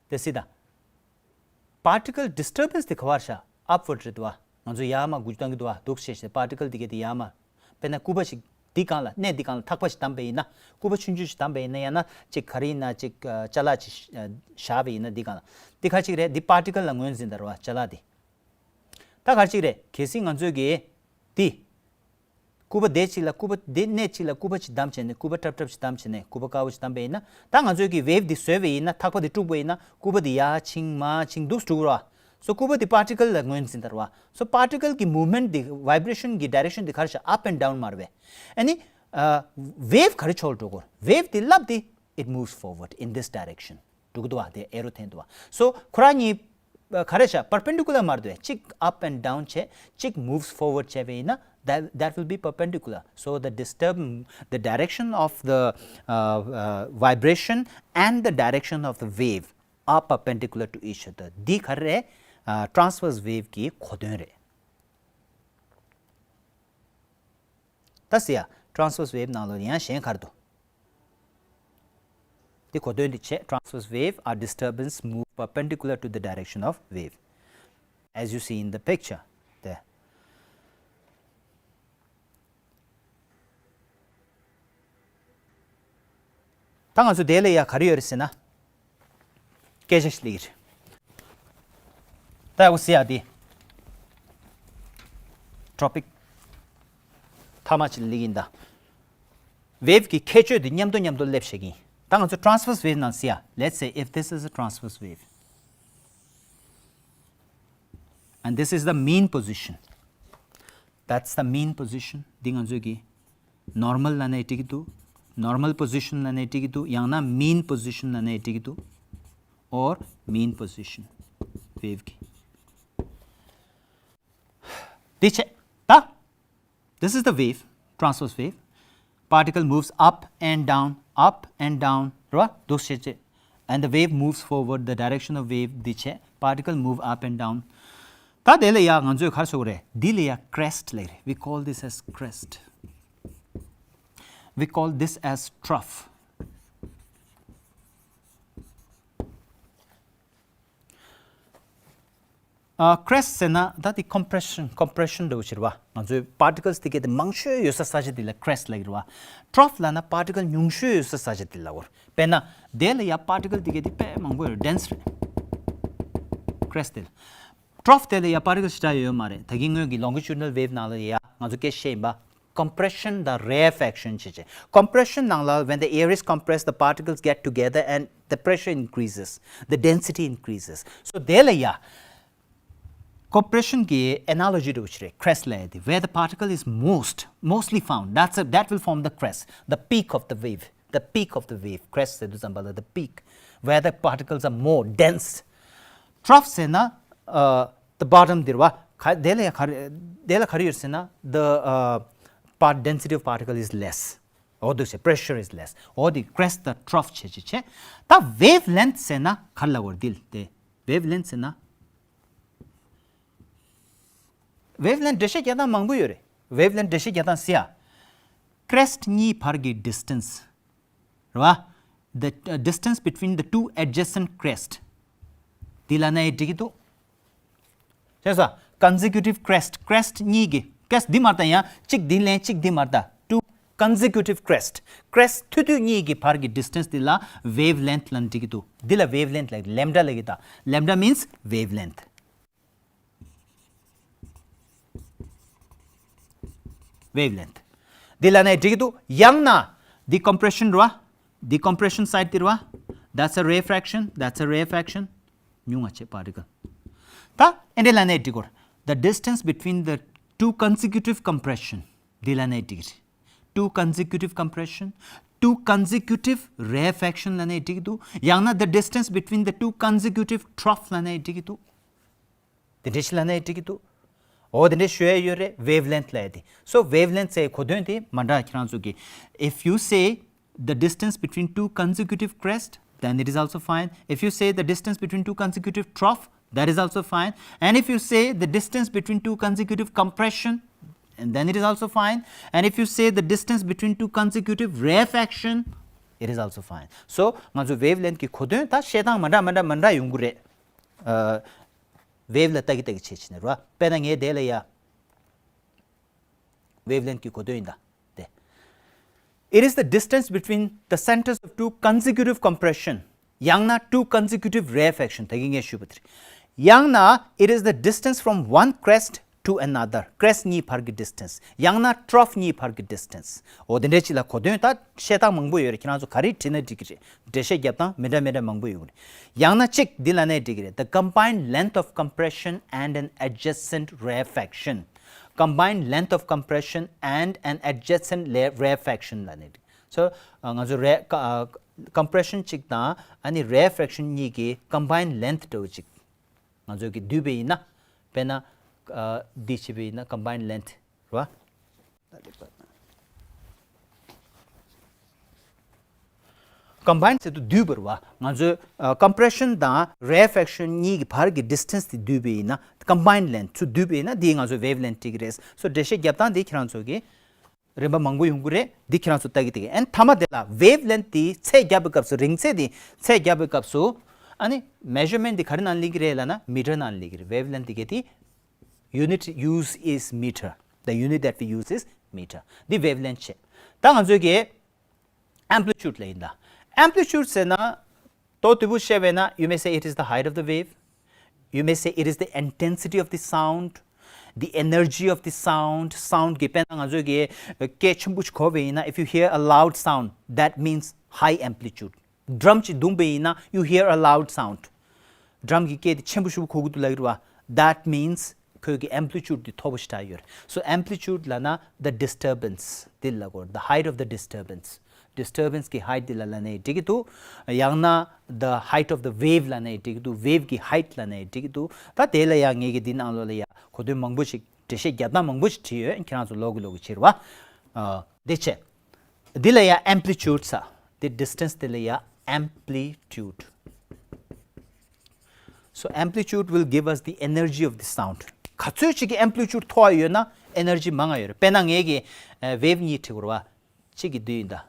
དེ་སི་ད། Particle disturbance དེ་ག་བར་བཞག upward རེད་འདུག་བ། ང་ཚོ་ཡར་མར་འགུལ་བཏང་གི་འདུག་བ། འདུག་བྱས་བྱས་particle དེ་གས་དེ་ཡར་མར། དཔེར་ན་སྐུད་པ་ཞིག་འདི་སྒང་ལ། གནས་འདི་སྒང་ལ་ཐག་པ་ཞིག་བསྡམས་པ་ཡིན་ན། སྐུད་པ་ཆུང་ཆུང་ཞིག་བསྡམས་པ་ཡིན་ན། ཡང་ན་ཅིག་ག་རེ་ཡིན་ན་ཅིག་ཨ། ཅ་ལག་ཅིག་ཨ། བཞག་པ་ཡིན་ན་འདི་སྒང་ལ། འདི་ག་ཅིག་རེད། འདི་particle ལ་ངོས་འཛིན་ད་རེད་བ། ཅ་ལག་འདི། ད་ག་ཅིག་རེད། གལ་སྲིད་ང་ཚོས་ཀྱི་འདི། སྐུད་པ་དེ་གཅིག་ལ། སྐུད་པ་དེ་གནས་གཅིག་ལ་སྐུད་པ་ཅིག་བསྡམས་བྱས་ནས། སྐུད་པ་ཀྲབ་ཀྲབ་ཅིག་བསྡམས་བྱས་ནས། སྐུད་པ་དཀར་པོ་ཅིག་བསྡམས་པ་ཡིན་ན། ད་ང་ཚོས་ཀྱི་wave འདི་བཟོས་པ་ཡིན་ན། ཐག་པ་འདི་དཀྲུགས་པ་ཡིན་ན། སྐུད་པ་འདི་ཡར་ཕྱིན་མར་ཕྱིན་འདུག་འགྲོ་གི་རེད་བ། སོ་སྐུད་པ་འདི་particle ལ་ངོས་འཛིན་ད་རེད་བ། སོ་particle གི་movement འདི། vibration གི་direction འདི་ག་རེ་ཤག up and down མ་རེད་པས། ཨ་ནི་ཨ། wave ག་རེ་ཕྱོགས་ལ་འགྲོ་གི་ཡོད་རེད། wave འདི་ལབ་འདི། It moves forward in this direction. འགྲོ་གི་འདུག་བ། དེ་arrow འཐེན་འདུག་བ། སོ་ཁོ་རང་གཉིས་ག་རེ་བྱ། perpendicular མ་རེད་དེ། གཅིག་up and down བྱས། གཅིག་moves forward བྱས་པ་ཡིན་ན། that, that will be perpendicular. So the disturb- the direction of the uh, uh, vibration and the direction of the wave are perpendicular to each other. འདི་ག་རེ་རེད། ཨ། transverse wave གི་གོ་དོན་རེད། ད་སི་ཡ། transverse wave ནང་ལོགས་ཡང་གཞན་ག་རེ་འདུག་འདི་གོ་དོན་འདི་བྱས། Transverse wave are disturbance move perpendicular to the direction of wave, as you see in the picture there. ད་ང་ཚོ་དེ་ལ་ཡ་ག་རེ་ཡོད་རེད་ཟེར་ན། སྐད་ཆ་ཞིག་སླེབས་ཀྱི་རེད། ད་འོ་ཟེར་ཡ་དེ། topic མཐའ་མ་ཅིག་སླེབས་ཀྱི་ཡིན་ད། wave གི་ཁྱད་ཆོས་དེ་མཉམ་དུ་མཉམ་དུ་སླེབས་བཞག་གི་ཡིན། ད་ ད་ང་ཚོ་transverse wave ནང་ཟེར་ཡ། Let's say if this is a transverse wave and this is the mean position, that's the mean position. འདི་ང་ཚོས་ཀྱི་normal ལབ་ནའི་འགྲིག་གི་འདུག normal position ལབ་ནའི་འགྲིག་གི་འདུག་ཡང་ན་mean position ལབ་ནའི་འགྲིག་གི་འདུག or mean position wave གི། འདི་བྱས། ད། This is the wave, transverse wave. Particle moves up and down, up and down. རེད་བ། འདུག་སེ་བྱས། And the wave moves forward, the direction of wave འདི་བྱས། Particle move up and down. ད་དེ་ལ་ཡ་ང་ཚོས་ག་རེ་ཟེར་དགོས་རེད། འདི་ལ་ཡ་crest ལབ་རེད། We call this as crest. We call this as trough. ཨ། crest ཟེར་ན་ད་དེ་compression, compression འདྲ་བོ་ཞིག་རེད་བ། ང་ཚོའི་particles དེ་གའི་དེ་མང་ཤོས་ཡོད་ས་ས་ཆ་དེ་ལ་crest ལབ་ཀྱི་རེད་བ། trough ལབ་ན་particle ཉུང་ཤོས་ཡོད་ས་ས་ཆ་དེ་ལབ་དགོས་རེད། དཔེར་ན་དེ་ལ་ཡ་particle དེ་གའི་དེ་དཔེ་མང་པོ་ཡོད་རེད། dense རེད། crest དེ་ལ། trough དེ་ལ་ཡ་particle ཞེ་དྲག་ཡོད་མ་རེད། ད་གིན་སྔོན་གྱི་longitudinal wave ནང་ལ་ཡ་ང་ཚོ་སྐད་བཤད་ཡིན་པ། compression དང་rarefaction བྱེད་ཅེས། compression ནང་ལ་when the air is compressed, the particles get together and the pressure increases, the density increases. So དེ་ལ་ཡ་compression གི་analogy འདྲ་བོ་ཞིག་རེད། crest ལབ་ཡ་དེ། Where the particle is most, mostly found, that's a, that will form the crest, the peak of the wave, the peak of the wave. crest ཟེར་དུས་ཙམ་པ་ལ་the peak, where the particles are more dense. trough ཟེར་ན་ཨ། the bottom དེ་རེད་བ། ག་དེ་ལ་ཡ་ག་རེ། དེ་ལ་ག་རེ་ཡོད་ཟེར་ན། the uh, part density of particle is less. འོ་འདུག་སེ། pressure is less. འོ་དེ་crest དང་trough བྱེད་ཅེས་བྱས། ད་wavelength ཟེར་ན་ག་རེ་ལབ་དགོས་རེད། འདི་ལ་དེ་wavelength ཟེར་ན། wavelength འགྲེལ་བཤད་རྒྱག་སྟངས་མང་པོ་ཡོད་རེད། wavelength འགྲེལ་བཤད་རྒྱག་སྟངས་ཟེར་ཡ། crest གཉིས་བར་གྱི་distance རེད་བ། The uh, distance between the two adjacent crest. འདི་ལབ་ན་ཡང་འགྲིག་གི་འདུག་ཤེས་སོང་། consecutive crest, crest གཉིས་ཀྱི། crest འདི་མ་རེད་ད། ཡང་གཅིག་འདི་ལེན་གཅིག་འདི་མ་རེད་ད། two consecutive crest, crest མཐུད་མཐུད་གཉིས་ཀྱི་བར་གྱི་distance འདི་ལ་wavelength ལབ་ན་འགྲིག་གི་འདུག་འདི་ལ་wavelength ལབ། lambda ལབ་ཀྱི་ད། lambda means wavelength. wavelength. འདི་ལབ་ན་འགྲིག་གི་འདུག་ཡང་ན་འདི་compression རེད་བ། འདི་compression side དེ་རེད་བ། That's a rarefaction, that's a rarefaction. ཉུང་བ་བྱས་particle. ད་ཨེ་འདྲ་ལབ་ན་འགྲིག་གོ། The distance between the two consecutive compression འདི་ལབ་ན་འགྲིག་གི་རེད། two consecutive compression, two consecutive rarefaction ལབ་ན་འགྲིག་གི་འདུག་ཡང་ན་the distance between the two consecutive trough ལབ་ན་འགྲིག་གི་འདུག་དེ་འདྲ་ཞིག་ལབ་ན་འགྲིག་གི་འདུག་འོ་དེ་འདྲ་ཞུ་ཡ་ཡོད་རེད། wavelength ལབ་ཡ་དེ། So wavelength ཟེར་གོ་དོན་དེ་མ་འདྲ། ཁྱེད་རང་ཚོ་གི། If you say the distance between two consecutive crest, then it is also fine. If you say the distance between two consecutive trough, that is also fine. And if you say the distance between two consecutive compression, and then it is also fine. And if you say the distance between two consecutive rarefaction, it is also fine. So ང་ཚོ་wavelength གི་གོ་དོན་ད་བཤད་སྟངས་མ་འདྲ་མ་འདྲ་མ་འདྲ་ཡོང་གི་རེད། ཨ། wave ལ་ལྟ་གི་ལྟ་གི་བྱེད་ཕྱིན་ནས་རེད་བ། དཔེར་ན་ངས་དེ་ལ་ཡ། wavelength གི་གོ་དོན་ཡིན་ད། དེ། It is the distance between the centers of two consecutive compression. ཡང་ན་two consecutive rarefaction. ད་གིན་ངས་ཞུས་པ་དེ་རེད། ཡང་ན་it is the distance from one crest to another. crest གཉིས་བར་གྱི་distance. ཡང་ན་trough གཉིས་བར་གྱི་distance. འོ་དེ་འདྲ་ཅིག་ལ་གོ་དོན་ད་བཤད་སྟངས་མང་པོ་ཡོད་རེད། ཁྱེད་རང་ཚོ་ག་རེ་བྲིས་ན་འགྲིག་གི་རེད། འགྲེལ་བཤད་རྒྱབ་སྟངས་མི་འདྲ་མི་འདྲ་མང་པོ་ཡོད་རེད། ཡང་ན་གཅིག་འདི་ལབ་ན་འགྲིག་གི་རེད། The combined length of compression and an adjacent rarefaction. combined length of compression and an adjacent la- rarefaction ལབ་ནས། So ང་ཚོ་རེ་compression གཅིག་དང་ཨ་ནི་rarefaction གཉིས་ཀྱི་combined length འདྲ་བོ་གཅིག་ང་ཚོ་གི་བསྡུས་པ་ཡིན་ན། དཔེར་ན་འདི་བྱས་པ་ཡིན་ན་combined length རེད་བ། combine ཟེར་དུས་བསྡུས་པ་རེད་བ། ང་ཚོའི་compression དང་rarefaction གཉིས་ཀྱི་བར་གྱི་distance དེ་བསྡུས་པ་ཡིན་ན། combined length ཚུར་བསྡུས་པ་ཡིན་ན་འདི་ང་ཚོའི་wavelength འགྲིག་གི་རེད། So འགྲེལ་བཤད་རྒྱབ་སྟངས་འདི་ཁྱེད་རང་ཚོ་གི་རིམ་པ་མང་པོ་ཡོང་གི་རེད། འདི་ཁྱེད་རང་ཚོ་ལྟ་གི་ལྟ་གི། And མཐའ་མ་དེ་ལ་wavelength དེ་ཚད་རྒྱབ་པའི་སྐབས་སུ། རིང་ཚད་དེ་ཚད་རྒྱབ་པའི་སྐབས་སུ་ཨ་ནི་measurement དེ་ག་རེ་ནང་སླེབས་ཀྱི་རེད་ལབ་ན་མི་ཊར་ནང་སླེབས་ཀྱི་རེད། wavelength དེ་གའི་དེ། unit used is meter. The unit that we use is meter. འདི་wavelength བྱས། ད་ང་ཚོའི་གི་amplitude ལ་ཡིན་ད། amplitude ཟེར་ན་ཏོག་ཏོ་བོ་བཤད་པས་ན། you may say it is the height of the wave. you may say it is the intensity of the sound, the energy of the sound. sound གི་དཔེར་ན་ང་ཚོའི་གི་སྐད་ཆེན་པོ་ཞིག་གོ་བས་ཡིན་ན། if you hear a loud sound, that means high amplitude. drum ཅིག་བརྡུངས་པ་ཡིན་ན། you hear a loud sound. drum གི་སྐད་དེ་ཆེན་པོ་ཞེ་པོ་གོ་གི་འདུག་ལབ་ཀྱི་རེད་བ། that means ཁོའི་གི་amplitude དེ་མཐོ་པོ་ཞེ་དྲག་ཡོད་རེད། so amplitude ལབ་ན་the disturbance དེ་ལབ་དགོས་རེད། the height of the disturbance. disturbance གི་height དེ་ལ་ལབ་ནའི་འགྲིག་གི་འདུག་ཡང་ན་the height of the wave ལབ་ནའི་འགྲིག་གི་འདུག wave གི་height ལབ་ནའི་འགྲིག་གི་འདུག་ད་དེ་ལ་ཡང་ངས་གི་འདི་ནང་ལོགས་ལ་ཡང་གོ་དོན་མང་པོ་ཞིག་འགྲེལ་བཤད་རྒྱབ་སྟངས་མང་པོ་ཞིག་བྲིས་ཡོད། ཁྱེད་རང་ཚོ་ཀློག་གི་ཀློག་གི་བྱེད་རོགས། ཨ། དེ་བྱས། འདི་ལ་ཡང་amplitude ཟེར། འདི་distance དེ་ལ་ཡང་amplitude. so amplitude will give us the energy of the sound. ག་ཚོད་ཅིག་གི་amplitude མཐོ་བ་ཡོད་ན་energy མང་ང་ཡོད་རེད། དཔེར་ན་ངས་གི་ཨ་wave གཉིས་བྲིས་དགོས་རེད་བ། གཅིག་གི་དུས་ཡིན་ད།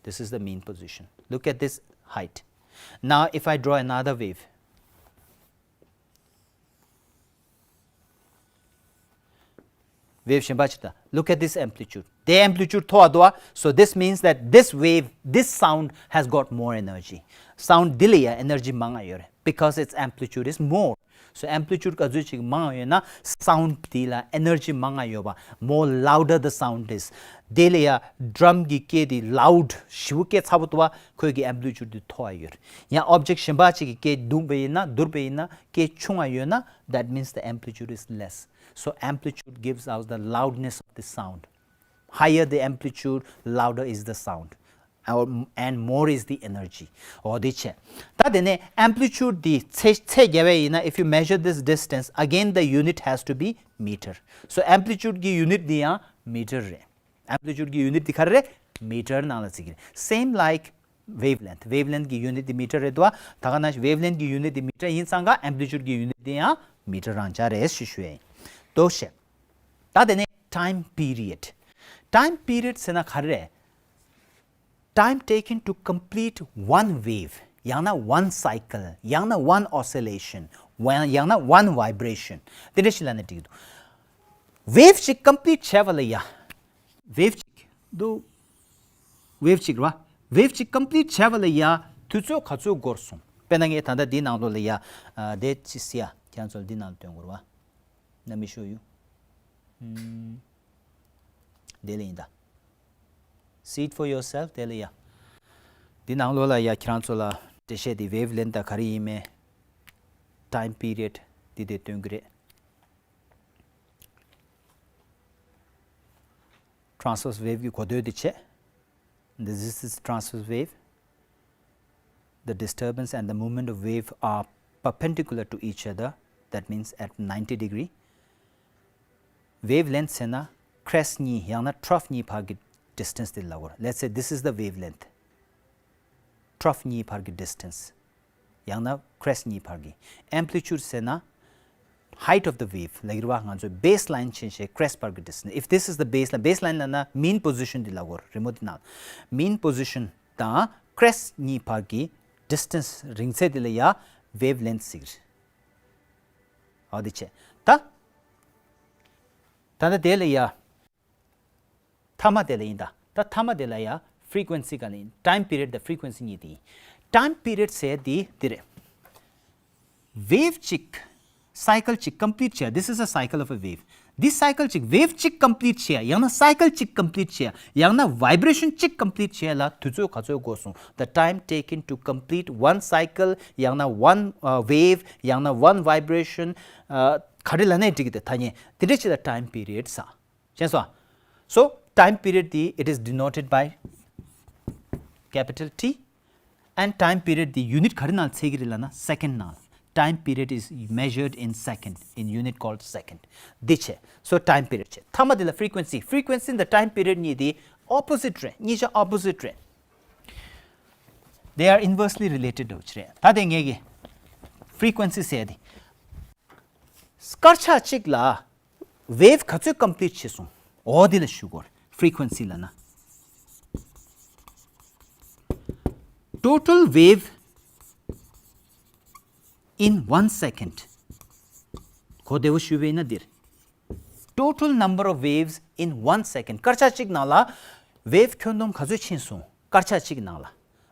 This is the mean position. Look at this height. Now, if I draw another wave, wave གཞན་པ་ཅིག་ད། Look at this amplitude. དེའི་amplitude མཐོ་བ་འདུག་བ། so this means that this wave, this sound has got more energy. sound འདི་ལ་ཡང་energy མང་ང་ཡོད་རེད། because its amplitude is more. so amplitude ག་ཚོད་ཅིག་མང་ཡོད་ན་sound དེ་ལ་energy མང་ང་ཡོད་པ། more louder the sound is. དེ་ལ་ཡང་drum གི་སྐད་དེ་loud ཞེ་པོ་སྐད་ཚ་པོ་འདུག་བ། ཁོའི་གི་amplitude དེ་མཐོ་བ་ཡོད་རེད། ཡང་object གཞན་པ་ཅིག་གི་སྐད་བརྡུངས་པ་ཡིན་ན་བརྡུངས་པ་ཡིན་ན་སྐད་ཆུང་བ་ཡོད་ན། that means the amplitude is less. so amplitude gives out the loudness of the sound. higher the amplitude, louder is the sound. Or- and more is the energy. འོ་དེ་བྱས། ད་དེ་ནས་amplitude དེ་ཚད་ཚད་བརྒྱབ་པ་ཡིན་ན། if you measure this distance, again the unit has to be meter. so amplitude གི་unit དེ་ཡང་meter རེད། amplitude གི་unit དེ་ག་རེ་རེད། meter ནང་ལ་བརྩི་གི་རེད། same like wavelength. wavelength གི་unit དེ་meter རེད་དོ། ད་ག་ནང་བཞིན་wavelength གི་unit དེ་meter ཡིན་ཙང་ཀ་amplitude གི་unit དེ་ཡང་meter རང་ཆ་རེད་ཞེས་ཞུ་ཡ་ཡིན། དོ་ཤེ། ད་དེ་ནས་time period. time period ཟེར་ན་ག་རེ་རེད། time taken to complete one wave. ཡང་ན་one cycle. ཡང་ན་one oscillation. ཡང་ན་one vibration. དེ་འདྲ་ཞིག་ལབ་ན་འགྲིག་གི་འདུག wave གཅིག་complete བྱས་པ་ལ་ཡ། wave གཅིག་འདུག wave གཅིག་རེད་བ། wave གཅིག་complete བྱས་པ་ལ་ཡ་དུས་ཚོད་ག་ཚོད་འགོར་སོང་། དཔེར་ན་ངས་ད་ལྟ་འདིའི་ནང་ལོགས་ལ་ཡ། ཨ། དེ་ཅི་ཟེར་ཡ། ཁྱེད་ཚོ་ལ་འདི་ནང་ལ་སྟོན་དགོས་རེད་བ། Let me show you. ཨུམ། དེ་ལ་ཡིན་ད། See it for yourself. དེ་ལ་ཡ། འདི་ནང་ལོགས་ལ་ཡ་ཁྱེད་རང་ཚོ་ལ་འགྲེལ་བཤད་དེ་wavelength ད་ག་རེ་ཡིན་མིན། time period འདི་དེ་སྟོན་གི་རེད། transverse wave གི་གོ་དོན་དེ་བྱས། This is transverse wave. The disturbance and the movement of wave are perpendicular to each other. That means at ninety degree. wavelength ཟེར་ན་crest གཉིས་ཡང་ན་trough གཉིས་བར་གྱི་distance དེ་ལབ་དགོས། Let's say this is the wavelength. trough གཉིས་བར་གྱི་distance. ཡང་ན་crest གཉིས་བར་གྱི། amplitude ཟེར་ན་height of the wave ལབ་ཀྱི་རེད་བ། ང་ཚོའི་baseline ཕྱིན་ཞེས་crest བར་གྱི་distance. If this is the baseline, baseline ལབ་ན་mean position དེ་ལབ་དགོས་རེད་མོ། དེ་ནང་mean position དང་crest གཉིས་བར་གྱི་distance རིང་ཚད་དེ་ལ་ཡ་wavelength ཟེར་གྱི་རེད། འོ་དེ་བྱས། ད་ད་ལྟ་དེ་ལ་ཡ། མཐའ་མ་དེ་ལ་ཡིན་ད། ད་མཐའ་མ་དེ་ལ་ཡ་frequency ག་ལ་ཡིན། time period དང་frequency གཉིས་དེ་ཡིན། time period ཟེར་དེ་འདི་རེད། wave གཅིག cycle གཅིག་complete བྱས། This is a cycle of a wave. འདི་cycle གཅིག wave གཅིག་complete བྱས། ཡང་ན་cycle གཅིག་complete བྱས། ཡང་ན་vibration གཅིག་complete བྱས་ལ་དུས་ཚོད་ག་ཚོད་འགོར་སོང་། the time taken to complete one cycle. ཡང་ན་one uh, wave. ཡང་ན་one vibration. ཨ། ག་རེ་ལབ་ནའི་འགྲིག་གི་འདུག་ཐ་སྙད་དེ་འདྲ་ཞིག་ལ་time period ཟེར། མཁྱེན་སོང་། so time period དེ་it is denoted by capital T. and time period དེ་unit ག་རེ་ནང་ཚད་ཀྱི་རེད་ལབ་ན་second ནང་། time period is measured in second, in unit called second. འདི་བྱས། so time period བྱས། མཐའ་མ་དེ་ལ་frequency. frequency དང་time period གཉིས་དེ་opposite རེད། གཉིས་ཆ་opposite རེད། They are inversely related འདྲ་བོ་ཅིག་རེད། ད་དེ་ངེད་ཀྱི་frequency ཟེར་དེ། སྐར་ཆ་གཅིག་ལ་wave ག་ཚོད་complete བྱས་སོང་། འོ་དེ་ལ་ཞུ་དགོས། frequency ལབ་ན། total wave in one second. གོ་བདེ་བོ་ཞུས་པ་ཡིན་ན་འདིར། total number of waves in one second. སྐར་ཆ་གཅིག་ནང་ལ་wave ཁྱོན་བསྡོམས་ག་ཚོད་ཕྱིན་སོང་། སྐར་ཆ་གཅིག་ནང་ལ།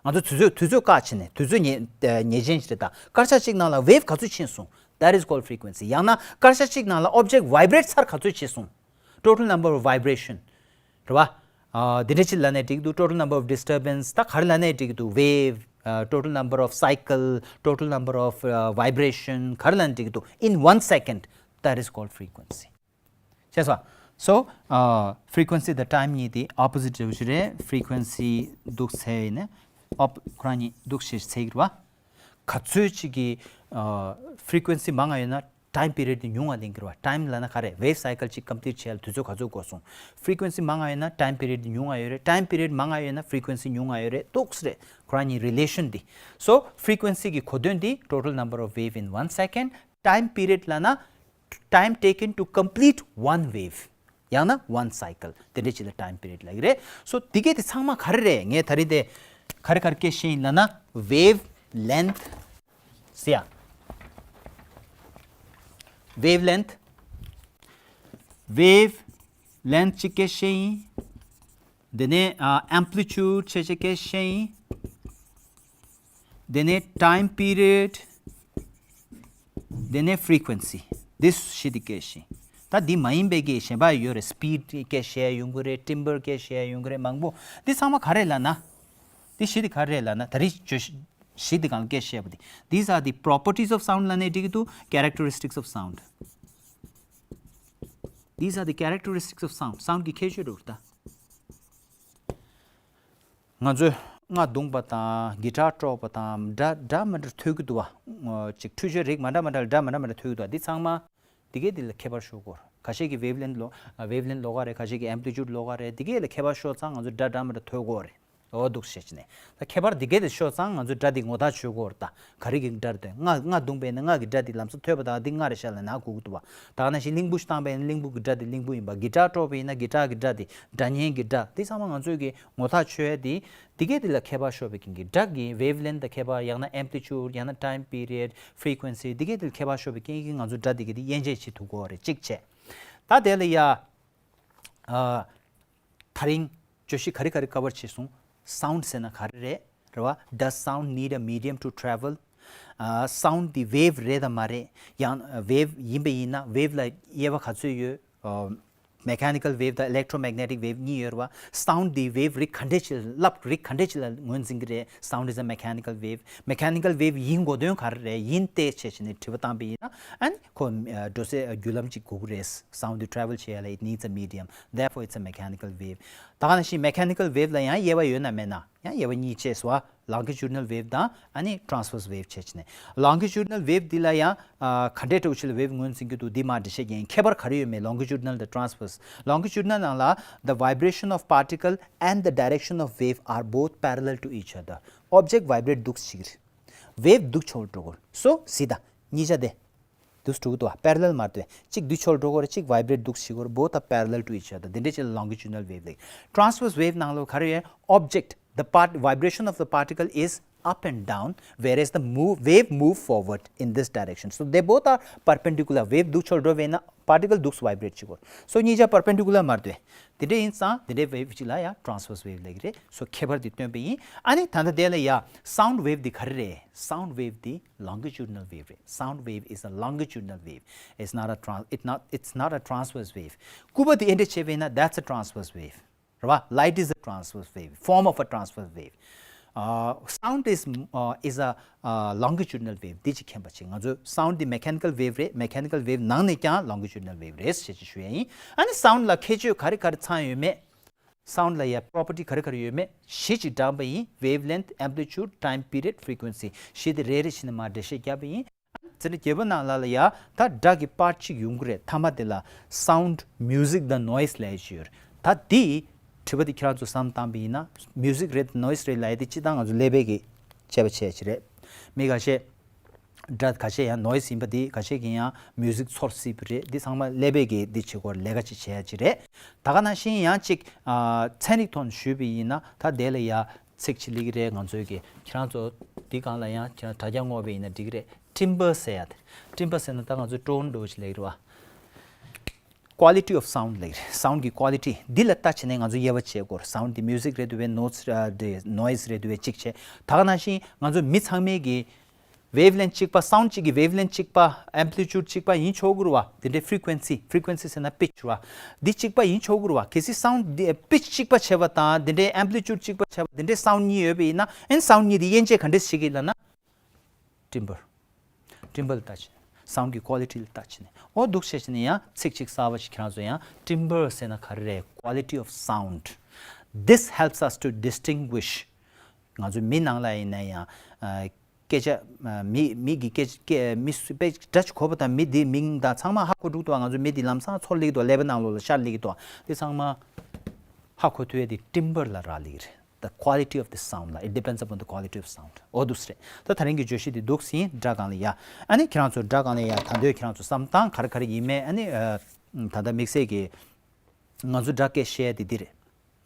ང་ཚོ་དུས་ཚོད་དུས་ཚོད་བཀག་བྱས་ནས་དུས་ཚོད་ངེས་ངེས་ཅན་ཞིག་རེད་ད། སྐར་ཆ་གཅིག་ནང་ལ་wave ག་ཚོད་ཕྱིན་སོང་། that is called frequency. ཡང་ན་སྐར་ཆ་གཅིག་ནང་ལ་object vibrate ཚར་ག་ཚོད་བྱས་སོང་། total number of vibration རེད་བ། ཨ་འདི་འདྲ་ཅིག་ལབ་ནའི་འགྲིག་འདུག total number of disturbance ད་ག་རེ་ལབ་ནའི་འགྲིག་འདུག wave, ཨ་total number of cycle, total number of, ཨ་vibration ག་རེ་ལབ་ནའི་འགྲིག་འདུག in one second, that is called frequency. ཤེས་སོང་། So, ཨ་frequency དང་time གཉིས་དེ་opposite འདྲ་བོ་ཞིག་རེད། Frequency འདུག་ཟེར་ཡིན་ན་op ཁོ་རང་གཉིས་འདུག་ཟེར་ཟེར་གྱི་རེད་བ། ག་ཚོད་ཅིག་གི་ཨ་frequency མང་ང་ཡོད་ན་time period དེ་ཉུང་ང་ལེན་གྱི་རེད་བ། Time ལབ་ན་ག་རེ། Wave cycle ཅིག་complete བྱེད་ཡ་ལ་དུས་ཚོད་ག་ཚོད་འགོར་སོང་། Frequency མང་ང་ཡོད་ན་time period དེ་ཉུང་ང་ཡོད་རེད། Time period མང་ང་ཡོད་ན་frequency ཉུང་ང་ཡོད་རེད། འདུག་ཟེར་རེད། ཁོ་རང་གཉིས་relation དེ། So, frequency གི་གོ་དོན་དེ་total number of wave in one second, time period ལབ་ན་time taken to complete one wave ཡང་ན་one cycle དེ་འདྲ་ཅིག་ལ་time period ལབ་ཀྱི་རེད། So དེ་གས་དེ་ཚང་མ་ག་རེ་རེད། ངས་ད་རིང་དེ་ག་རེ་ག་རེ་སྐད་བཤད་ཡིན་ལབ་ན། Wavelength ཟེར་ཡ། Wavelength, wavelength གཅིག་སྐད་བཤད་ཡིན། དེ་ནས་ཨ་amplitude བྱས་བྱས་སྐད་བཤད་ཡིན། དེ་ནས་time period, དེ་ནས་frequency. འདི་བཞི་དེ་སྐད་བཤད་ཡིན། ད་འདི་མ་ཡིན་པའི་གི་གཞན་པ་ཡོད་རེད། Speed སྐད་བཤད་ཡོང་གི་རེད། Timbre སྐད་བཤད་ཡོང་གི་རེད། མང་པོ། འདི་ཚང་མ་ག་རེ་ལབ་ན། འདི་བཞི་དེ་ག་རེ་ལབ་ན། ད་རེས་བརྗོད་བཞི་དེ་གང་ལ་སྐད་བཤད་པ་དེ། These are the properties of sound ལབ་ནའི་འགྲིག་གི་འདུག Characteristics of sound. These are the characteristics of sound. Sound གི་ཁྱད་ཆོས་རེད་ད། ང་ཚོས་རྔ་བརྡུངས་པ་དང་གི་ཊར་དཀྲོག་པ་དང་སྒྲ་འདྲ་མི་འདྲ་ཐོས་ཀྱི་འདུག་བ། ཅིག་འཕྲུལ་ཆས་རིགས་མི་འདྲ་མི་འདྲ་ལ་འདྲ་མི་འདྲ་མི་འདྲ་ཐོས་ཀྱི་འདུག་བ། འདི་ཚང་མ་འདི་གས་འདི་ལ་ཁྱད་པར་ཤོག་གོ། ཁ་ཤས་ཀྱི་wavelength ལོ། wavelength ལོགས་ཀ་རེད། ཁ་ཤས་ཀྱི་amplitude ལོགས་ཀ་རེད། འདི་གས་ལ་ཁྱད་པར་ཤོག་ཙང་ང་ཚོ་སྒྲ་འདྲ་མི་འདྲ་ཐོས་གོ་རེད། འོ་འདུག་བཤད་ཀྱི་ནས། ད་ཁྱད་པར་འདི་གས་དེ་ཤོག་ཙང་ང་ཚོས་སྒྲ་འདི་ངོ་ཐག་ཆོད་གོ་རེད་ད། ག་རེ་གི་སྒྲ་རེད། རྔ་རྔ་བརྡུངས་པས་ན་རྔ་གི་སྒྲ་འདི་ལམ་སང་ཐོས་པ་དང་འདི་རྔ་རེད་ཤག་ལབ་ན་གོ་གི་འདུག་བ། ད་ག་ནང་བཞིན་གླིང་བུ་ཞིག་བཏང་པས་ན་གླིང་བུ་གི་སྒྲ་འདི་གླིང་བུ་ཡིན་པ། གི་ཊར་དཀྲོག་པས་ན་གི་ཊར་གི་སྒྲ་འདི་སྒྲ་སྙན་གི་སྒྲ། འདི་ཚང་མ་ང་ཚོས་གི་ངོ་ཐག་ཆོད་ཡ་དེ། འདི་གས་འདི་ལ་ཁྱད་པར་ཤོར་བའི་རྐྱེན་གྱིས་སྒྲ་གི་wavelength ལ་ཁྱད་པར། ཡང་ན་amplitude ཡང་ན་time period, frequency འདི་གས་འདི་ལ་ཁྱད་པར་ཤོར་བའི་རྐྱེན་གྱིས་ང་ཚོ་སྒྲ་འདི་གས་འདི་དབྱེ་འབྱེད་བྱེད་ཐུབ་ཀྱི་ཡོད་རེད། གཅིག་བྱས། ད་དེ་ལ་ཡ། ཨ། ད་རིང་བརྗོད་གཞི་ག་རེ་ག་རེ་cover བྱས་སོང་། Sound ཟེར་ན་ག་རེ་རེད། རེད་བ། Does sound need a medium to travel? ཨ། sound འདི་wave རེད་དམ་མ་རེད། ཡང་wave ཡིན་པ་ཡིན་ན་wave ལ་དབྱེ་བ་ག་ཚོད་ཡོད། ཨ། mechanical wave དང་electromagnetic wave གཉིས་ཡོད་རེད་བ། sound འདི་wave རིགས་ག་འདྲས་ཅིག་ལ། རླབས་རིགས་ག་འདྲས་ཅིག་ལ་ངོས་འཛིན་གྱི་རེད། Sound is a mechanical wave. Mechanical wave ཡིན་དགོས་དོན་ག་རེ་རེད། ཡིན་ཏེ་བྱས་བྱས་ནས་དྲི་བ་བཏང་པ་ཡིན་ན། ཨ་ནི་ཁོ་ཨ། འགྲོ་སའི་བརྒྱུད་ལམ་ཅིག་དགོས་ཀྱི་རེད། Sound འདི་travel བྱེད་ཡ་ལ་it needs a medium, therefore it's a mechanical wave. ད་ག་ནང་བཞིན་mechanical wave ལ་ཡང་དབྱེ་བ་ཡོད་ན་མེད་ན། ཡང་དབྱེ་བ་གཉིས་བྱས་སོང་བ། Longitudinal wave དང་ཨ་ནི་transverse wave བྱས་བྱས་ནས། Longitudinal wave འདི་ལ་ཡང་ཨ། ག་འདྲས་འདྲ་བོ་ཞིག་ལ་wave ངོས་འཛིན་གྱི་འདུག་འདི་མར་འགྲེལ་བཤད་རྒྱག་ཡིན། ཁྱད་པར་ག་རེ་ཡོད་མེད། Longitudinal དང་transverse. Longitudinal ནང་ལ། The vibration of particle and the direction of wave are both parallel to each other. Object vibrate འདུག་སེ་བྱེད་ཀྱི་རེད། Wave འདུག་ཕྱོགས་འགྲོ་གི་རེད། So གཟིགས་དང་། གཉིས་ཆ་དེ། འདུག་སེ་འགྲོ་གི་འདུག་བ། parallel མ་གཏོགས། གཅིག་འདུག་ཕྱོགས་འགྲོ་གི་རེད། གཅིག་vibrate འདུག་སེ་བྱེད་ཀྱི་རེད། Both are parallel to each other. འདི་འདྲས་ཅིག་ལ་longitudinal wave ལབ། Transverse wave ནང་ལོགས་ག་རེ་ཡོད། Object, the part, vibration of the particle is up and down, whereas the move, wave move forward in this direction. So they both are perpendicular. Wave འདུག་ཕྱོགས་འགྲོ་བས་ན་particle འདུག་སེ་vibrate བྱེད་ཀྱི་རེད། So གཉིས་ཆ་perpendicular མ་གཏོགས། དེ་འདྲ་ཡིན་ཙང་དེ་འདྲའི་wave ཅིག་ལ་ཡང་transverse wave ལབ་ཀྱི་རེད། So ཁྱད་པར་འདི་སྟོན་པ་ཡིན། ཨ་ནི་ད་ལྟ་དེ་ལ་ཡ་sound wave འདི་ག་རེ་རེད། Sound wave འདི་longitudinal wave རེད། Sound wave is a longitudinal wave. It's not a tran- it not, it's not a transverse wave. སྐུད་པ་འདི་ཨེ་འདྲ་བྱས་པས་ན། That's a transverse wave. རེད་བ། Light is a transverse wave, form of a transverse wave. Uh, sound is, uh, is a, uh, longitudinal wave. འདི་ཅིག་མཁྱེན་པ་ཅིག་ང་ཚོ་sound འདི་mechanical wave རེད། Mechanical wave ནང་ནས་ཀྱང་longitudinal wave རེད་ཞེས་ཅིག་ཞུ་ཡ་ཡིན། ཨ་ནི་sound ལ་ཁྱད་ཆོས་ག་རེ་ག་རེ་ཚང་ཡོད་མེད། Sound ལ་ཡ་property ག་རེ་ག་རེ་ཡོད་མེད་བཞི་ཅིག་བགྲངས་པ་ཡིན། Wavelength, amplitude, time period, frequency བཞི་དེ་རེ་རེ་བྱས་ནས་མར་འགྲེལ་བཤད་བརྒྱབ་པ་ཡིན། ཚེ་འདི་རྒྱལ་པོ་ནང་ལ་ལ་ཡ་ད་སྒྲ་གི་part གཅིག་ཡོང་གི་རེད། མཐའ་མ་དེ་ལ་sound, music དང་noise ལབ་ཡ་ཅིག་ཡོད་རེད། ད་འདི་དྲི་བ་འདི་ཁྱེད་རང་ཚོ་བསམ་བཏང་པ་ཡིན་ན། Music རེད། Noise རེད་ལབ་ཡ་དེ་སྤྱིར་བཏང་ང་ཚོ་ཀླད་པའི་གི་དཔྱད་པ་བྱས་ཡ་ཅིག་རེད། མི་ཁ་ཤས་སྒྲ་ཁ་ཤས་ཡང་noise ཡིན་པ་འདི། ཁ་ཤས་ཀྱིས་ཡང་music ཚོར་སྲིད་པ་རེད། འདི་ཚང་མ་ཀླད་པའི་གི་འདི་བྱེད་སྐོར་ལས་ཀ་ཅིག་བྱས་ཡ་ཅིག་རེད། ད་ག་ནང་བཞིན་ཡང་ཅིག་ཨ་ཚན་རིག་ཐོག་ནས་ཞུས་པ་ཡིན་ན། ད་དེ་ལ་ཡ་ཚིག་ཅིག་སླེབས་ཀྱི་རེད། ང་ཚོའི་གི་ཁྱེད་རང་ཚོ་འདི་སྒང་ལ་ཡང་ཁྱེད་རང་དྲ་རྒྱ་སྔོག་པ་ཡིན་ན་འགྲིག་གི་རེད། Timbre ཟེར་ཡ་དེ། Timbre ཟེར་ན་ད་ང་ཚོའི་ཀྲོང་འདྲ་བོ་ཞིག་ལབ་ཀྱི་རེད་བ། Quality of sound ལབ་ཀྱི་རེད། Sound གི་quality འདི་ལ་ལྟ་བྱས་ནས་ང་ཚོ་དབྱེ་བ་འབྱེད་དགོས་རེད། Sound འདི་music རེད་འདུག་བས། Notes ཨ་དེ་noise རེད་འདུག་བས། གཅིག་བྱས། ད་ག་ནང་བཞིན་ང་ཚོ་མི་ཚང་མས་གི་ wavelength གཅིག་པ། sound གཅིག་གི་wavelength གཅིག་པ། amplitude གཅིག་པ་ཡིན་ཆོག་གི་རེད་བ། དེ་འདྲའི་frequency, frequency ཟེར་ན་pitch རེད་བ། འདི་གཅིག་པ་ཡིན་ཆོག་གི་རེད་བ། གལ་སྲིད་sound འདི་pitch གཅིག་པ་བྱས་པ་དང་དེ་འདྲའི་amplitude གཅིག་པ་བྱས་པ། དེ་འདྲའི་sound གཉིས་ཡོད་པ་ཡིན་ན། ཨན་sound གཉིས་དེ་དབྱེ་འབྱེད་ག་འདྲས་བྱེད་ཀྱི་ལབ་ན། timbre, timbre ལ་ལྟ་བྱས། sound གི་quality ལ་ལྟ་བྱས་ནས། འོ་འདུག་བྱས་བྱས་ནས་ཡང་ཚིག་གཅིག་གསར་པ་ཞིག་ཁྱེད་རང་ཚོ་ཡང་། timbre ཟེར་ན་ག་རེ་རེད། quality of sound. This helps us to distinguish. ང་ཚོ་མི་ནང་ལ་ཡིན་ན་ཡང་། ཨ། སྐད་ཆ། ཨ། མི་མི་གི་སྐད་སྐད་མི་སུ་དཔེ་སྒྲ་གོ་བ་དང་མི་དེའི་མིང་དང་ཚང་མ་ཧ་གོ་འགྲོ་གི་འདུག་བ། ང་ཚོ་མི་དེ་ལམ་སང་ཚུར་སླེབས་ཀྱི་འདུག་བ། ཀླད་པ་ནང་ལོགས་ལ་ཤར་སླེབས་ཀྱི་འདུག་བ། དེ་ཚང་མ་ཧ་གོ་ཐུབ་ཡས་དེ་timbre ལ་རག་ལས་ཀྱི་རེད། The quality of the sound ལ། It depends upon the quality of sound. འོ་འདུག་སེ་རེད། ད་ད་རིང་གི་བརྗོད་གཞི་དེ་འདུག་སེ་ཡིན། སྒྲ་གང་ལ་ཡ། ཨ་ནི་ཁྱེད་རང་ཚོ་སྒྲ་གང་ལ་ཡ་ད་འདོད་ཁྱེད་རང་ཚོ་བསམ་སྟངས་ག་རེ་ག་རེ་ཡིན་མེད། ཨ་ནི་ཨ། ད་ལྟ་དམིགས་བསལ་གྱི་ང་ཚོ་སྒྲ་སྐད་བཤད་ཡས་དེ་འདི་རེད།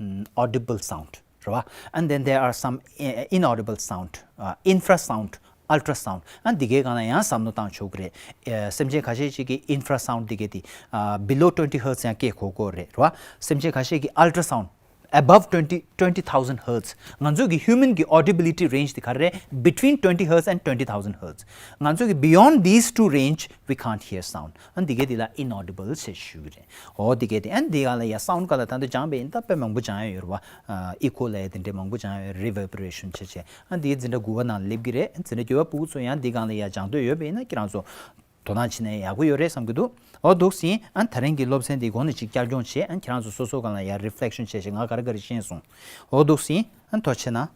ཨམ། audible sound རེད་བ། And then there are some, uh, inaudible sound, uh, infrasound, ultrasound. ཨ། འདི་གའི་སྒང་ལ་ཡང་བསམ་བློ་བཏང་ཆོག་གི་རེད། ཨ། སེམས་ཅན་ཁ་ཤས་ཅིག་གིས་infrasound འདི་གའི་དེ། ཨ། below twenty hertz ཡང་སྐད་གོ་གོ་རེད། རེད་བ། སེམས་ཅན་ཁ་ཤས་ཀྱིས་ultrasound above twenty, twenty thousand hertz. ང་ཚོ་གི་human གི་audibility range དེ་ག་རེ་རེད། Between twenty hertz and twenty thousand hertz. ང་ཚོ་གི་beyond these two range we can't hear sound. ཨ། འདི་གའི་དེ་ལ་inaudible ཞེས་ཞུ་གི་རེད། འོ་འདི་གའི་དེ། ཨ། འདི་ག་ལ་ཡ་sound ག་ལ་ད་འདི་སྦྱངས་པ་ཡིན་ད་དཔེ་མང་པོ་སྦྱངས་ཡོད་རེད་བ། ཨ། echo ལབ་ཡས་དེ་འདྲ་མང་པོ་སྦྱངས་ཡོད། reverberation བྱས་བྱས། ཨ། འདི་འཛིན་གྲྭ་དགུ་པ་ནང་སླེབས་ཀྱི་རེད། འཛིན་གྲྭ་བརྒྱད་པ་ཕྲུ་གུ་ཚོ་ཡང་འདི་སྒང་ལ་ཡ་སྦྱང་འདོད་ཡོད་པ་ཡིན་ན་ཁྱེད་རང་ཚོ་དོ་སྣང་བྱས་ན་ཡག་པོ་ཡོད་རེད་བསམ་གྱི་འདུག་འོ་འདུག་སེ་ཡིན། ཨ། ད་རིང་གི་སློབ་ཚན་འདི་གོང་ནས་ཅིག་བསྐྱར་སྦྱོང་བྱས། ཨ། ཁྱེད་རང་ཚོ་སོ་སོ་སྒང་ལ་ཡ་reflection བྱས་བྱས། ང་ག་རེ་ག་རེ་ཤེས་སོང་། འོ་འདུག་སེ་ཡིན། ཨ། ཐུགས་རྗེ་གནང་།